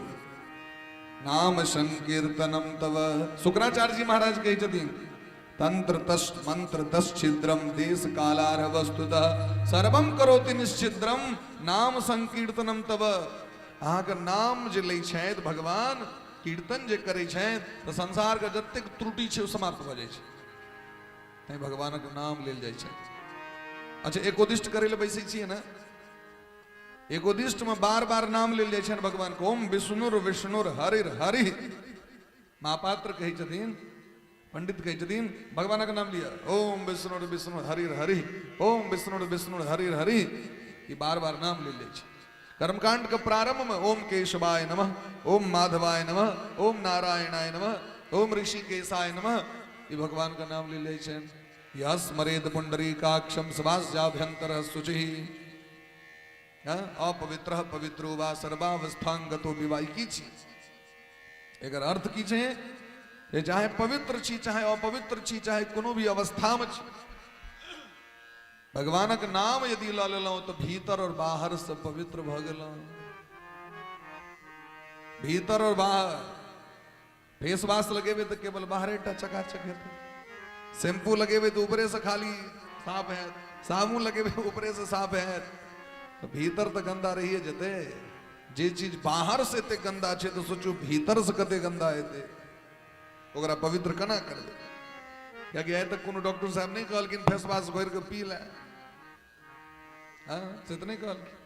नाम संकीर्तनम तव। शुक्राचार्य जी महाराज कहै छथिन तंत्र तस् मंत्र तस् छिद्रम देश कालार वस्तुतः सर्वम करोति निश्चिद्रम नाम संकीर्तनम तव। अहाँके नाम जे लै छथि भगवान, कीर्तन जे करै छथि, तऽ संसार के जतेक त्रुटि छै ओ समाप्त भऽ जाइ छै। तैं भगवानक नाम लेल जाइ छै। अच्छा, एकोदिष्ट करै लए बैसै छियै ने, एकोदिष्ट में बार बार नाम लेल जाइ छनि भगवान के, ओम विष्णुर विष्णुर हरिर हरि। महापात्र कहै छथिन, पंडित कहै छथिन भगवानक नाम लिअ, ओम विष्णुर विष्णु हरिर हरि, ओम विष्णुर विष्णु हरिर हरि। ई बार बार नाम लेल जाइ छै। कर्मकांड के प्रारंभ में ओम केशवाय नमः, ओम माधवाय नमः, ओम नारायणाय नमः, ओम ऋषिकेशाय नमः, ई भगवान के नाम लेल जाइ छनि। यः स्मरेद पुंडरीकाक्षम स्वास्याभ्यंतर शुचिः, अपवित्रः पवित्रो वा सर्वावस्थांगतो विवा। ई की छी? एकर अर्थ की छै? जे चाहे पवित्र छी चाहे अपवित्र छी, चाहे कोनो भी अवस्था में छी, भगवानक नाम यदि लऽ लेलहुँ तऽ भीतर और बाहर से पवित्र भऽ गेलहुँ। भीतर और बाहर। फेस वाश लगेबै तऽ केवल बाहरे टा चकाचक हेतै, शैम्पू लगेबै तऽ ऊपरे से खाली साफ हैत, साबुन लगेबै ऊपरे से साफ हैत, तऽ भीतर तऽ गन्दा रहिए जेतै। जे चीज बाहर से एते गन्दा छै तऽ सोचू भीतर से कते गन्दा हेतै, ओकरा पवित्र केना करबै? कियाकि आइ तक कोनो डॉक्टर साहब नहि कहलखिन फेस वाश घोरि कऽ पी ले, हँ से तऽ नहि कहलखिन।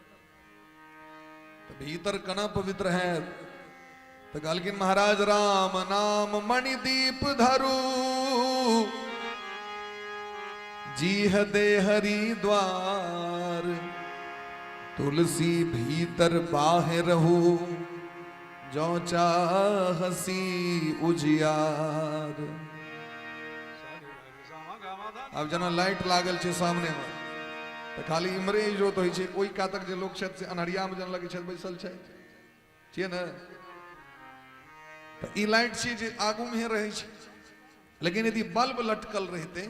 तऽ भीतर केना पवित्र हैत? तऽ कहलखिन महाराज राम नाम मणिदीप धरू जीह दे हरि द्वार, तुलसी भीतर बाहर रहू जौ चाहसी उजियार। आब जेना लाइट लागल छै सामने में तऽ खाली इम्हरे इजोत होइ छै, ओहि कातक जे लोक छथि से अन्हरिया में जेना लगै छथि बैसल छथि, छियै ने? तऽ ई लाइट छियै जे आगू में रहै छै, लेकिन यदि बल्ब लटकल रहितै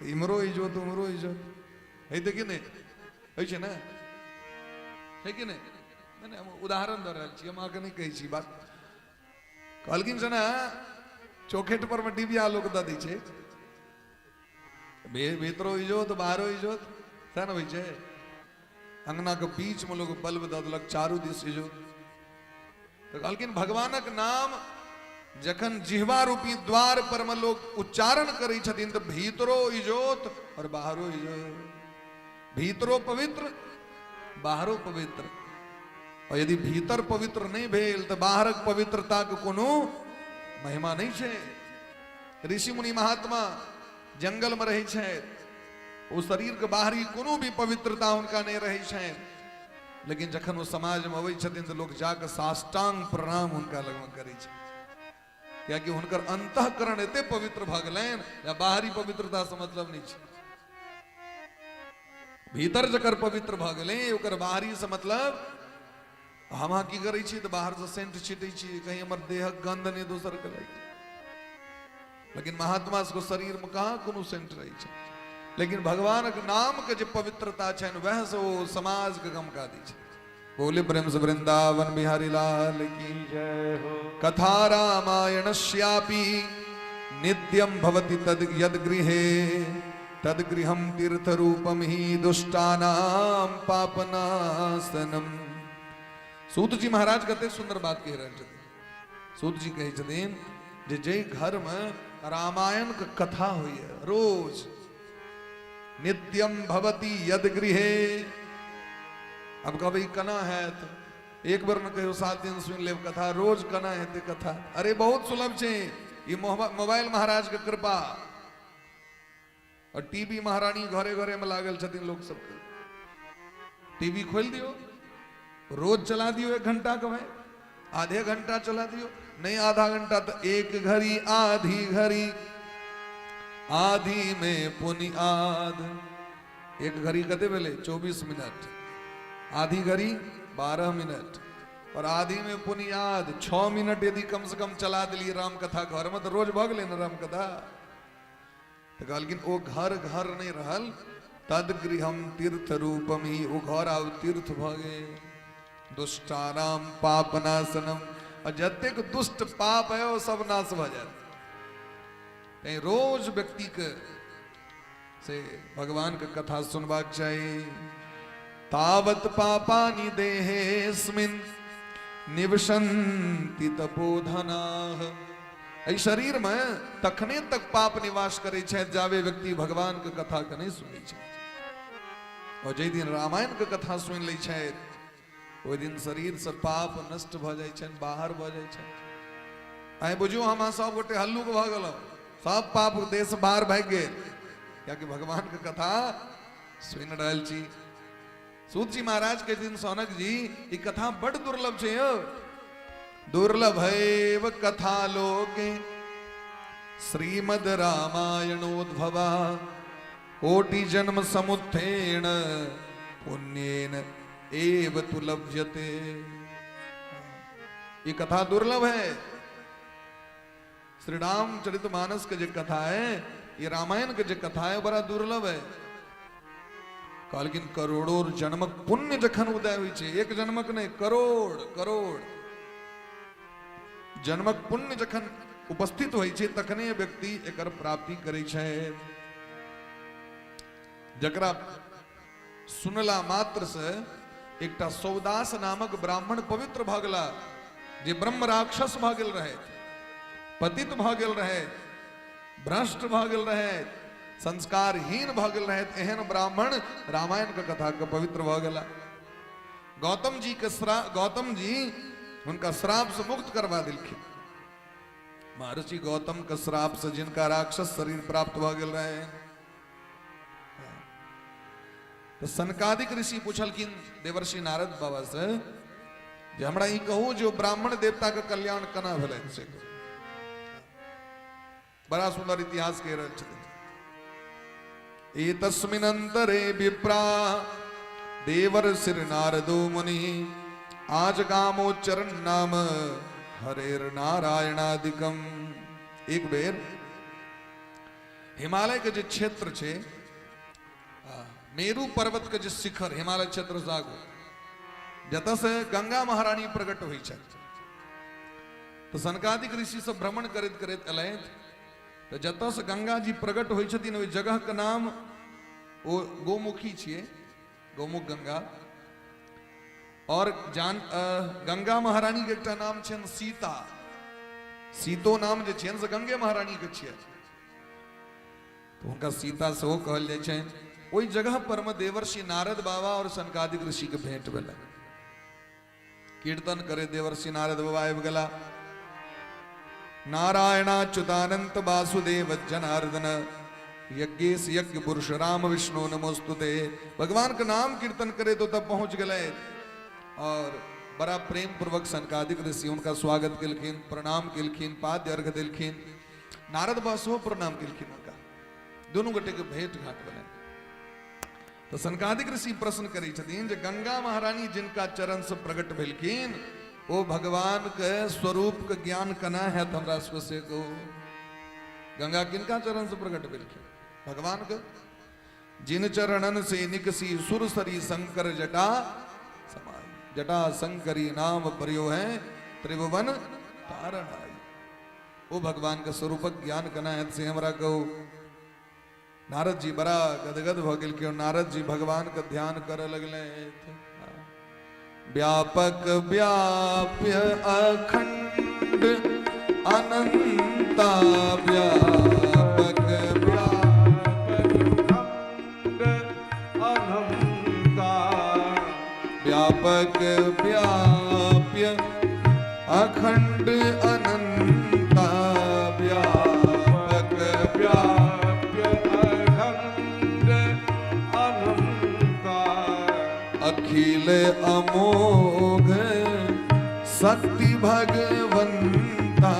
तऽ इम्हरो इजोत उम्हरो इजोत हेतै कि नहि? होइ छै ने, छै कि नहि? नहि, हम उदाहरण दऽ रहल छी, हम अहाँके नहि कहै छी बात। कहलखिन से ने चौखेट पर में डिबिया लोक दऽ दै छै, भीतरो इजोत बाहरो इजोत, सएह ने होइ छै। अंगना के बीच में लोग बल्ब दऽ देलक, चारू दिस इजोत। तऽ कहलखिन भगवानक नाम जखन जिह्वा रूपी द्वार पर में लोग उच्चारण करै छथिन तऽ भीतरो इजोत और बाहरो इजोत, भीतरो पवित्र बाहरो पवित्र। और यदि भीतर पवित्र नहीं भेल तऽ बाहरक पवित्रता के कोनो महिमा नहीं छै। ऋषि मुनि महात्मा जंगल में रहै छथि, ओ शरीर के बाहरी कोनो भी पवित्रता हुनका नहीं रहै छनि, लेकिन जखन ओ समाज में अबै छथिन तऽ लोक जाके साष्टांग प्रणाम हुनका लगमे करै छै, कियाकि हुनकर अंतःकरण एते पवित्र भऽ गेलनि या बाहरी पवित्रता से मतलब नहीं छै। भीतर जकर पवित्र भऽ गेलै ओकर बाहरी से मतलब। हम अहाँ की करै छी तऽ बाहर से सेंट छिटै छी, कहीं हमर देहक गंध नहीं दोसर के लागि। लेकिन महात्मा सबके शरीर में कहाँ कोनो सेंट रहै छै, लेकिन भगवानक नाम के जे पवित्रता छनि वएह से ओ समाज के गमका दै छै। बोले प्रेम से वृंदावन बिहारी लाल की जय हो। कथा रामायणस्यापि नित्यं भवति तद यद गृहे तद गृहं तीर्थ रूपम ही दुष्टानां पापनाशनम। सूत जी महाराज कते सुंदर बात कहि रहल छथिन। सूत जी कहै छथिन जे जाहि घर में रामायण के कथा होइए रोज, नित्यम भवति यद गृहे। अब कहबै केना हैत? एक बेर न कहियो 7 दिन सुनि लेब कथा, रोज केना हेतै कथा? अरे बहुत सुलभ छै ई मोबाइल महाराज के कृपा और टीवी महारानी घरे घरे में लागल छथिन लोक सबके। टीवी खोलि दियौ, रोज चला दियौ 1 घंटा के, भाई आधे घंटा चला दियौ, नहीं आधा घंटा तो 1 घड़ी आधी घड़ी, आधी में पुनि आध। 1 घड़ी कते भेलै? 24 मिनट, आधी घड़ी 12 मिनट और आधी में पुनि आध 6 मिनट यदि कम से कम चला दिलियै राम कथा घर में तो रोज भऽ गेलै ने राम कथा। तऽ कहलखिन ओ घर घर नहीं रहल, तद गृहम तीर्थ रूपम ही, ओ घर आब तीर्थ भऽ गेल। दुष्टानाम पापनाशनम, और जतेक दुष्ट पाप है ओ सब नाश भऽ जायत। तैं रोज व्यक्ति के से भगवान के कथा सुनबाक चाही। तावत पापानि देहेस्मिन् निवसन्ति तपोधनाः। एहि शरीर में तखने तक पाप निवास करै छथि जाबे व्यक्ति भगवान के कथा के नहीं सुनै छै। और जाहि दिन रामायण के कथा सुनि लै छथि ओहि दिन शरीर से पाप नष्ट भऽ जाइ छनि, बाहर भऽ जाइ छनि। आइ बुझियौ हम अहाँ सब गोटे हल्लुक भऽ गेलहुँ, सब पाप देश बाहर भागि गेल, कियाकि भगवान के कथा सुनि रहल छी। सूत जी महाराज के दिन सौनक जी ई कथा बड़ दुर्लभ छै यौ। दुर्लभ एव कथा लोके श्रीमद रामायणोद्भवा कोटि जन्म समुत्थेन पुण्येन एव तु लभ्यते। ये कथा दुर्लभ है। श्री रामचरित मानस के जो कथा है, ये रामायण के जो कथा है, बड़ा दुर्लभ है। कहलखिन करोड़ों जन्मक पुण्य जखन उदय होइ छै, एक जन्मक नहि, करोड़ करोड़ जन्मक पुण्य जखन उपस्थित होइ छै तखने व्यक्ति एकर प्राप्ति करै छै। जकरा सुनला मात्र से एकटा सौदास नामक ब्राह्मण पवित्र भऽ गेला, जे ब्रह्म राक्षस भऽ गेल रहे, पतित भऽ गेल रहे, भ्रष्ट भऽ गेल रहे, संस्कारहीन भऽ गेल रहे, एहन ब्राह्मण रामायण के कथा के पवित्र भऽ गेला। गौतम जी के गौतम जी हुनका श्राप से मुक्त करवा देलखिन। महर्षि गौतम के श्राप से जिनका राक्षस शरीर प्राप्त भऽ गेल रहे, तऽ सनकादिक ऋषि पूछलखिन देवर्षि नारद बाबा से जे हमरा ई कहू जे ब्राह्मण देवता के कल्याण केना भेलै से कहू। बड़ा सुंदर इतिहास कहि रहल छथिन। एतस्मिन् अंतरे विप्रा देवर सिर नारदो मुनि आज गामोच्चरण नाम हरेर नारायणादिकम। एक बेर हिमालय के जे क्षेत्र छै, मेरु पर्वत के जे शिखर हिमालय क्षेत्र से आगू जतऽ से गंगा महारानी प्रकट होइ छथि, तऽ सनकादिक ऋषि सब भ्रमण करैत करैत एलथि तऽ जतऽ से गंगा जी प्रकट होइ छथिन ओहि जगह के नाम ओ गोमुखी छियै, गोमुख गंगा। और जान गंगा महारानी के एकटा नाम छनि सीता। सीतो नाम जे छियनि से गंगे महारानी के छियै, तऽ हुनका सीता सेहो कहल जाइ छनि। ओहि जगह पर मे देवर्षि नारद बाबा और सनकादिक ऋषि के भेंट भेलै। कीर्तन करे देवर्षि नारद बाबा आबि गेला। नारायणाच्युतानंत वासुदेव जनार्दन यज्ञेश यज्ञ पुरुष राम विष्णु नमोस्तुते। भगवान के नाम कीर्तन करे तो तब पहुंच गए और बड़ा प्रेम पूर्वक सनकादिक ऋषि उनका स्वागत केलखिन, प्रणाम केलखिन, पाद्य अर्घ देलखिन। नारद बाबा सेहो प्रणाम केलखिन हुनका। दुनू गोटे के भेंट घाट भेलै। तो सनकादिक ऋषि प्रश्न करै छथिन जे गंगा महारानी जिनका चरण से प्रकट भेलखिन ओ भगवान के स्वरूप के ज्ञान केना हैत हमरा सबके से कहू। गंगा किनका चरण से प्रकट भेलखिन? भगवान के। जिन चरणन से निकसी सुरसरी शंकर जटा समाई, जटा शंकरी नाम प्रयो है त्रिभुवन तारण आई। ओ भगवान के स्वरूपक ज्ञान केना हैत से हमरा कहू। नारद जी बड़ा गदगद भ गेलखिन। नारद जी भगवान के ध्यान करे लगले। व्यापक व्याप्य अखंड अनंता, व्यापक व्यापक अखंड अनंता, व्यापक व्याप्य अखंड अनंता, व्यापक व्याप्य अखंड अनंता, अखिल अमोघ शक्ति भगवंता,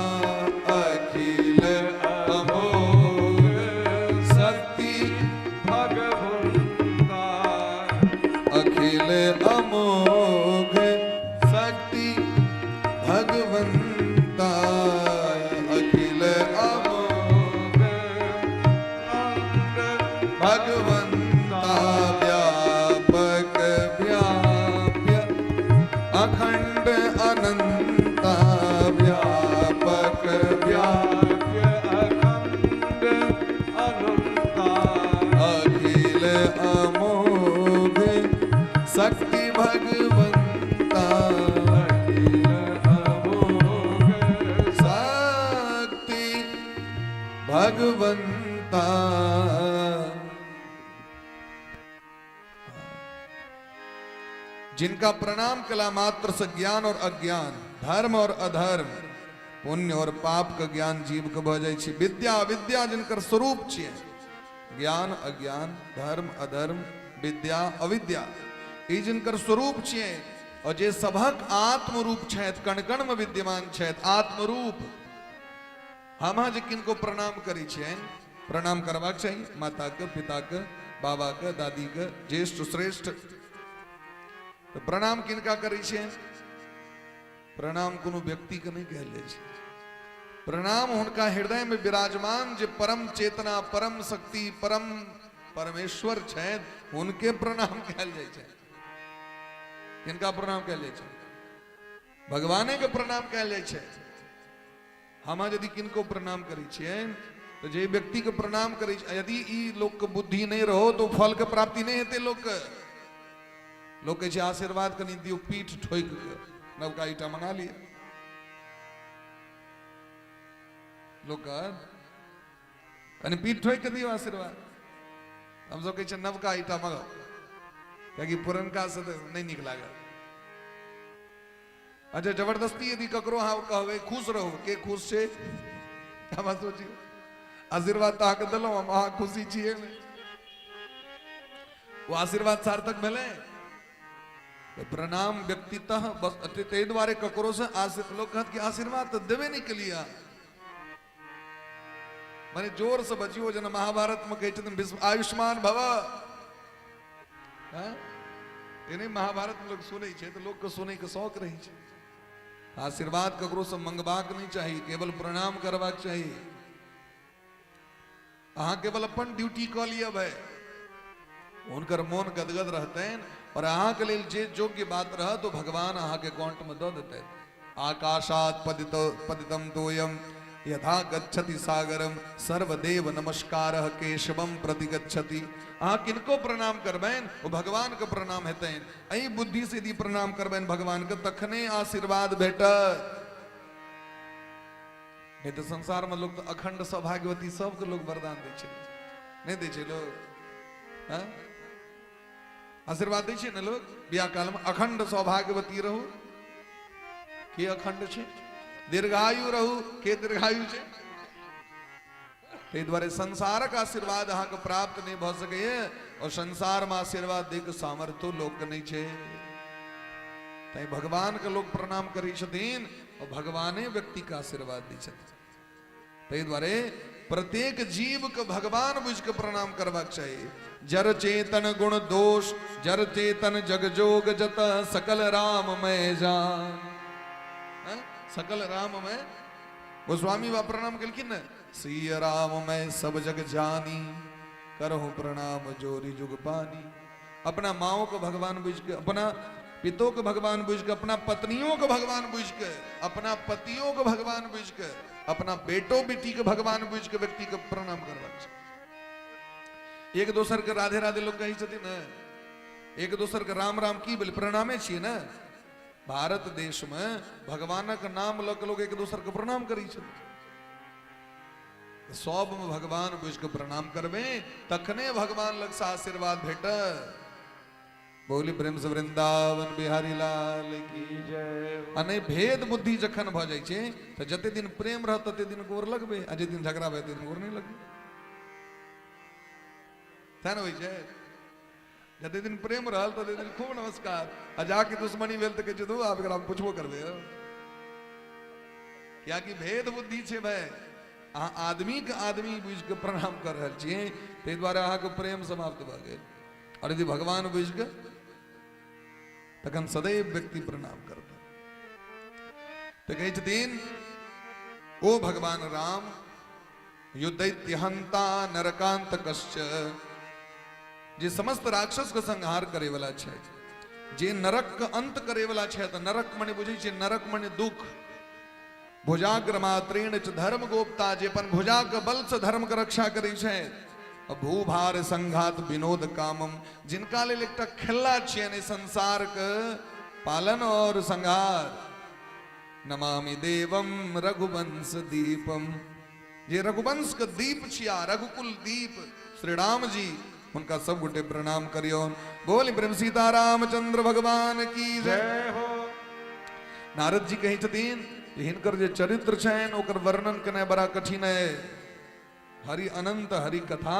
अखिल अमोघ शक्ति भगवंता, अखिल अमोघ शक्ति भगवंता, अखिल अमोघ भगवंता, व्यापक व्याप्य अखंड अनंता, व्यापक व्याप्य अखंड अनंता, अखिल अमोघ शक्ति भगवंता, अखिल अमोघ शक्ति भगवंता। जिनका प्रणाम कला मात्र से ज्ञान और अज्ञान, धर्म और अधर्म, पुण्य और पाप के ज्ञान जीव के भऽ जाइ छै। विद्या अविद्या जिनकर स्वरूप छियै, ज्ञान अज्ञान, धर्म अधर्म, विद्या अविद्या, ई जिनकर स्वरूप छियै और जे सभक आत्मरूप छथि, कण कण में विद्यमान छथि आत्मरूप। हम अहाँ जे किनको प्रणाम करै छियनि, प्रणाम करबाक चाही माता के, पिता के, बाबा के, दादी के, ज्येष्ठ श्रेष्ठ। तऽ प्रणाम किनका करै छियनि? प्रणाम कोनो व्यक्ति के नहि कहल जाइ छै। प्रणाम हुनका हृदय में विराजमान जे परम चेतना, परम शक्ति, परम परमेश्वर छथि, हुनके प्रणाम कयल जाइ छै। किनका प्रणाम कयल जाइ छै? भगवाने के प्रणाम कयल जाइ छै। हम यदि किनको प्रणाम करै छियै तऽ जे व्यक्ति के प्रणाम करै छी, यदि ई लोक के बुद्धि नहि रहो तो फल के प्राप्ति नहि हेतै। लोक के लोक कहै छै आशीर्वाद कनि दियौ, पीठ ठोकि के नवका ईटा मंगा लिअ। लोक कनि पीठ ठोकि के दियौ आशीर्वाद। हमसब कहै छियै नवका ईटा मंगाउ, कियाकि पुरनका से तऽ नहि नीक लागल। अच्छा, जबरदस्ती यदि ककरो अहाँ कहबै खुश रहू, के खुश छै? हमरा सोचियौ, आशीर्वाद तऽ अहाँके देलहुँ हम, अहाँ खुशी छियै ने? ओ आशीर्वाद सार्थक भेलै? प्रणाम व्यक्तितः बस ताहि दुआरे ककरो से लोक कहत कि आशीर्वाद तऽ देबे नहि केलियै। माने जोर से बजियो, जेना महाभारत में कहै छथिन भीष्म आयुष्मान भव। एने महाभारत में लोग सुनै छै तऽ लोक के सुनै के शौक रहै छै। आशीर्वाद ककरो से मंगबाक नहि चाही, केवल प्रणाम करबाक चाही। अहाँ केवल अपन ड्यूटी कऽ लिअ भाई, हुनकर मोन गदगद रहतनि और अहाँके लेल जे योग्य बात रहत ओ भगवान अहाँके अकाउंट में दऽ देतनि। आकाशात पतितम तोयम यथा गच्छति सागरम सर्वदेव नमस्कार केशवम प्रति गच्छति। अहाँ किनको प्रणाम करबनि ओ भगवान के प्रणाम हेतनि। एहि बुद्धि से यदि प्रणाम करबनि भगवान के तखने आशीर्वाद भेटत। नहीं तो संसार में लोग तो अखंड सौभाग्यवती सबके लोग वरदान दै छै, नहीं दै छै लोग? हाँ? आशीर्वाद दै छै ने लोग बियाह काल में, अखंड सौभाग्यवती रहू। के अखंड छै? दीर्घायु रहू। के दीर्घायु छै? ताहि दुआरे संसारक आशीर्वाद अहाँके प्राप्त नहि भऽ सकैए और संसार में आशीर्वाद दै के सामर्थ्यो लोकके नहि छै। तैं भगवान के लोग प्रणाम करै छथिन और भगवाने व्यक्ति के आशीर्वाद दै छथिन। ताहि दुआरे प्रत्येक जीव के भगवान बुझि के प्रणाम करबाक चाही। जर चेतन गुण दोष जर चेतन जग जोग जत सकल राम मैं जान। हैं? सकल राम मैं। गोस्वामी बाबा प्रणाम केलखिन ने, सिय राम मैं सब जग जानी करहु प्रणाम जोरी जुग पानी। अपना माओ को भगवान बुझ के, अपना पितो के भगवान बुझ के, अपना पत्नियों के भगवान बुझ के, अपना पतियों के भगवान बुझ के, अपना बेटो बेटी के भगवान बुझ के व्यक्ति के प्रणाम करबाक छै। एक दोसर के राधे राधे लोग कहै छथिन ने, एक दोसर के राम राम की भेलै? प्रणामे छियै ने। भारत देश में भगवानक नाम लऽ के लोग एक दोसर के प्रणाम करै छथिन। सब में भगवान बुझ के प्रणाम करबै तखने भगवान लग से आशीर्वाद भेटत। बोली प्रेम से वृंदावन बिहारी लाल की जय। आ नहि भेद बुद्धि जखन भऽ जाइ छै तऽ जते दिन प्रेम रहत तते दिन गोर लगबै, आ जे दिन झगड़ा भए दिन गोर नहि लगबै। तें ने होइ छै, जते दिन प्रेम रहल तते दिन खूब नमस्कार, आ जाके दुश्मनी भेल तऽ कहै छै दू आब एकरा हम पुछबो करबै। कियाकि भेद बुद्धि छै भाई, अहाँ आदमी के आदमी बुझि के प्रणाम कर रहल छियै, ताहि दुआरे अहाँके प्रेम समाप्त भऽ गेल। और यदि भगवान बुझि के तखन सदैव व्यक्ति प्रणाम करता। तऽ कहै छथिन ओ भगवान राम युद्धैत्यहंता नरकांत कश्च, जे समस्त राक्षस के संहार करे वाला छै, जे नरक के अंत करे वाला छै। तऽ नरक मने बुझै छियै, नरक मने दुख। भुजाग्र मात्रेण च धर्म गोप्ता, जे अपन भुजा के बल से धर्म के रक्षा करै छै। भूभार संघात विनोद कामम, जिनका लेल एकटा खेला छियनि संसार के पालन और संहार। नमामि देवम रघुवंश दीपम, जे रघुवंश के दीप छिया, रघुकुल दीप श्री राम जी, हुनका सब गोटे प्रणाम करियौ। बोल प्रेम सीतारामचंद्र भगवान की जय। जय हो। नारद जी कहै छथिन जे हिनकर जे चरित्र छनि ओकर वर्णन केनाइ बड़ा कठिन है। हरि अनंत हरि कथा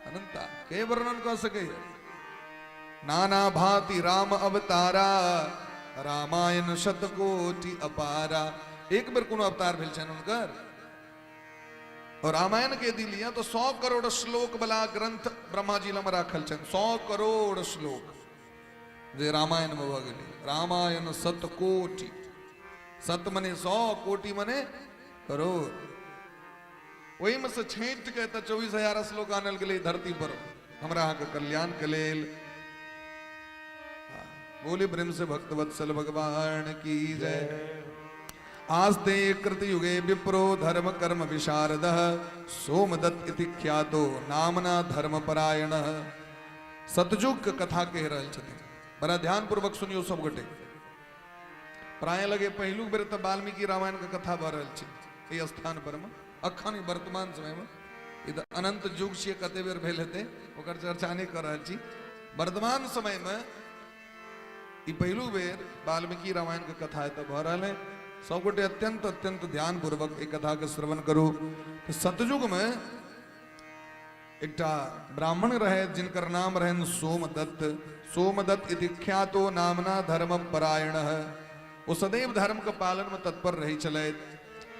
अनंता, के वर्णन कऽ सकैए? नाना भांति राम अवतारा, रामायण शतकोटि अपारा। एक बेर कोनो अवतार भेल छनि हुनकर, और रामायण के यदि लिअ तो 100 करोड़ श्लोक वाला ग्रंथ ब्रह्मा जी लग राखल छनि। 100 करोड़ श्लोक जे रामायण में भऽ गेलै। रामायण शतकोटि, सत मने 100, कोटि मने करोड़। ओहिमे से छाँटि कऽ एतऽ 24,000 श्लोक आनल गेलै धरती पर हमरा अहाँके कल्याणके लेल। बोले प्रेम से भक्तवत्सल भगवान की जय। आस्ते कृत युगे विप्रो धर्म कर्म विशारद सोमदत्त इति ख्यातो नामना धर्म परायण। सतयुग के कथा कहि रहल छथिन, बड़ा ध्यान पूर्वक सुनियो सब गोटे। प्राय लगे पहिलुक बेर तऽ वाल्मीकि रामायण के कथा भऽ रहल छै एहि स्थान पर मे अखन वर्तमान समय में। ई तऽ अनंत युग छियै, कते बेर भेल हेतै ओकर चर्चा नहि कऽ रहल छी। वर्तमान समय में ई पहिलुक बेर वाल्मीकि रामायण के कथा एतऽ भऽ रहल है। सब गोटे अत्यंत अत्यंत ध्यान पूर्वक एहि कथा के श्रवण करू। तऽ सतयुग में एकटा ब्राह्मण रहे जिनकर नाम रहनि सोमदत्त। सोमदत्त इति ख्यातो नामना धर्म परायण। ओ सदैव धर्म के पालन में तत्पर रहे छलथि।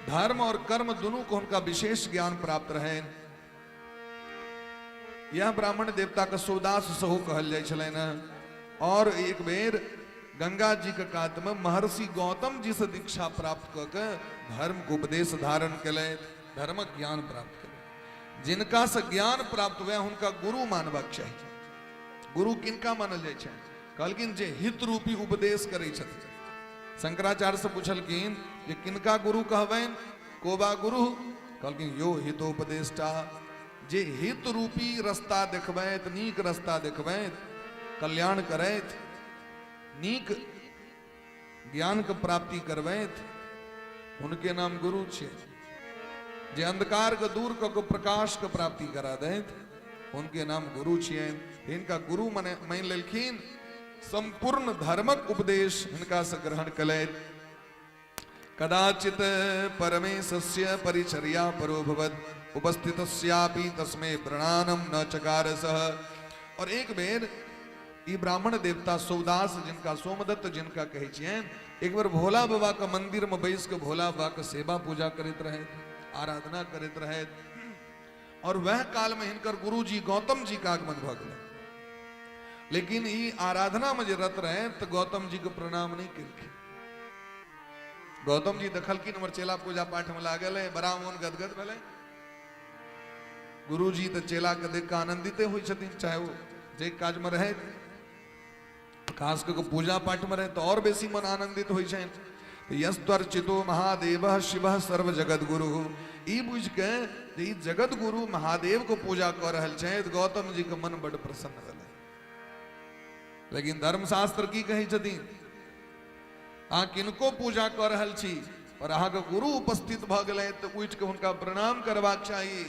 धर्म और कर्म दुनू को हुनका विशेष ज्ञान प्राप्त रहनि। यह ब्राह्मण देवता के सौदास सेहो कहल जाइ छलनि। और एक बेर गंगा जी के कात में महर्षि गौतम जी से दीक्षा प्राप्त कऽ के धर्म के उपदेश धारण केलथि, धर्मक ज्ञान प्राप्त केलथि। जिनका से ज्ञान प्राप्त हुए हुनका गुरु मानबाक चाही। गुरु किनका मानल जाइ छै? कहलखिन जे हित रूपी उपदेश करै छथिन। शंकराचार्य से पूछलखिन जे किनका गुरु कहबनि, कोबा गुरु? कहलखिन यो हितोपदेष्टा, जे हित रूपी रास्ता देखबैत, नीक रास्ता देखबैत, कल्याण करैत, नीक ज्ञान के प्राप्ति करबैत, हुनके नाम गुरु छै। जे अंधकार के दूर कऽ के प्रकाश के प्राप्ति करा दैत, हुनके नाम गुरु छियनि। हिनका गुरु मने मानि लेलखिन। संपूर्ण धर्मक उपदेश हिनका से ग्रहण कलैत। कदाचित परमेशस्य परिचर्या परो भवत् उपस्थितस्यापि तस्मै प्रणानम न चकार सह। और एक बेर ई ब्राह्मण देवता सौदास जिनका सोमदत्त जिनका कहै छियनि, एक बेर भोला बाबा के मंदिर में बैस के भोला बाबा के सेवा पूजा करैत रहैत, आराधना करैत रहैत। और वह काल में हिनकर गुरुजी गौतम जी के आगमन भऽ गेलै। लेकिन ई आराधना में जे रत रहे तो गौतम जी के प्रणाम नहीं केलखिन। गौतम जी देखलखिन हमर चेला पूजा पाठ में लागल है, बड़ा मोन गदगद भेलै। गुरुजी तऽ चेला के देख के आनंदिते होइ छथिन, चाहे वो जे काज में रहे, खास कऽ पूजा पाठ में रहे तो और बेसी मन आनंदित होइ छनि। तऽ यस्त्वर्चितो महादेव शिव सर्व जगत गुरु, ई बुझि के जे ई जगत गुरु महादेव के पूजा कऽ रहल छथि, गौतम जी के मन बड प्रसन्न भेलै। लेकिन धर्मशास्त्र की कहै छथिन, अहाँ किनको पूजा कऽ रहल छी और अहाँके गुरु उपस्थित भऽ गेलै तऽ उठि के हुनका प्रणाम करबाक चाही।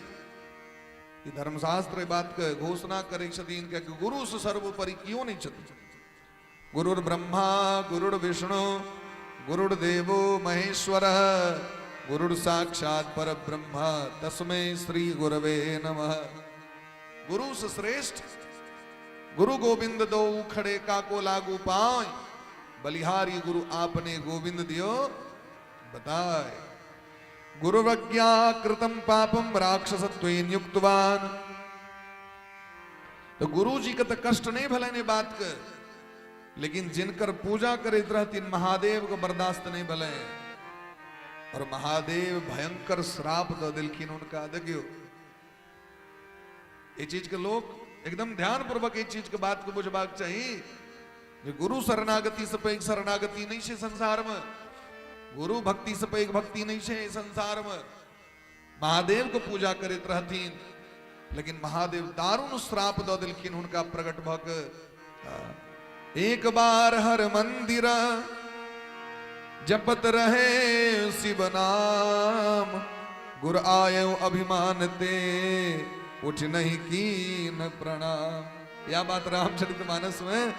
ई धर्मशास्त्र एहि बात के घोषणा करै छथिन, कियाकि गुरु से सर्वोपरि केओ नहि छथिन। गुरुर् ब्रह्मा गुरुर् विष्णु गुरुर्देवो महेश्वर गुरुर् साक्षात परब्रह्म तस्मै श्री गुरवे नमः। गुरु से श्रेष्ठ गुरु गोविंद दो खड़े काको लागू पाए, बलिहारी गुरु आपने गोविंद दियो बताए। गुरुवज्ञा कृतम पापम राक्षसत्वेन युक्तवान। तो गुरु जी के तो कष्ट नहीं भेलनि ई बात के, लेकिन जिनकर पूजा करैत रहथिन महादेव के बर्दाश्त नहीं भेलै और महादेव भयंकर श्राप दऽ देलखिन हुनका। देखियौ ई चीज के लोग एकदम ध्यान पूर्वक ई चीज के बात के बुझबाक चाही जे गुरु शरणागति से पैघ शरणागति नहीं छै संसार में, गुरु भक्ति से पैघ भक्ति नहीं छै संसार में। महादेव के पूजा करैत रहथिन, लेकिन महादेव दारुण श्राप दऽ देलखिन हुनका प्रकट भऽ के। एक बार हर मंदिर जपत रहे शिव नाम, गुर आयो अभिमान ते उठ नहीं कीन प्रणाम। यह बात रामचरित मानस में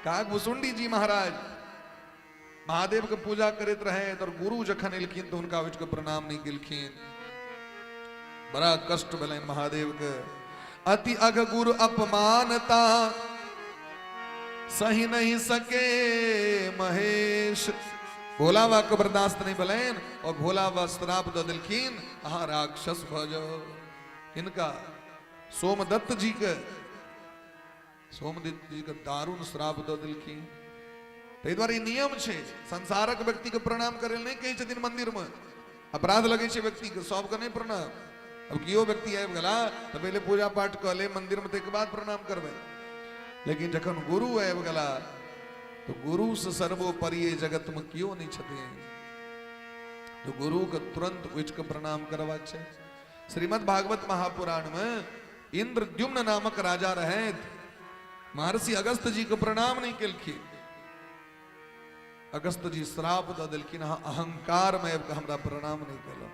काकभुसुंडी जी महाराज महादेव के पूजा करैत रहे और गुरु जखन एलखिन तो हुनका उठि के प्रणाम नहीं केलखिन। बड़ा कष्ट भेलनि महादेव के। अति अघ गुरु अपमानता सही नहीं सके महेश। भोला बाबा के बर्दाश्त नहीं भेलनि और भोला बाबा श्राप दऽ देलखिन, अहाँ राक्षस भऽ जाउ। हिनका सोमदत्त जी के, सोमदत्त जी के दारुण श्राप दऽ देलखिन। ताहि दुआरे ई नियम छै, संसारक व्यक्ति के प्रणाम करै लए नहि कहै छथिन मंदिर में, अपराध लगै छै व्यक्ति के, सबके नहि प्रणाम। अब केओ व्यक्ति आबि गेला तऽ पहिले पूजा पाठ कऽ ले मंदिर में, ताहिके बाद प्रणाम करबै। लेकिन जखन गुरु आबि गेला तऽ गुरु से सर्वोपरि एहि जगत में केओ नहि छथिन, तो गुरु के तुरंत उठि के प्रणाम करबाक छै। श्रीमद् भागवत महापुराण में इंद्रद्युम्न नामक राजा रहैत, महर्षि अगस्त जी के प्रणाम नहीं केलखिन। अगस्त जी श्राप दऽ देलखिन, अहाँ अहंकार में आबि कऽ हमरा प्रणाम नहीं केलहुँ।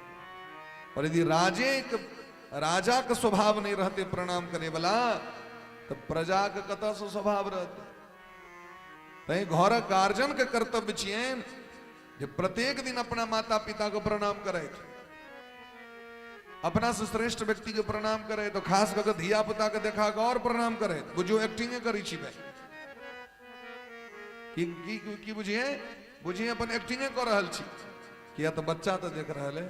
और यदि राजा के स्वभाव नहीं रहते प्रणाम करे वाला, तो प्रजा के कतऽ से स्वभाव रहते? तैं घरक गार्जियन के कर्तव्य छियनि जे प्रत्येक दिन अपना माता पिता के प्रणाम करैत, अपना से श्रेष्ठ व्यक्ति के प्रणाम करे, तो खास कऽ धिया पुता के देखा के और प्रणाम करे। बुझियो एक्टिंगे करै छी भाई, की की की बुझिए बुझिए अपन एक्टिंगे कऽ रहल छी, किया तऽ बच्चा तऽ देख रहल है।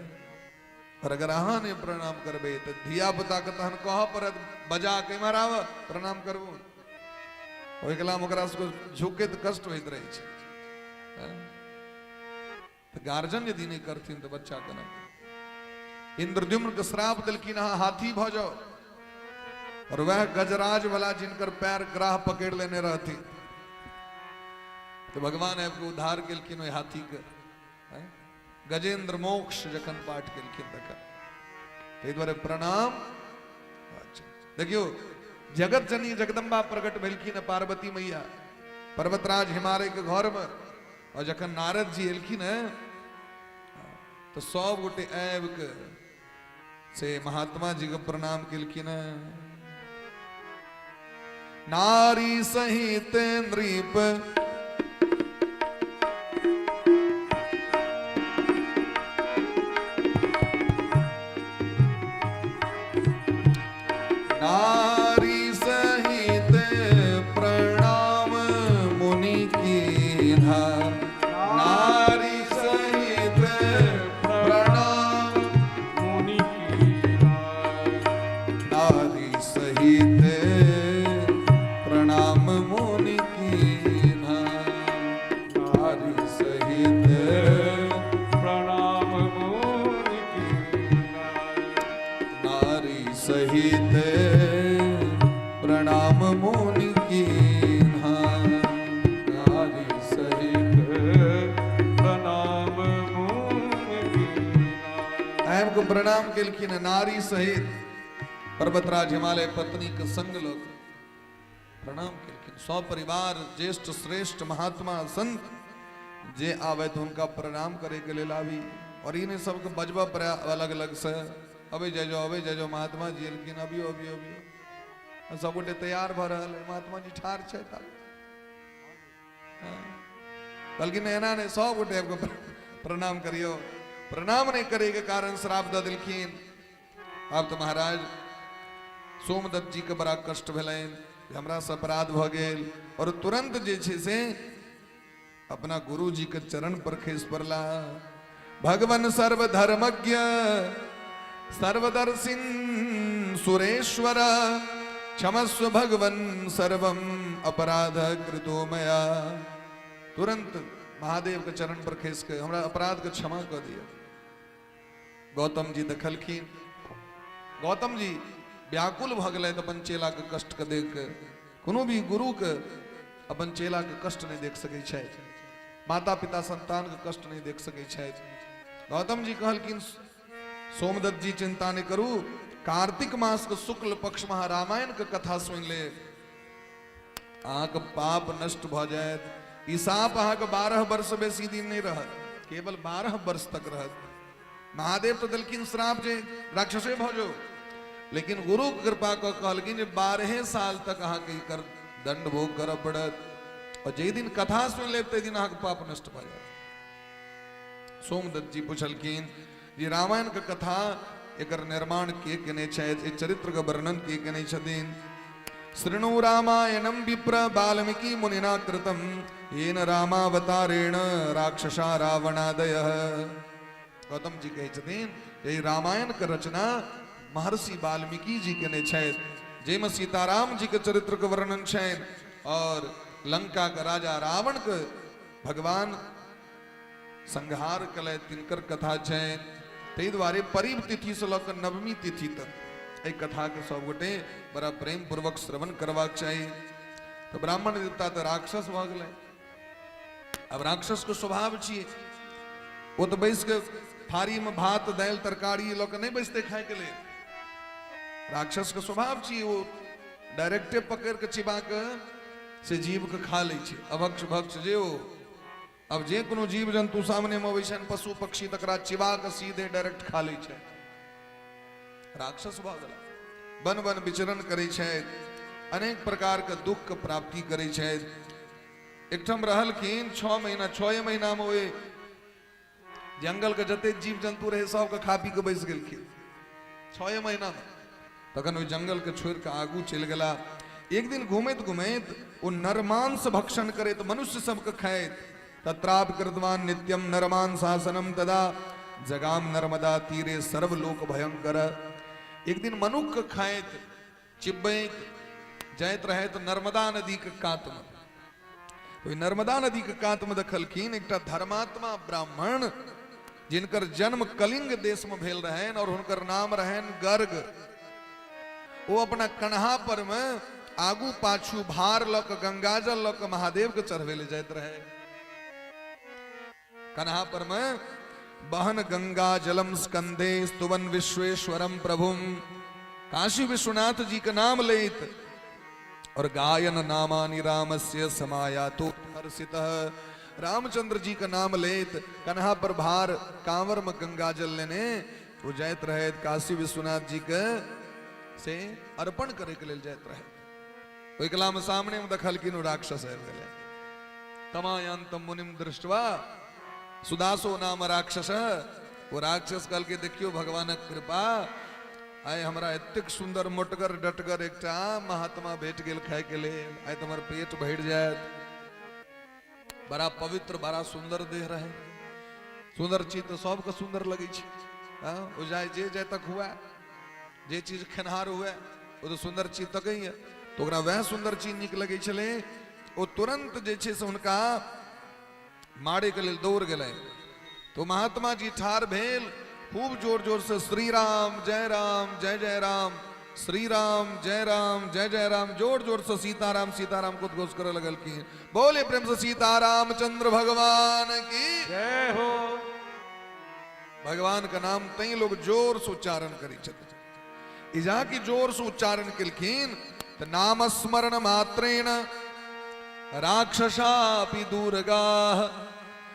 और अगर अहाँ नहि प्रणाम करबै तऽ धिया पुता के तहन कहऽ पड़त बजा के, इम्हर आब प्रणाम करबू। ओहि कलामे ओकरा सबके झुकैत कष्ट होइत रहै छै। तऽ गार्जियन यदि नहि करथिन तऽ बच्चा केना? इंद्रद्युम्न के श्राप देलखिन, अहाँ हाथी भऽ जाउ। और वह गजराज वाला जिनकर पैर ग्राह पकड़ लेने रहथिन, तो भगवान आबि के उद्धार केलखिन ओहि हाथी के। गजेंद्र मोक्ष जखन पाठ केलखिन तखन। ताहि दुआरे प्रणाम। अच्छा देखियौ, जगत जननी जगदम्बा प्रकट भेलखिन पार्वती मैया पर्वतराज हिमालय के घर में, और जखन नारद जी एलखिन तो सब गोटे आबि के से महात्मा जी के प्रणाम केलखिन। नारी सहित नृप नारी सहित प्रणाम मुनि कीन्हा, नारी सहित प्रणाम मुनि कीन्हा, नारी सहित प्रणाम मुनि कीन्हा, नारी सहित प्रणाम मुनि कीन्हा, नारी सहित प्रणाम मुनि कीन्हा, नारी सहित प्रणाम मुनि कीन्हा। आबि के प्रणाम केलखिन नारी सहित पर्वतराज हिमालय पत्नी के संग लोग प्रणाम केलखिन। सौ परिवार ज्येष्ठ श्रेष्ठ महात्मा संत जे आवे तो उनका प्रणाम करे के लेल आबी, और इन्हें सबके बजबा पड़े अलग अलग से, अबे जय जाओ अबे जय जाओ महात्मा जी एलखिन, अबियो अबियो अबियो। सब गोटे तैयार भऽ रहल है, महात्मा जी ठाढ़ छथि। कहलखिन एना नहि, सब गोटे आबि कऽ प्रणाम करियौ। प्रणाम नहि करे के कारण श्राप दऽ देलखिन। आब तऽ महाराज सोमदत्त जी के बड़ा कष्ट भेलनि, हमरा से अपराध भऽ गेल, और तुरंत जे छै से अपना गुरु जी के चरण पर खसि पड़ला। भगवान सर्वधर्मज्ञ सर्वदर्शिन सुरेश्वर क्षमस्व भगवन सर्वम अपराध कृतो मया। तुरंत महादेव के चरण पर खसि के हमरा अपराध के क्षमा कऽ दिअ। गौतम जी देखलखिन, गौतम जी व्याकुल भऽ गेलथि अपन चेला के कष्ट के देख के। कोनो भी गुरु के अपन चेला के कष्ट नहीं देख सकै छथि, माता पिता संतान के कष्ट नहीं देख सकै छथि। गौतम जी कहलखिन सोमदत्त जी चिंता नहीं करू, कार्तिक मास के शुक्ल पक्ष में रामायण के कथा सुनि ले, अहाँके पाप नष्ट भऽ जायत। ई साप अहाँके 12 वर्ष बेसी दिन नहीं रहत, केवल 12 वर्ष तक रहत। महादेव तो देलखिन श्राप जे राक्षसे भऽ जाउ, लेकिन गुरु के कृपा कऽ कहलखिन जे 12 साल तक अहाँके ई कर दंड भोग करऽ पड़त, और जाहि दिन कथा सुनि लेब ताहि दिन अहाँके पाप नष्ट भऽ जायत। सोमदत्त जी पुछलखिन जे रामायण के कथा एकर निर्माण के केने छथि, एहि चरित्र के वर्णन के केने छथिन? शृणु रामायणं विप्र वाल्मीकि मुनिना कृतं येन रामावतारेण राक्षसा रावणादयः। गौतम जी कहै छथिन जे रामायण के रचना महर्षि वाल्मीकि जी केने छथि, जाहिमे सीताराम जी के चरित्र के वर्णन छनि और लंका के राजा रावण के भगवान संहार कलथि तिनकर कथा छनि। ताहि दुआरे परीब तिथि से लऽ कऽ नवमी तिथि तक एहि कथाके सभगोटे बड़ा प्रेम पूर्वक श्रवण करबाक चाही। तऽ ब्राह्मण देवता तऽ राक्षस भऽ गेलै। आब राक्षसके स्वभाव छियै, ओ तऽ बैस कऽ थारीमे भात दालि तरकारी लऽ कऽ नहि बैसतै खायके लेल। राक्षसके स्वभाव छियै, ओ डायरेक्टे पकड़ि कऽ चिबा कऽ से जीवके खा लै छै, अभक्ष भक्ष जे ओ। आब जे कोनो जीव जन्तु सामनेमे अबै छनि, पशु पक्षी, तकरा चिबा कऽ सीधे डायरेक्ट खा लै छै। राक्षस भऽ गेला, वन वन विचरण करै छथि, अनेक प्रकारके दुःखके प्राप्ति करै छथि। एकठाम रहलखिन 6 महीना, 6 महीनामे ओहि जंगलके जते जीव जन्तु रहै सबके खा पी कऽ बैस गेलखिन 6 महीनामे। तखन ओहि जंगलके छोड़ि कऽ आगू चलि गेला। एक दिन घुमैत घुमैत ओ नरमांस भक्षण करैत मनुष्य सबके खाइत, तत्राप कृतवान नित्यम नरमांसासनम तदा जगाम नर्मदा तीरे सर्वलोक भयंकर। एक दिन मनुख खाइत चिबैत जाइत रहैत नर्मदा नदी के कात में। ओहि नर्मदा नदी के कात में देखलखिन एकटा धर्मात्मा ब्राह्मण जिनकर जन्म कलिंग देश में भेल रहनि और हुनकर नाम रहनि गर्ग। ओ अपना कन्हा पर में आगू पाछू भार लऽ कऽ गंगाजल लऽ कऽ महादेव के चढ़बै लए जाइत रहे। कन्हा पर में बहन गंगा जलम स्कंदे स्तुवन विश्वेश्वरम प्रभुम, काशी विश्वनाथ जी के नाम लेत और गायन नामानि रामस्य समायातो हर्षितः। रामचंद्र जी का नाम लेत कन्हा पर भार कांवर में गंगा जल लेने वो जाइत रहे, काशी विश्वनाथ जी के से अर्पण करे के लेल जाइत रहे। ओहि कला में सामने में देखलखिन ओ राक्षस आबि गेलै। तमायांतम मुनिम दृष्टवा सुदासो नाम राक्षस। वो राक्षस कहलकै देखियो भगवानक कृपा, आइ हमरा एतेक सुंदर मोटगर डटगर एकटा महात्मा भेट गेल खाय के लेल, आइ तऽ हमर पेट भरि जायत। बड़ा पवित्र बड़ा सुंदर देह रहे, सुंदर चीज तऽ सबके सुंदर लगै छै। हाँ, ओ जाय जे जाय तक हुए, जे चीज खेनहार हुए ओ तऽ सुंदर चीज तकैए, तऽ ओकरा वएह सुंदर चीज नीक लगै छलै। ओ तुरंत जे छै से हुनका मारे के लेल दौड़ गेलै। तो महात्मा जी ठार भेल, खूब जोर जोर से श्री राम जय राम जय जय राम, श्री राम जय राम जय जय राम, जोर जोर से सीताराम सीताराम को उद्घोष करे लगलखिन। बोले प्रेम से सीताराम चंद्र भगवान की जय हो। भगवान का नाम तई लोग जोर से उच्चारण करी छथिन। इजा की जोर से उच्चारण केलखिन त नाम स्मरण मात्रेण राक्षसापि दूरगाह।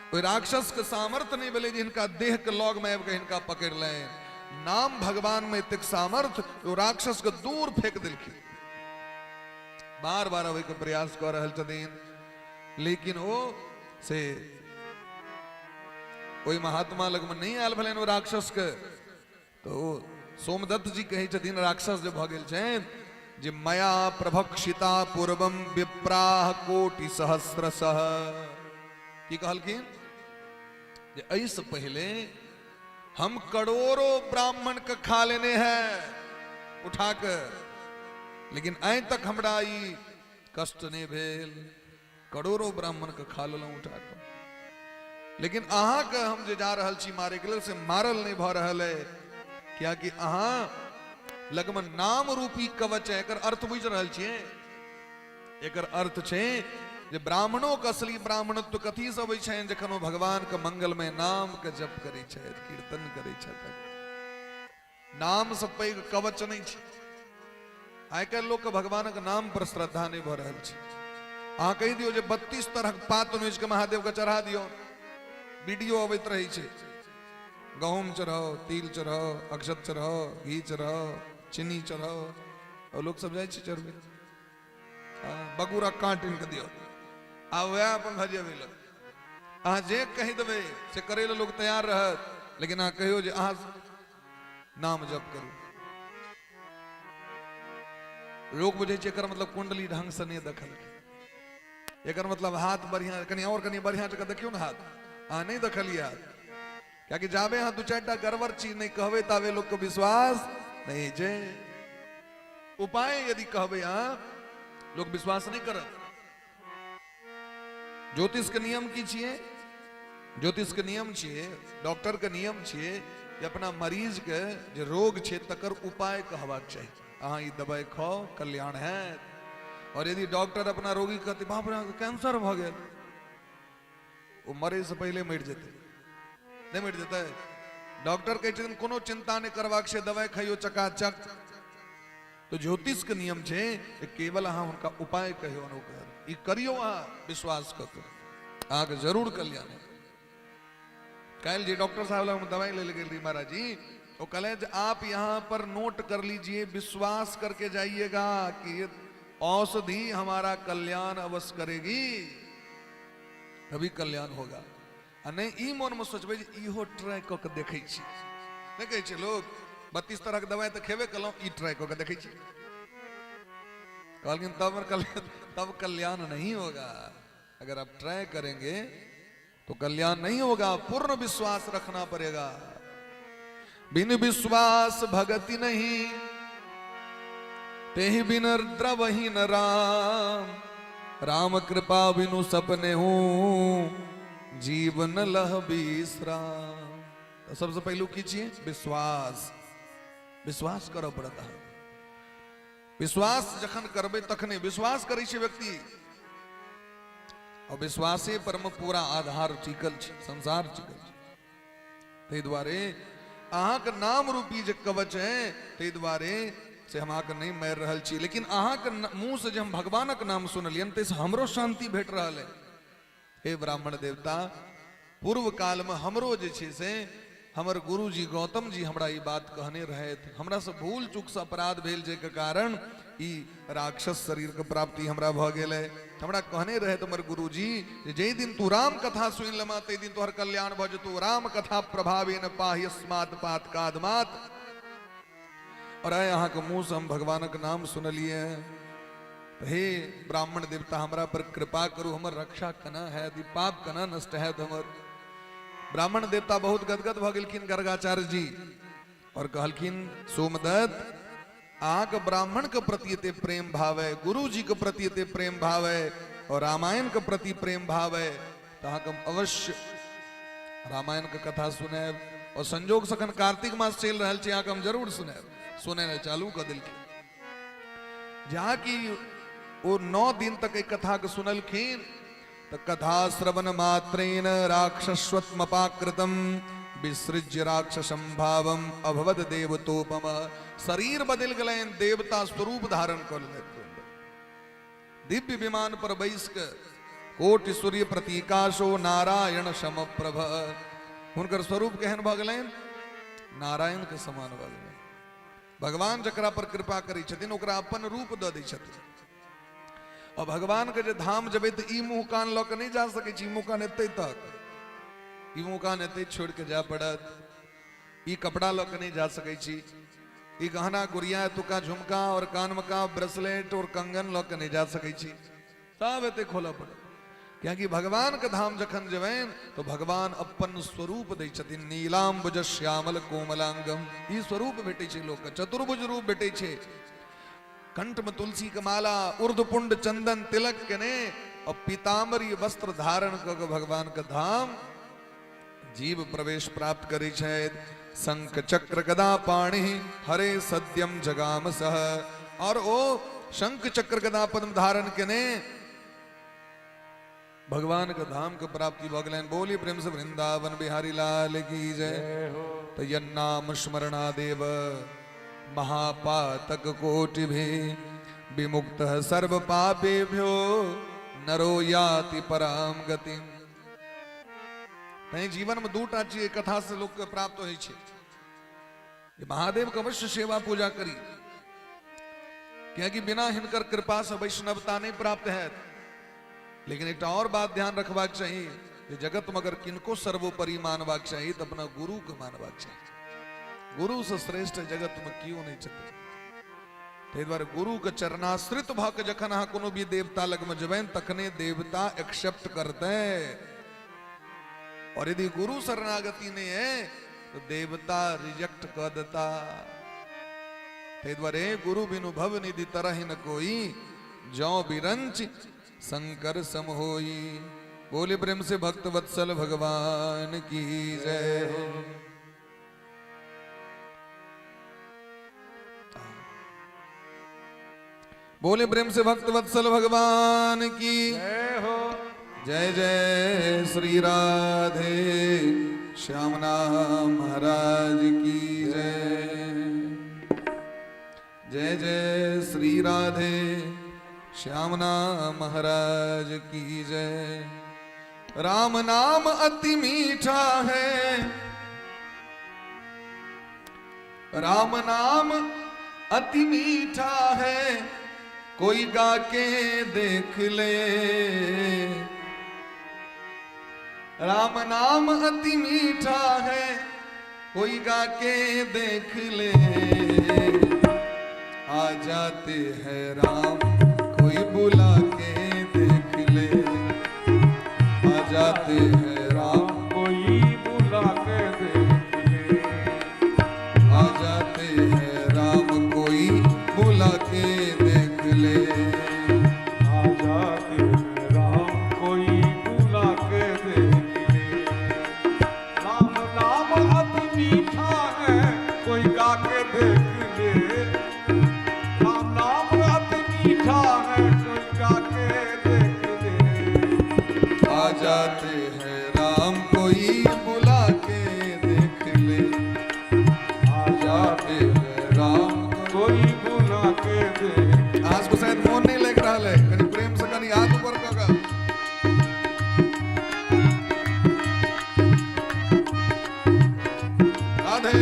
ओहि राक्षस के सामर्थ्य नहीं भेलै जे हिनका देह के लग में आबि के हिनका पकड़ लें। नाम भगवान में एतेक सामर्थ्य ओ राक्षस के दूर फेंक देलखिन। बार बार अबै के प्रयास कऽ रहल छथिन, लेकिन ओ से ओहि महात्मा लग में नहीं आयल भेलनि ओ राक्षस के। तो ओ सोमदत्त जी कहै छथिन राक्षस जे भऽ गेल छनि जे मया प्रभक्षिता पूर्वम विप्राह कोटि सहस्रशः। की कहलखिन जे एहिसँ पहिले हम करोड़ों ब्राह्मण के खा लेने हैं उठा के, लेकिन आइ तक हमरा ई कष्ट नहीं भेल। करोड़ों ब्राह्मण के खा लेलहुँ उठा के, लेकिन अहाँके हम जे जा रहल छी मारे के लेल से मारल नहीं भऽ रहल है, कियाकि अहाँ लगमे नाम रूपी कवच है। एकर अर्थ बुझि रहल छियै? एकर अर्थ छै जे ब्राह्मणों के असली ब्राह्मणत्व कथी से अबै छनि? जखन ओ भगवान के मंगलमय नाम के जप करै छथि, कीर्तन करै छथि। नाम से पैघ कवच नहीं छै। आइ काल्हि लोक के भगवानक नाम पर श्रद्धा नहीं भऽ रहल छै। अहाँ कहि दियौ जे 32 तरहक पात नोचि के महादेव के चढ़ा दियौ, वीडियो अबैत रहै छै। गहूम चढ़ाओ, तिल चढ़ाओ, अक्षत चढ़ाओ, घी चढ़ाओ, चीनी चढ़ाओ, और लोक सब जाइ छै चढ़बै। बगूरा काट आनि कऽ दियौ, आ वएह अपन भजेबै लग। अहाँ जे कहि देबै से करै लए लोक तैयार रहत, लेकिन अहाँ कहियौ जे अहाँ नाम जप करू, लोक बुझै छै एकर मतलब कुंडली ढंग से नहि देखलकै, एकर मतलब हाथ बढ़िया कनि और कनि बढ़िया जगह देखियौ ने हाथ, अहाँ नहि देखलियै हाथ। कियाकि जाबे अहाँ 2-4 टा गड़बड़ चीज नहि कहबै ताबे लोक के विश्वास नहि छै। उपाय यदि कहबै अहाँ, लोक विश्वास नहि करत। ज्योतिष के नियम की छियै? ज्योतिष के नियम छियै, डॉक्टर के नियम छियै जे अपना मरीजके जे रोग छै तकर उपाय कहबाक चाही। अहाँ ई दवाइ खाउ, कल्याण हैत। और यदि डॉक्टर अपना रोगी कहतै बाप रे अहाँके कैंसर भऽ गेल, ओ मरैसँ पहिले मरि जेतै। नहि मरि जेतै? डॉक्टर कहै छथिन कोनो चिंता नहि करबाक छै, दवाइ खाइयो चकाचक। तो ज्योतिष के नियम छै जे केवल अहाँ हुनका उपाय कहियौ, ओकर ई करियौ अहाँ विश्वास कऽ के, अहाँके जरूर कल्याण हैत। काल्हि जे डॉक्टर साहब लग हम दवाई ले गेल रही महाराज जी, वो कहले जे आप यहाँ पर नोट कर लीजिए, विश्वास करके जाइएगा कि ये औषधि हमारा कल्याण अवश्य करेगी, तभी कल्याण होगा। आ नहि ई मोनमे सोचबै जे इहो ट्राई कऽ के देखै छी। नहि कहै छै लोग 32 तरहके दवाइ तऽ खेबे केलहुँ, ई ट्राई कऽ के देखै छी। कहलखिन तब कल्याण नहीं होगा। अगर आप ट्राई करेंगे तो कल्याण नहीं होगा, पूर्ण विश्वास रखना पड़ेगा। बिन विश्वास भगति नहीं, तेहि बिन द्रवही न राम। राम कृपा बिनु सपने हूं, जीवन लह विश्राम। तो सबसे पहलू की छियै विश्वास। विश्वास करऽ पड़त अहाँके। विश्वास जखन करबै तखने विश्वास करै छै व्यक्ति, और विश्वासे पर में पूरा आधार टिकल छै, संसार टिकल छै। ताहि दुआरे अहाँके नाम रूपी जे कवच है, ताहि दुआरे से हम अहाँके नहि मारि रहल छी, लेकिन अहाँके मुँह से जे हम भगवानक नाम सुनलियनि ताहिसँ हमरो शान्ति भेट रहल है। हे ब्राह्मण देवता, पूर्व काल में हमरो जे छै से हमर गुरुजी गौतम जी हमरा ई बात कहने रहथि, हमरा से भूल चूक से अपराध भेल जाहिके कारण ई राक्षस शरीर के प्राप्ति हमरा भऽ गेल है। हमरा कहने रहथि हमर गुरुजी जे जाहि दिन तू राम कथा सुनि लेमा ताहि दिन तोहर कल्याण भऽ जेतौ। राम कथा प्रभावेन पाह्यस्मात् पातकादमात्। और आइ अहाँके मुँह से हम भगवानक नाम सुनलियै। हे ब्राह्मण देवता, हमरा पर कृपा करू, हमर रक्षा केना हैत, ई पाप केना नष्ट हैत हमर। ब्राह्मण देवता बहुत गदगद भऽ गेलखिन गर्गाचार्य जी, और कहलखिन सोमदत्त, अहाँके ब्राह्मण के प्रति एते प्रेम भाव है, गुरु जी के प्रति एते प्रेम भाव है और रामायण के प्रति प्रेम भाव है, तऽ अहाँके हम अवश्य रामायण के कथा सुनायब। और संजोग से अखन कार्तिक मास चलि रहल छै, अहाँके हम जरूर सुनायब। सुनेनाइ चालू कऽ देलखिन। जहाँ कि ओ 9 दिन तक एक कथा के सुनलखिन, तऽ कथा श्रवण मात्रेण राक्षसत्वमपाकृतम विसृज्य राक्षसम भावम अभवद देवतोपम। शरीर बदलि गेलनि, देवता स्वरूप धारण कऽ लेलथि। दिव्य विमान पर बैस के कोटि सूर्य प्रतीकाशो नारायण समप्रभ। हुनकर स्वरूप केहन भऽ गेलनि? नारायण के समान भऽ गेलनि। भगवान जकरा पर कृपा करै छथिन ओकरा अपन रूप दऽ दै छथिन। और भगवान के जे धाम जेबै तऽ ई मुँह कान लऽ के नहि जा सकै छी, ई मुँह कान एतै तक, ई मुँह कान एतै छोड़ि के जाय पड़त। ई कपड़ा लऽ के नहि जा सकै छी, ई गहना गुड़िया एतुका झुमका और कान में का ब्रेसलेट और कंगन लऽ के नहि जा सकै छी, सब एतै खोलऽ पड़त। कियाकि भगवान के धाम जखन जेबनि तो भगवान अपन स्वरूप दै छथिन। नीलाम्बुज श्यामल कोमलांगम, ई स्वरूप भेटै छै लोक के, चतुर्भुज रूप भेटै छै। कंठ में तुलसी के माला, ऊर्ध्वपुंड चंदन तिलक केने और पीताम्बरी वस्त्र धारण कऽ के भगवान के धाम जीव प्रवेश प्राप्त करै छथि। शंख चक्र गदा पाणि हरे सद्यम जगाम सह। और ओ शंख चक्र गदा पद्म धारण केने भगवान के धाम के प्राप्ति भऽ गेलनि। बोली प्रेम से वृंदावन बिहारी लाल की जय। तो यन्नाम स्मरणादेव महापातक कोटि भी विमुक्त सर्व पापेभ्यो नरो याति पराम गतिम। तैं जीवन में दूटा चीज कथा से लोक के प्राप्त होइ छै, जे महादेव के अवश्य सेवा पूजा करी, कियाकि बिना हिनकर कृपा से वैष्णवता नहीं प्राप्त हैत। लेकिन एकटा और बात ध्यान रखबाक चाही जे जगत में अगर किनको सर्वोपरि मानबाक चाही तऽ अपना गुरु के मानबाक चाही। गुरु से श्रेष्ठ जगत में केओ नहीं छथिन। ताहि दुआरे गुरु के चरणाश्रित भऽ के जखन अहाँ कोनो भी देवता लग में जेबनि तखने देवता एक्सेप्ट करतै। और यदि गुरु शरणागति नहीं है तो देवता रिजेक्ट कऽ देता। ताहि दुआरे गुरु बिनु भव निधि तरहि न कोई, जौ बिरंच शंकर सम होई। बोले प्रेम से भक्त वत्सल भगवान की जय। बोले प्रेम से भक्त वत्सल भगवान की जय हो। जय जय श्री राधे श्यामनाथ महाराज की जय। जय जय श्री राधे श्यामनाथ महाराज की जय। राम नाम अति मीठा है, राम नाम अति मीठा है, कोई गा के देख ले। राम नाम अति मीठा है, कोई गा के देख ले। आ जाते हैं राम कोई बुला के देख ले। आ जाते हैं राम कोई बुला के देख ले। आ जाते हैं राम कोई बुला के देख ले। आ जाते हैं राम कोई बुला के देख ले। राम नाम अति मीठा है, कोई गा के देख ले। राम नाम अति मीठा है, कोई गा के देख ले। आ जाते हैं राम कोई बुला के देख ले। आ जाते हैं राम कोई बुला के देख। आज को शायद फोन नहीं लग रहा है, कहीं प्रेम से कहीं हाथ ऊपर का। राधे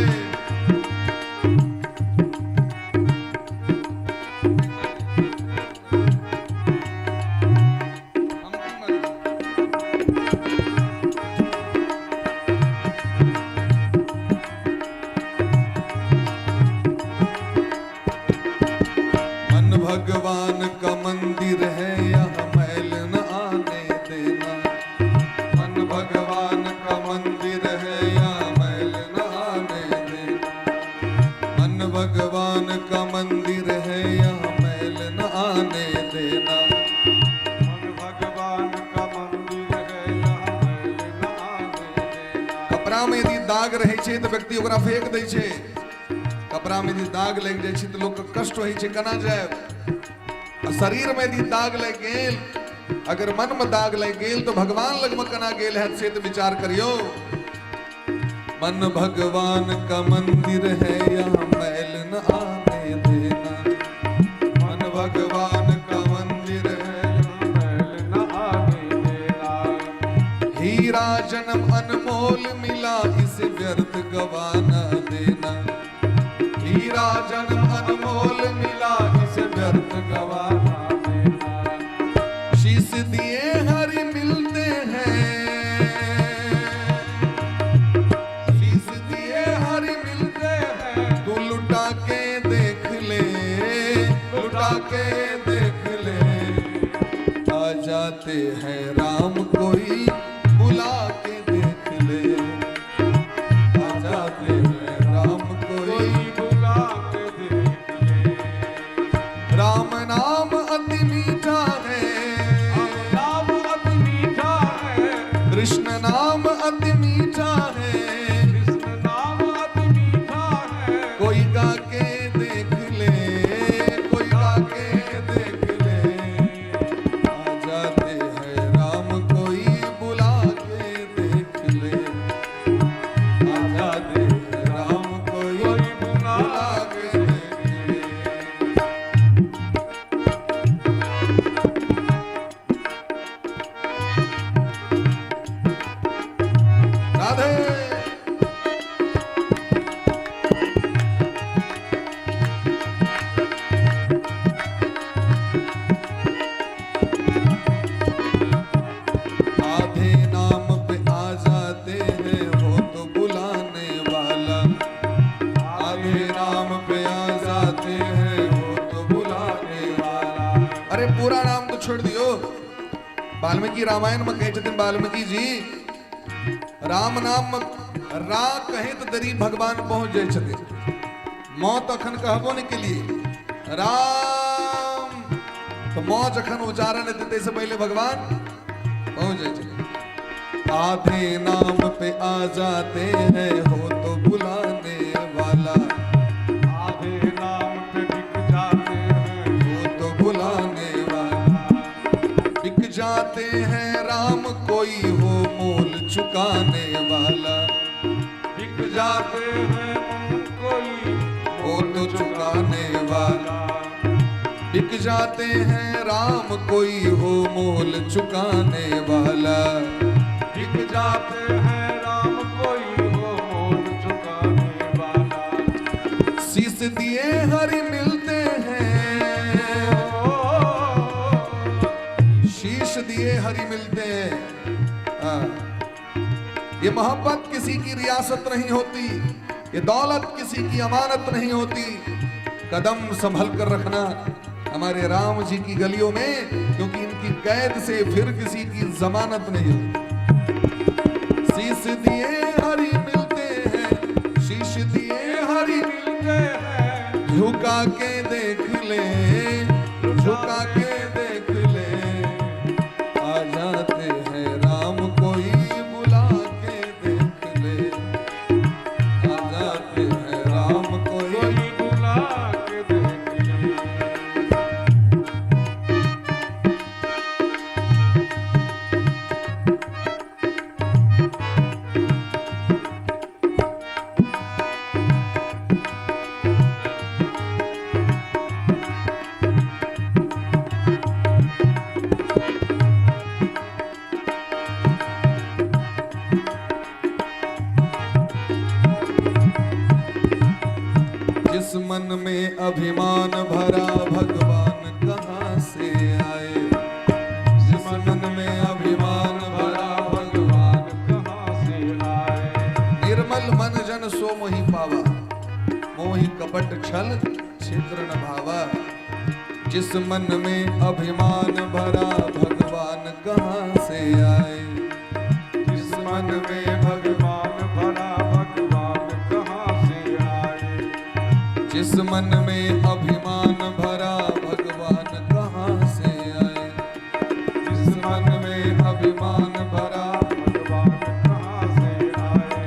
मन भगवान का मंदिर है, यह मैल न आने देना। मन भगवान का मंदिर है, यह मैल न आने देना। मन भगवान का मंदिर है, यह मैल न आने देना। मन भगवान का मंदिर है, यह मैल न आने देना। कपड़ा में यदि दाग रहे छै तो व्यक्ति ओकरा फेंक दै छै। कपड़ा में यदि दाग लागि जाइ छै तो लोग के कष्ट होइ छै, केना जायब। आ शरीर में यदि दाग लागि गेल, अगर मन में दाग लागि गेल तो भगवान लग में केना गेल हैत से तो विचार करियो। मन भगवान का मंदिर है, यहाँ मैल न आने देना। मन भगवान का मंदिर है, यहाँ मैल न आने देना। हीरा जन्म अनमोल मिला, इसे व्यर्थ गवा न देना। हीरा जन्म अनमोल मिला, इसे व्यर्थ गवा गवा न देना। शीश दिए हरि मिलते हैं, शीश दिए हरि मिलते हैं, तू लुटा के देख ले, लुटा के देख ले। आ जाते हैं राम कोई बुला के देख ले। आ जाते हैं राम कोई कोई बुला के देख ले। राम नाम अति मीठा है, राम नाम अति मीठा है, कृष्ण नाम अति मीठा है, कृष्ण नाम अति मीठा है, कोई गा के देख ले, कोई गा के देख ले। आ जाते हैं राम कोई बुला के देख ले। आ जाते हैं राम कोई कोई बुला बुला के देख ले। राधे आधे नाम पे आ जाते हैं, वो तो बुलाने वाला। आधे नाम पे आ जाते हैं, वो तो बुलाने वाला। अरे पूरा नाम तो छोड़ दियो। वाल्मीकि रामायण में कहे छथिन वाल्मीकि जी, राम नाम में रा कहे तो दरी भगवान पहुंच जाए छथिन। मौत अखन कहबो नहीं के लिए राम, तो मौ जखन उच्चारण हेतै ताहिसँ पहिले भगवान पहुंच जाए छथिन। आधे नाम पे आ जाते हैं, हो तो बुलाने वाला। आधे नाम पे बिक जाते हैं, हो तो बुला चुकाने वाला। बिक जाते हैं कोई मोल चुकाने वाला। बिक जाते हैं राम कोई हो मोल चुकाने वाला। बिक जाते हैं राम कोई हो मोल चुकाने वाला। शीश दिए हरि मिलते हैं, शीश दिए हरि मिलते हैं। हाँ, ये मोहब्बत किसी की रियासत नहीं होती, ये दौलत किसी की अमानत नहीं होती। कदम संभल कर रखना हमारे राम जी की गलियों में, क्योंकि इनकी कैद से फिर किसी की जमानत नहीं होती। शीश दिए हरि मिलते हैं, शीश दिए हरि मिलते हैं। झुका के देख ले, झुका के देख ले। आ जाते हैं राम कोई बुला के देख ले। आ जाते हैं राम कोई बुला के देख ले। जिस मन में अभिमान भरा भगवान कहाँ से आए। जिस मन में अभिमान भरा भगवान कहाँ से आए। निर्मल मन जन सो मोहि पावा, मोहि कपट छल छिद्र न भावा। जिस मन में अभिमान भरा भगवान कहाँ से आए। जिस मन में भगवान भरा भगवान कहाँ से आए। जिस मन में अभिमान भरा भगवान कहाँ से आए। जिस मन में अभिमान भरा भगवान कहाँ से आए।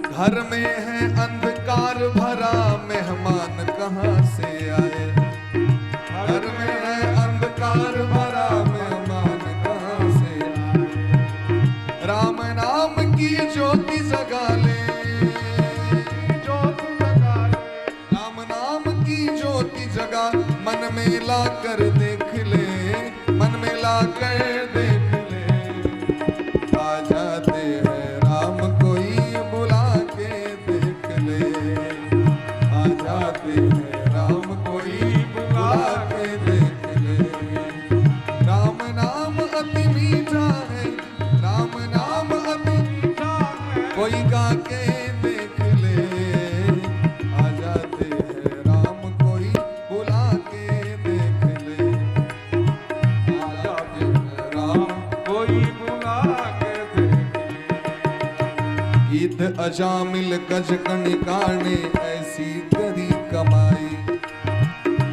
घर में है अंधकार भरा मेहमान कहाँ से आए। घर में है अंधकार भरा मेहमान कहाँ से आए। राम नाम की ज्योति जगा ले, ज्योति जगा ले। राम नाम की ज्योति जगा मन में ला कर देख ले, मन में ला कर देख ले। आ जाते हैं राम कोई बुला के देख ले। आ जाते हैं राम कोई बुला के देख ले। राम नाम अति मीठा है, राम नाम अति मीठा है। कोई गा के देख ले। आ जाते हैं राम कोई बुला के देख ले। आ जाते हैं राम कोई बुला के देख ले। गीत अजामिल गज कणिकाने ऐसी करी कमाई।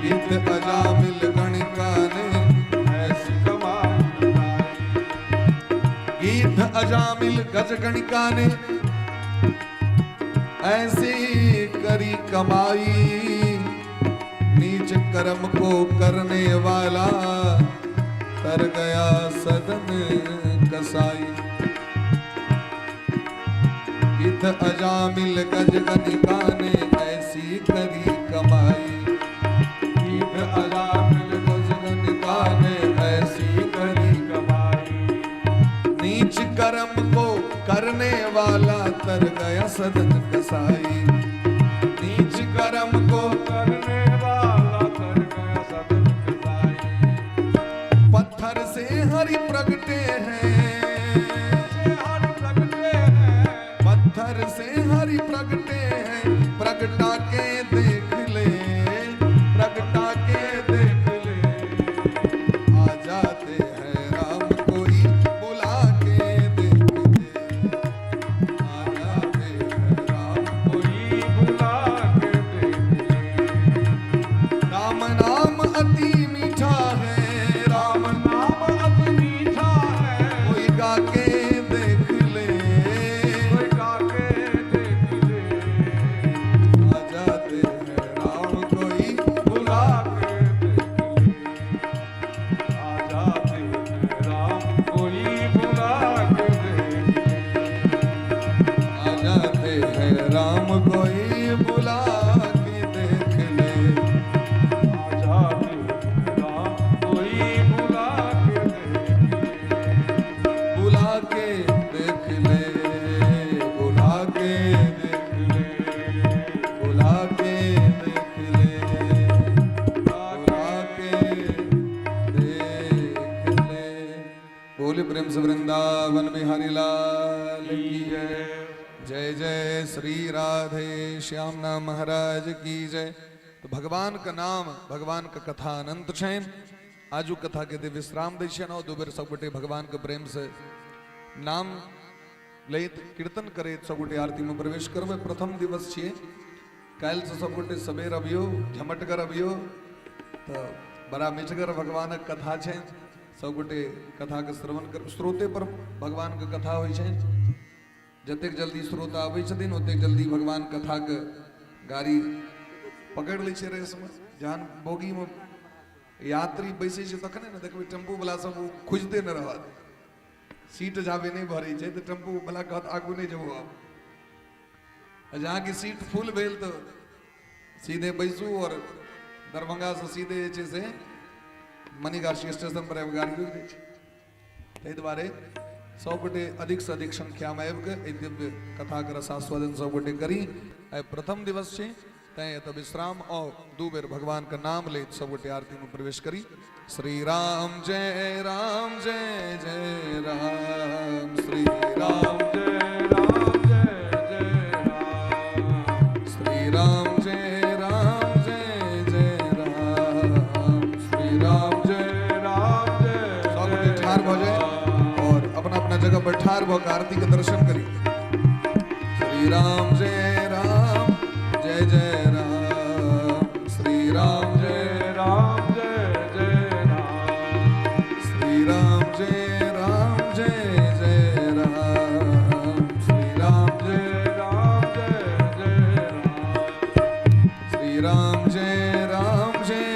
गीत अजामिल गणिकाने ऐसी कमाई लगाई। गीत अजामिल गज गणिकाने ऐसी करी कमाई। नीच कर्म को करने वाला तर गया सदन कसाई। गीत अजामिल गज गणिकाने ऐसी करी कमाई। गीत अजामिल गज गणिकाने ऐसी करी कमाई। नीच कर्म को करने वाला तर गया सदन कसाई। नीच कर्म को करने वाला तर गया सदन कसाई। पत्थर से हरि प्रगटे हैं, हरि प्रगटे हैं। पत्थर से हरि प्रगटे हैं। प्रगटा के देख ले, प्रगटा के देख ले। आ जाते हैं राम कोई बुला के देख ले। आ जाते हैं राम कोई के देख ले, बुला के देख ले, बुला के देख ले, बुला के देख ले। बोले प्रेम से वृंदावन बिहारी लाल की जय। जय जय श्री राधे श्याम नाम महाराज की जय। तो भगवान का नाम, भगवान का कथा अनंत छै। आजू कथा के दे विश्राम दै छियनि। दू बेर सब गोटे भगवान के प्रेम से नाम लैत कीर्तन करैत सब गोटे आरती में प्रवेश करबै। प्रथम दिवस छियै, काल्हि से सब गोटे सबेर अबियौ, झमटगर अबियौ, तऽ बड़ा मिठगर भगवानक कथा छै। सब गोटे कथा के श्रवण कर, स्रोते पर भगवान के कथा होइ छै। जतेक जल्दी श्रोता आबै छथिन ओतेक जल्दी भगवान कथा के गाड़ी पकड़ि लै छै रेसमे। जहन बोगी में यात्री बैसै छै तखने ने देखबै टेम्पू वाला सब ओ खुजते ने रहत, सीट जाबे नहि भरै छै तऽ टेम्पू वाला कहत आगू नहि जेबो आब। आ जहाँ की सीट फुल भेल तऽ सीधे बैसू और दरभंगा से सीधे जे छै से मनीगाछी स्टेशन पर आबि गाड़ी रुकि जाइ छै। ताहि दुआरे सब गोटे अधिक से अधिक संख्या में आबि कऽ एहि दिव्य कथाके रसास्वादन सब गोटे करी। आइ प्रथम दिवस छै, तैं एतऽ विश्राम और दू बेर भगवान के नाम लैत सब गोटे आरती में प्रवेश करी। श्री राम जय राम जय जय राम, श्री राम जय राम जय जय राम, श्री राम जय राम जय जय राम, श्री राम जय राम जय। सब गोटे ठाढ़ भऽ जाए और अपना अपना जगह पर ठाढ़ भऽ के आरती के दर्शन करी। श्री राम जय राम जय जय राम, श्री राम जय राम जय जय राम, श्री राम जय राम जय जय राम, श्री राम जय राम जय जय राम, श्री राम जय राम जय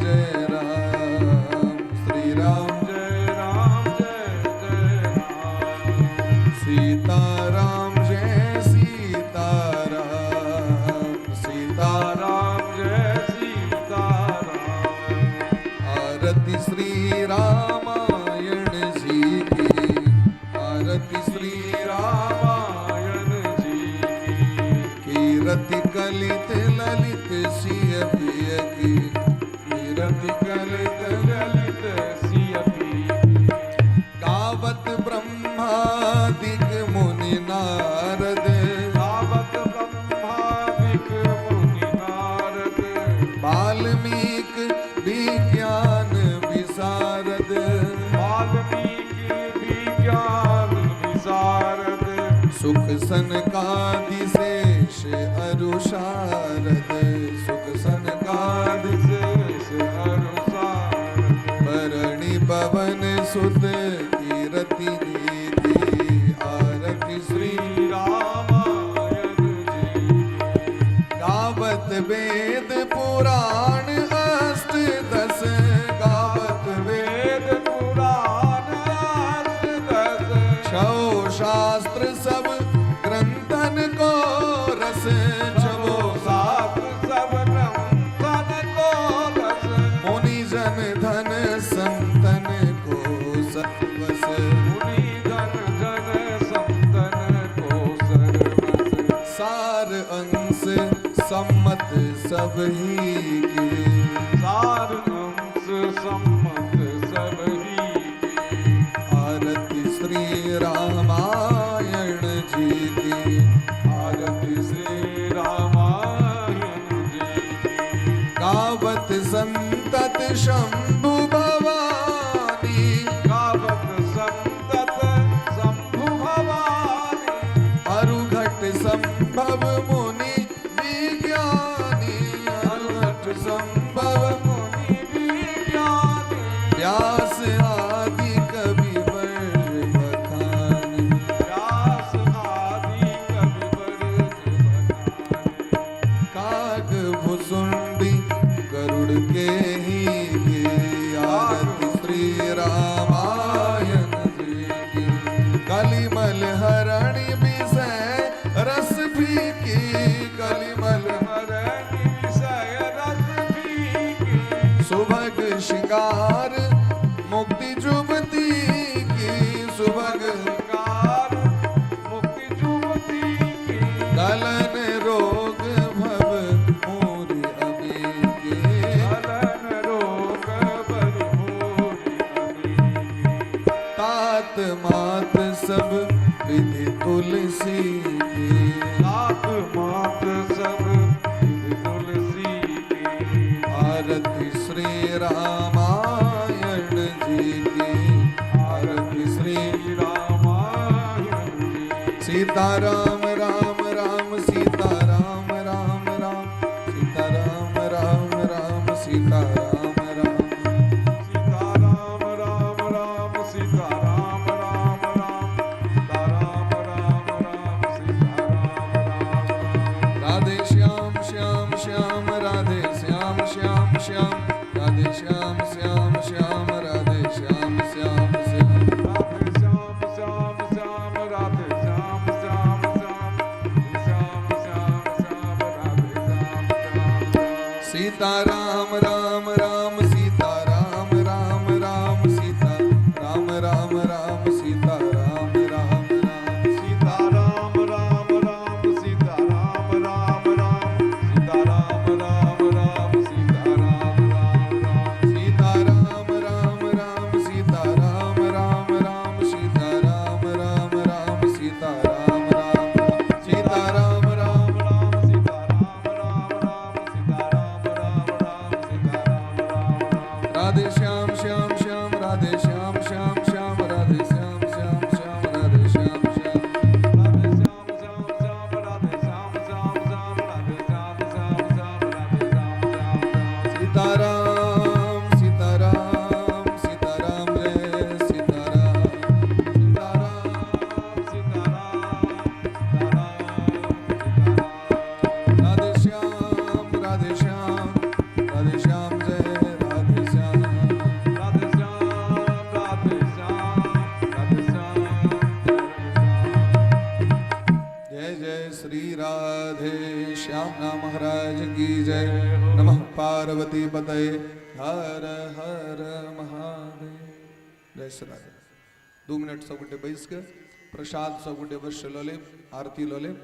जय राम, श्री राम जय राम जय जय राम, सीता राम जय सीता राम, सीता राम जय सीता राम। आरती श्री रामायण जी की, आरती श्री रामायण जी की, कीरति कलित ललित सिय प्रिय की, कीरति कलित ललित सिय प्रिय की। गावत ब्रह्मादिक मुनि नारद, गावत ब्रह्मादिक मुनि नारद, वाल्मीकि विज्ञान विशारद, वाल्मीकि विज्ञान विशारद, सुख सनकादि शेष अरु शारद, सुख सनकादि शेष अरु शारद, भरणि पवन सुत कीरति नीति, आरती श्री श्री रामायण जी की। गावत वेद पुराण अष्ट दस, गावत वेद वेद पुराण अष्ट दस, छौ शास्त्र सब ग्रंथन को रस, छो शास्त्र सब ग्रंथन को रस, मुनि जन धन संतन को सर्वस, मुनि जन जन संतन को सर्वस, सार अंश सम्मत सब ही के, सार अंश सम्मत सब ही के। आरती श्री रामायण जी की, आरती श्री रामायण जी की। गावत संतत शंभु भवानी, गावत संतत शंभु भवानी, अरुघट संभव मुनि विज्ञानी, अरुघट संभव मुनि विज्ञानी, व्यास आदि कवि वर बखानी, व्यास आदि कवि बरज बखानी। काग भुसुंडी गरुड़ के ही के, आरती श्री रामायण जी की। कलिमल हरण विषय रस फीकी, कलिमल हरण विषय रस फीकी, सुभग श्रृंगार मुक्ति जुबती की, सुभग श्रृंगार विधि तुलसी की। जात मात सब विधि तुलसी की। आरती श्री रामायण जी की। आरती श्री रामायण जी। सीता राम राम राम सीता राम राम राम सीता राम राम राम सीता राम राम। सीता राम राम राम सीता राम राम राम सीता राम राम राम सीता राम राम राम। राधे श्याम श्याम श्याम राधे श्याम श्याम श्याम राधे श्याम श्याम श्याम राधे श्याम श्याम श्याम। राधे श्याम श्याम श्याम राधे श्याम श्याम श्याम श्याम श्याम श्याम राधे श्याम श्याम श्याम। सीता राम राम राम सीता राम राम राम सीता राम राम राम सीता राम राम राम। सीता राम राम राम सीता राम राम राम सीता राम राम राम सीता राम राम राम। सीता राम राम राम सीता राम राम राम सीता राम राम राम सीता राम राम राम सीता राम राम राम सीता राम राम राम सीता राम राम राम सीता राम राम राम। राधे श्याम श्याम श्याम राधे श्याम श्याम श्याम राधे श्याम श्याम श्याम राधे श्याम श्याम। राधे श्याम श्याम श्याम राधे श्याम श्याम श्याम राधे श्याम श्याम श्याम राधे श्याम श्याम श्याम। सीता राम सीता राम सीता राम जय सीता राम सीता राम सीता राम सीता राम सीता राम। राधे श्याम राधे श्याम राधे श्याम जय राधे श्याम। राधे श्याम राधे श्याम राधे श्याम जय राधे श्याम। जय जय श्री राधे श्याम नाम महाराज की जय। नमः पार्वती पतये हर हर महादेव। जय श्री राधे। 2 मिनट सब गोटे बैस के प्रसाद सब गोटे अवश्य लऽ लेब, आरती लऽ लेब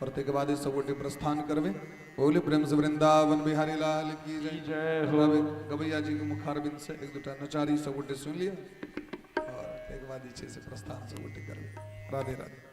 और तकर बाद सब गोटे प्रस्थान करबे। बोले प्रेम से वृंदावन बिहारी लाल की जय। जय हो। गवैया जी के मुखारबिंद से एक दूटा नचारी सब गोटे सुनि लिअ और तकर बाद जे छै से प्रस्थान सब गोटे करबे। राधे राधे।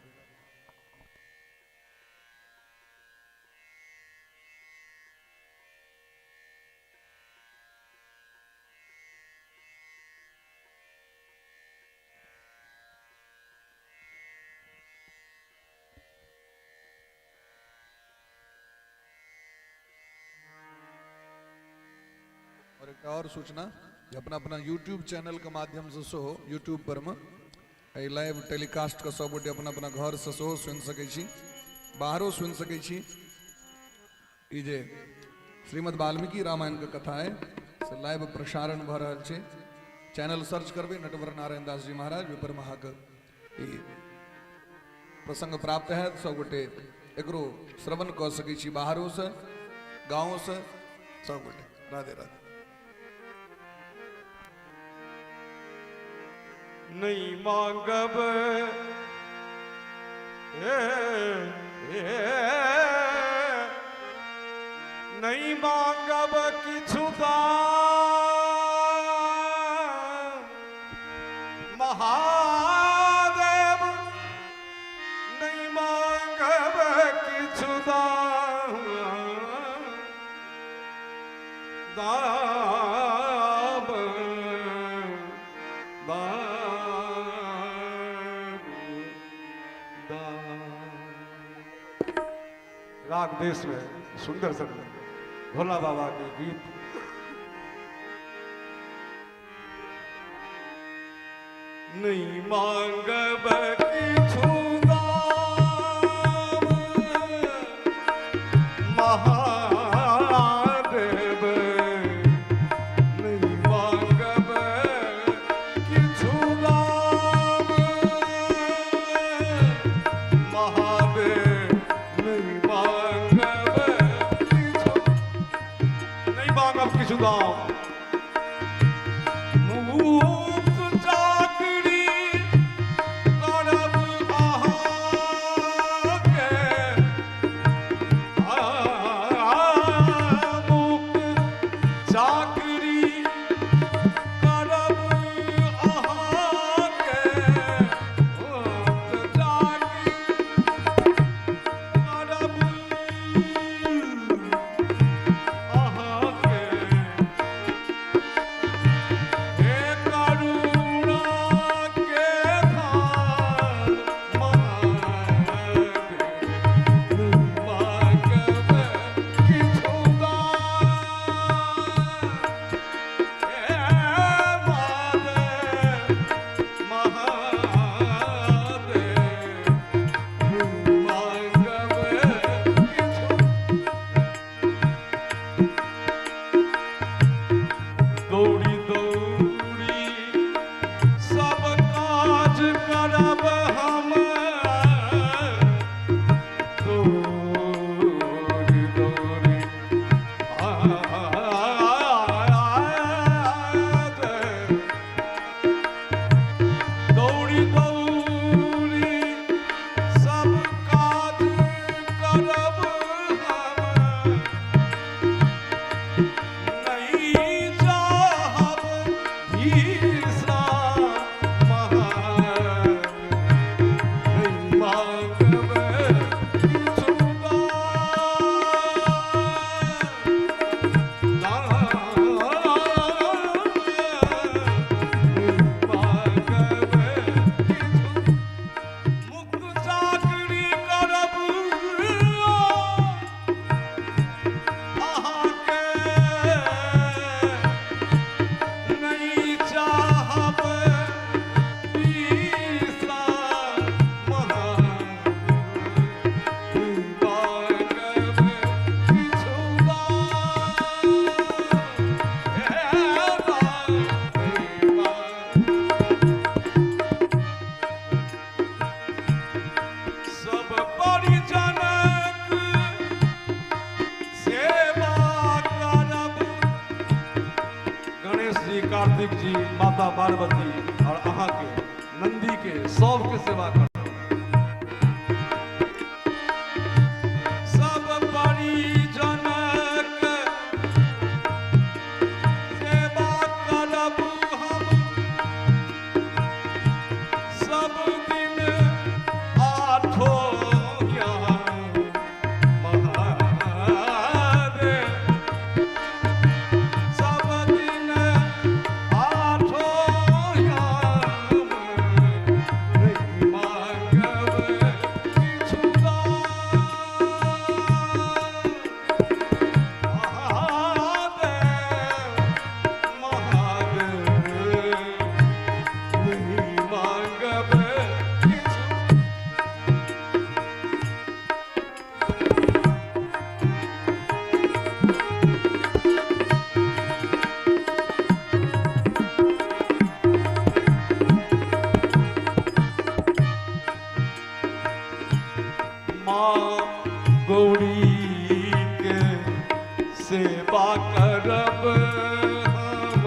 और एक और सूचना जे अपना अपना यूट्यूब चैनल के माध्यम से सेहो यूट्यूब पर में एहि लाइव टेलीकास्ट के सब गोटे अपना अपना घर से सेहो सुनि सकै छी, बाहरो सुनि सकै छी। ई जे श्रीमद् वाल्मीकि रामायण के कथा है से लाइव प्रसारण भऽ रहल छै। चैनल सर्च करबै नटवर नारायण दास जी महाराज, ओहि पर अहाँके ई प्रसंग प्राप्त हैत। सब गोटे एकरो श्रवण कऽ सकै छी बाहरो से, गाँवो से, सब गोटे। राधे राधे। नहीं मांगब ए, ए, नहीं मांगब किछु दान महादेव, नहीं मांगब किछु दान दाम दान दान। राग देश में सुंदर सा भोला बाबा के गीत। नहीं मांगब किछु दाम महादेव, नहीं मांगब किछु दाम महादेव, नहीं मांगब किछु, नहीं मांगब किछु दाम। मुक्त चाकरी करब अहाँके, मुक्त चाकरी करब अहाँके, मुक्त चाकरी कार्तिक जी, माता पार्वती और अहाँके नंदी के सबके सेवा करब। सब परिजनक सेवा करब हम, सब दिन आठो याम महादेव, सब दिन आठो याम नहीं मांगब किछु दान। महादेव महादेव नहीं मांगब किछु। माँ गौरी के सेवा करब हम,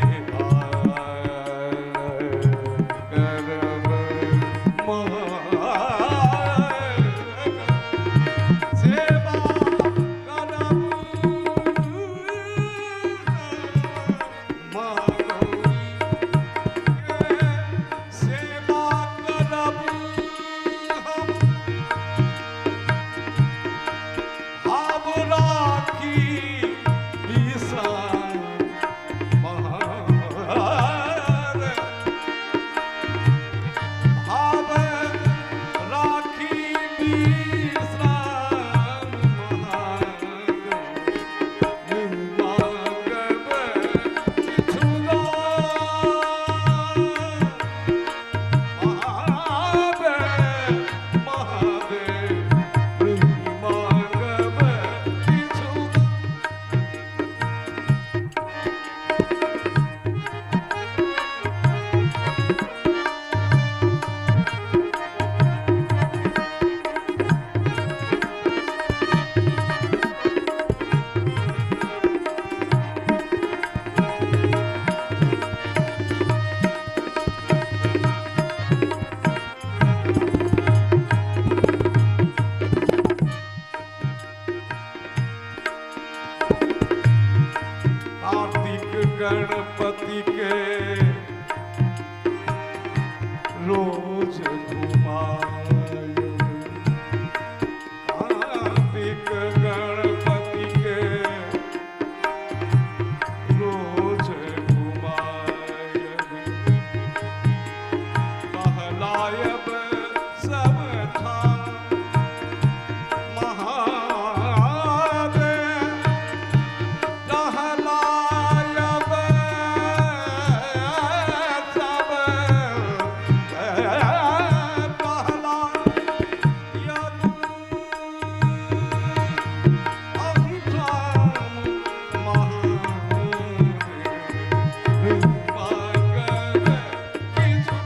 सेवा करब माँ, सेवा करब माँ गौरी के सेवा करब हम, भाव राखी विश्राम महादेव, भाव राखी विश्राम महादेव, नहीं मांगब किछु दान। महादेव महादेव नहीं मांगब किछु। कार्तिक गणपति के रोज घुमायब, कार्तिक गणपति के रोज घुमायब, कहलायब सब ठाम महादेव, टहलायब सब टहलायब अहिठाम महादेव, मांगब किछु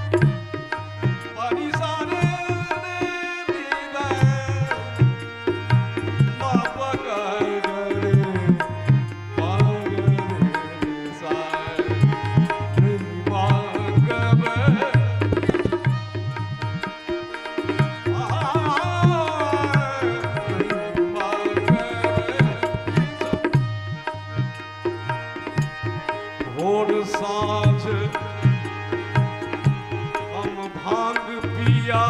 परिसार भोर साँझ हम भांग पिया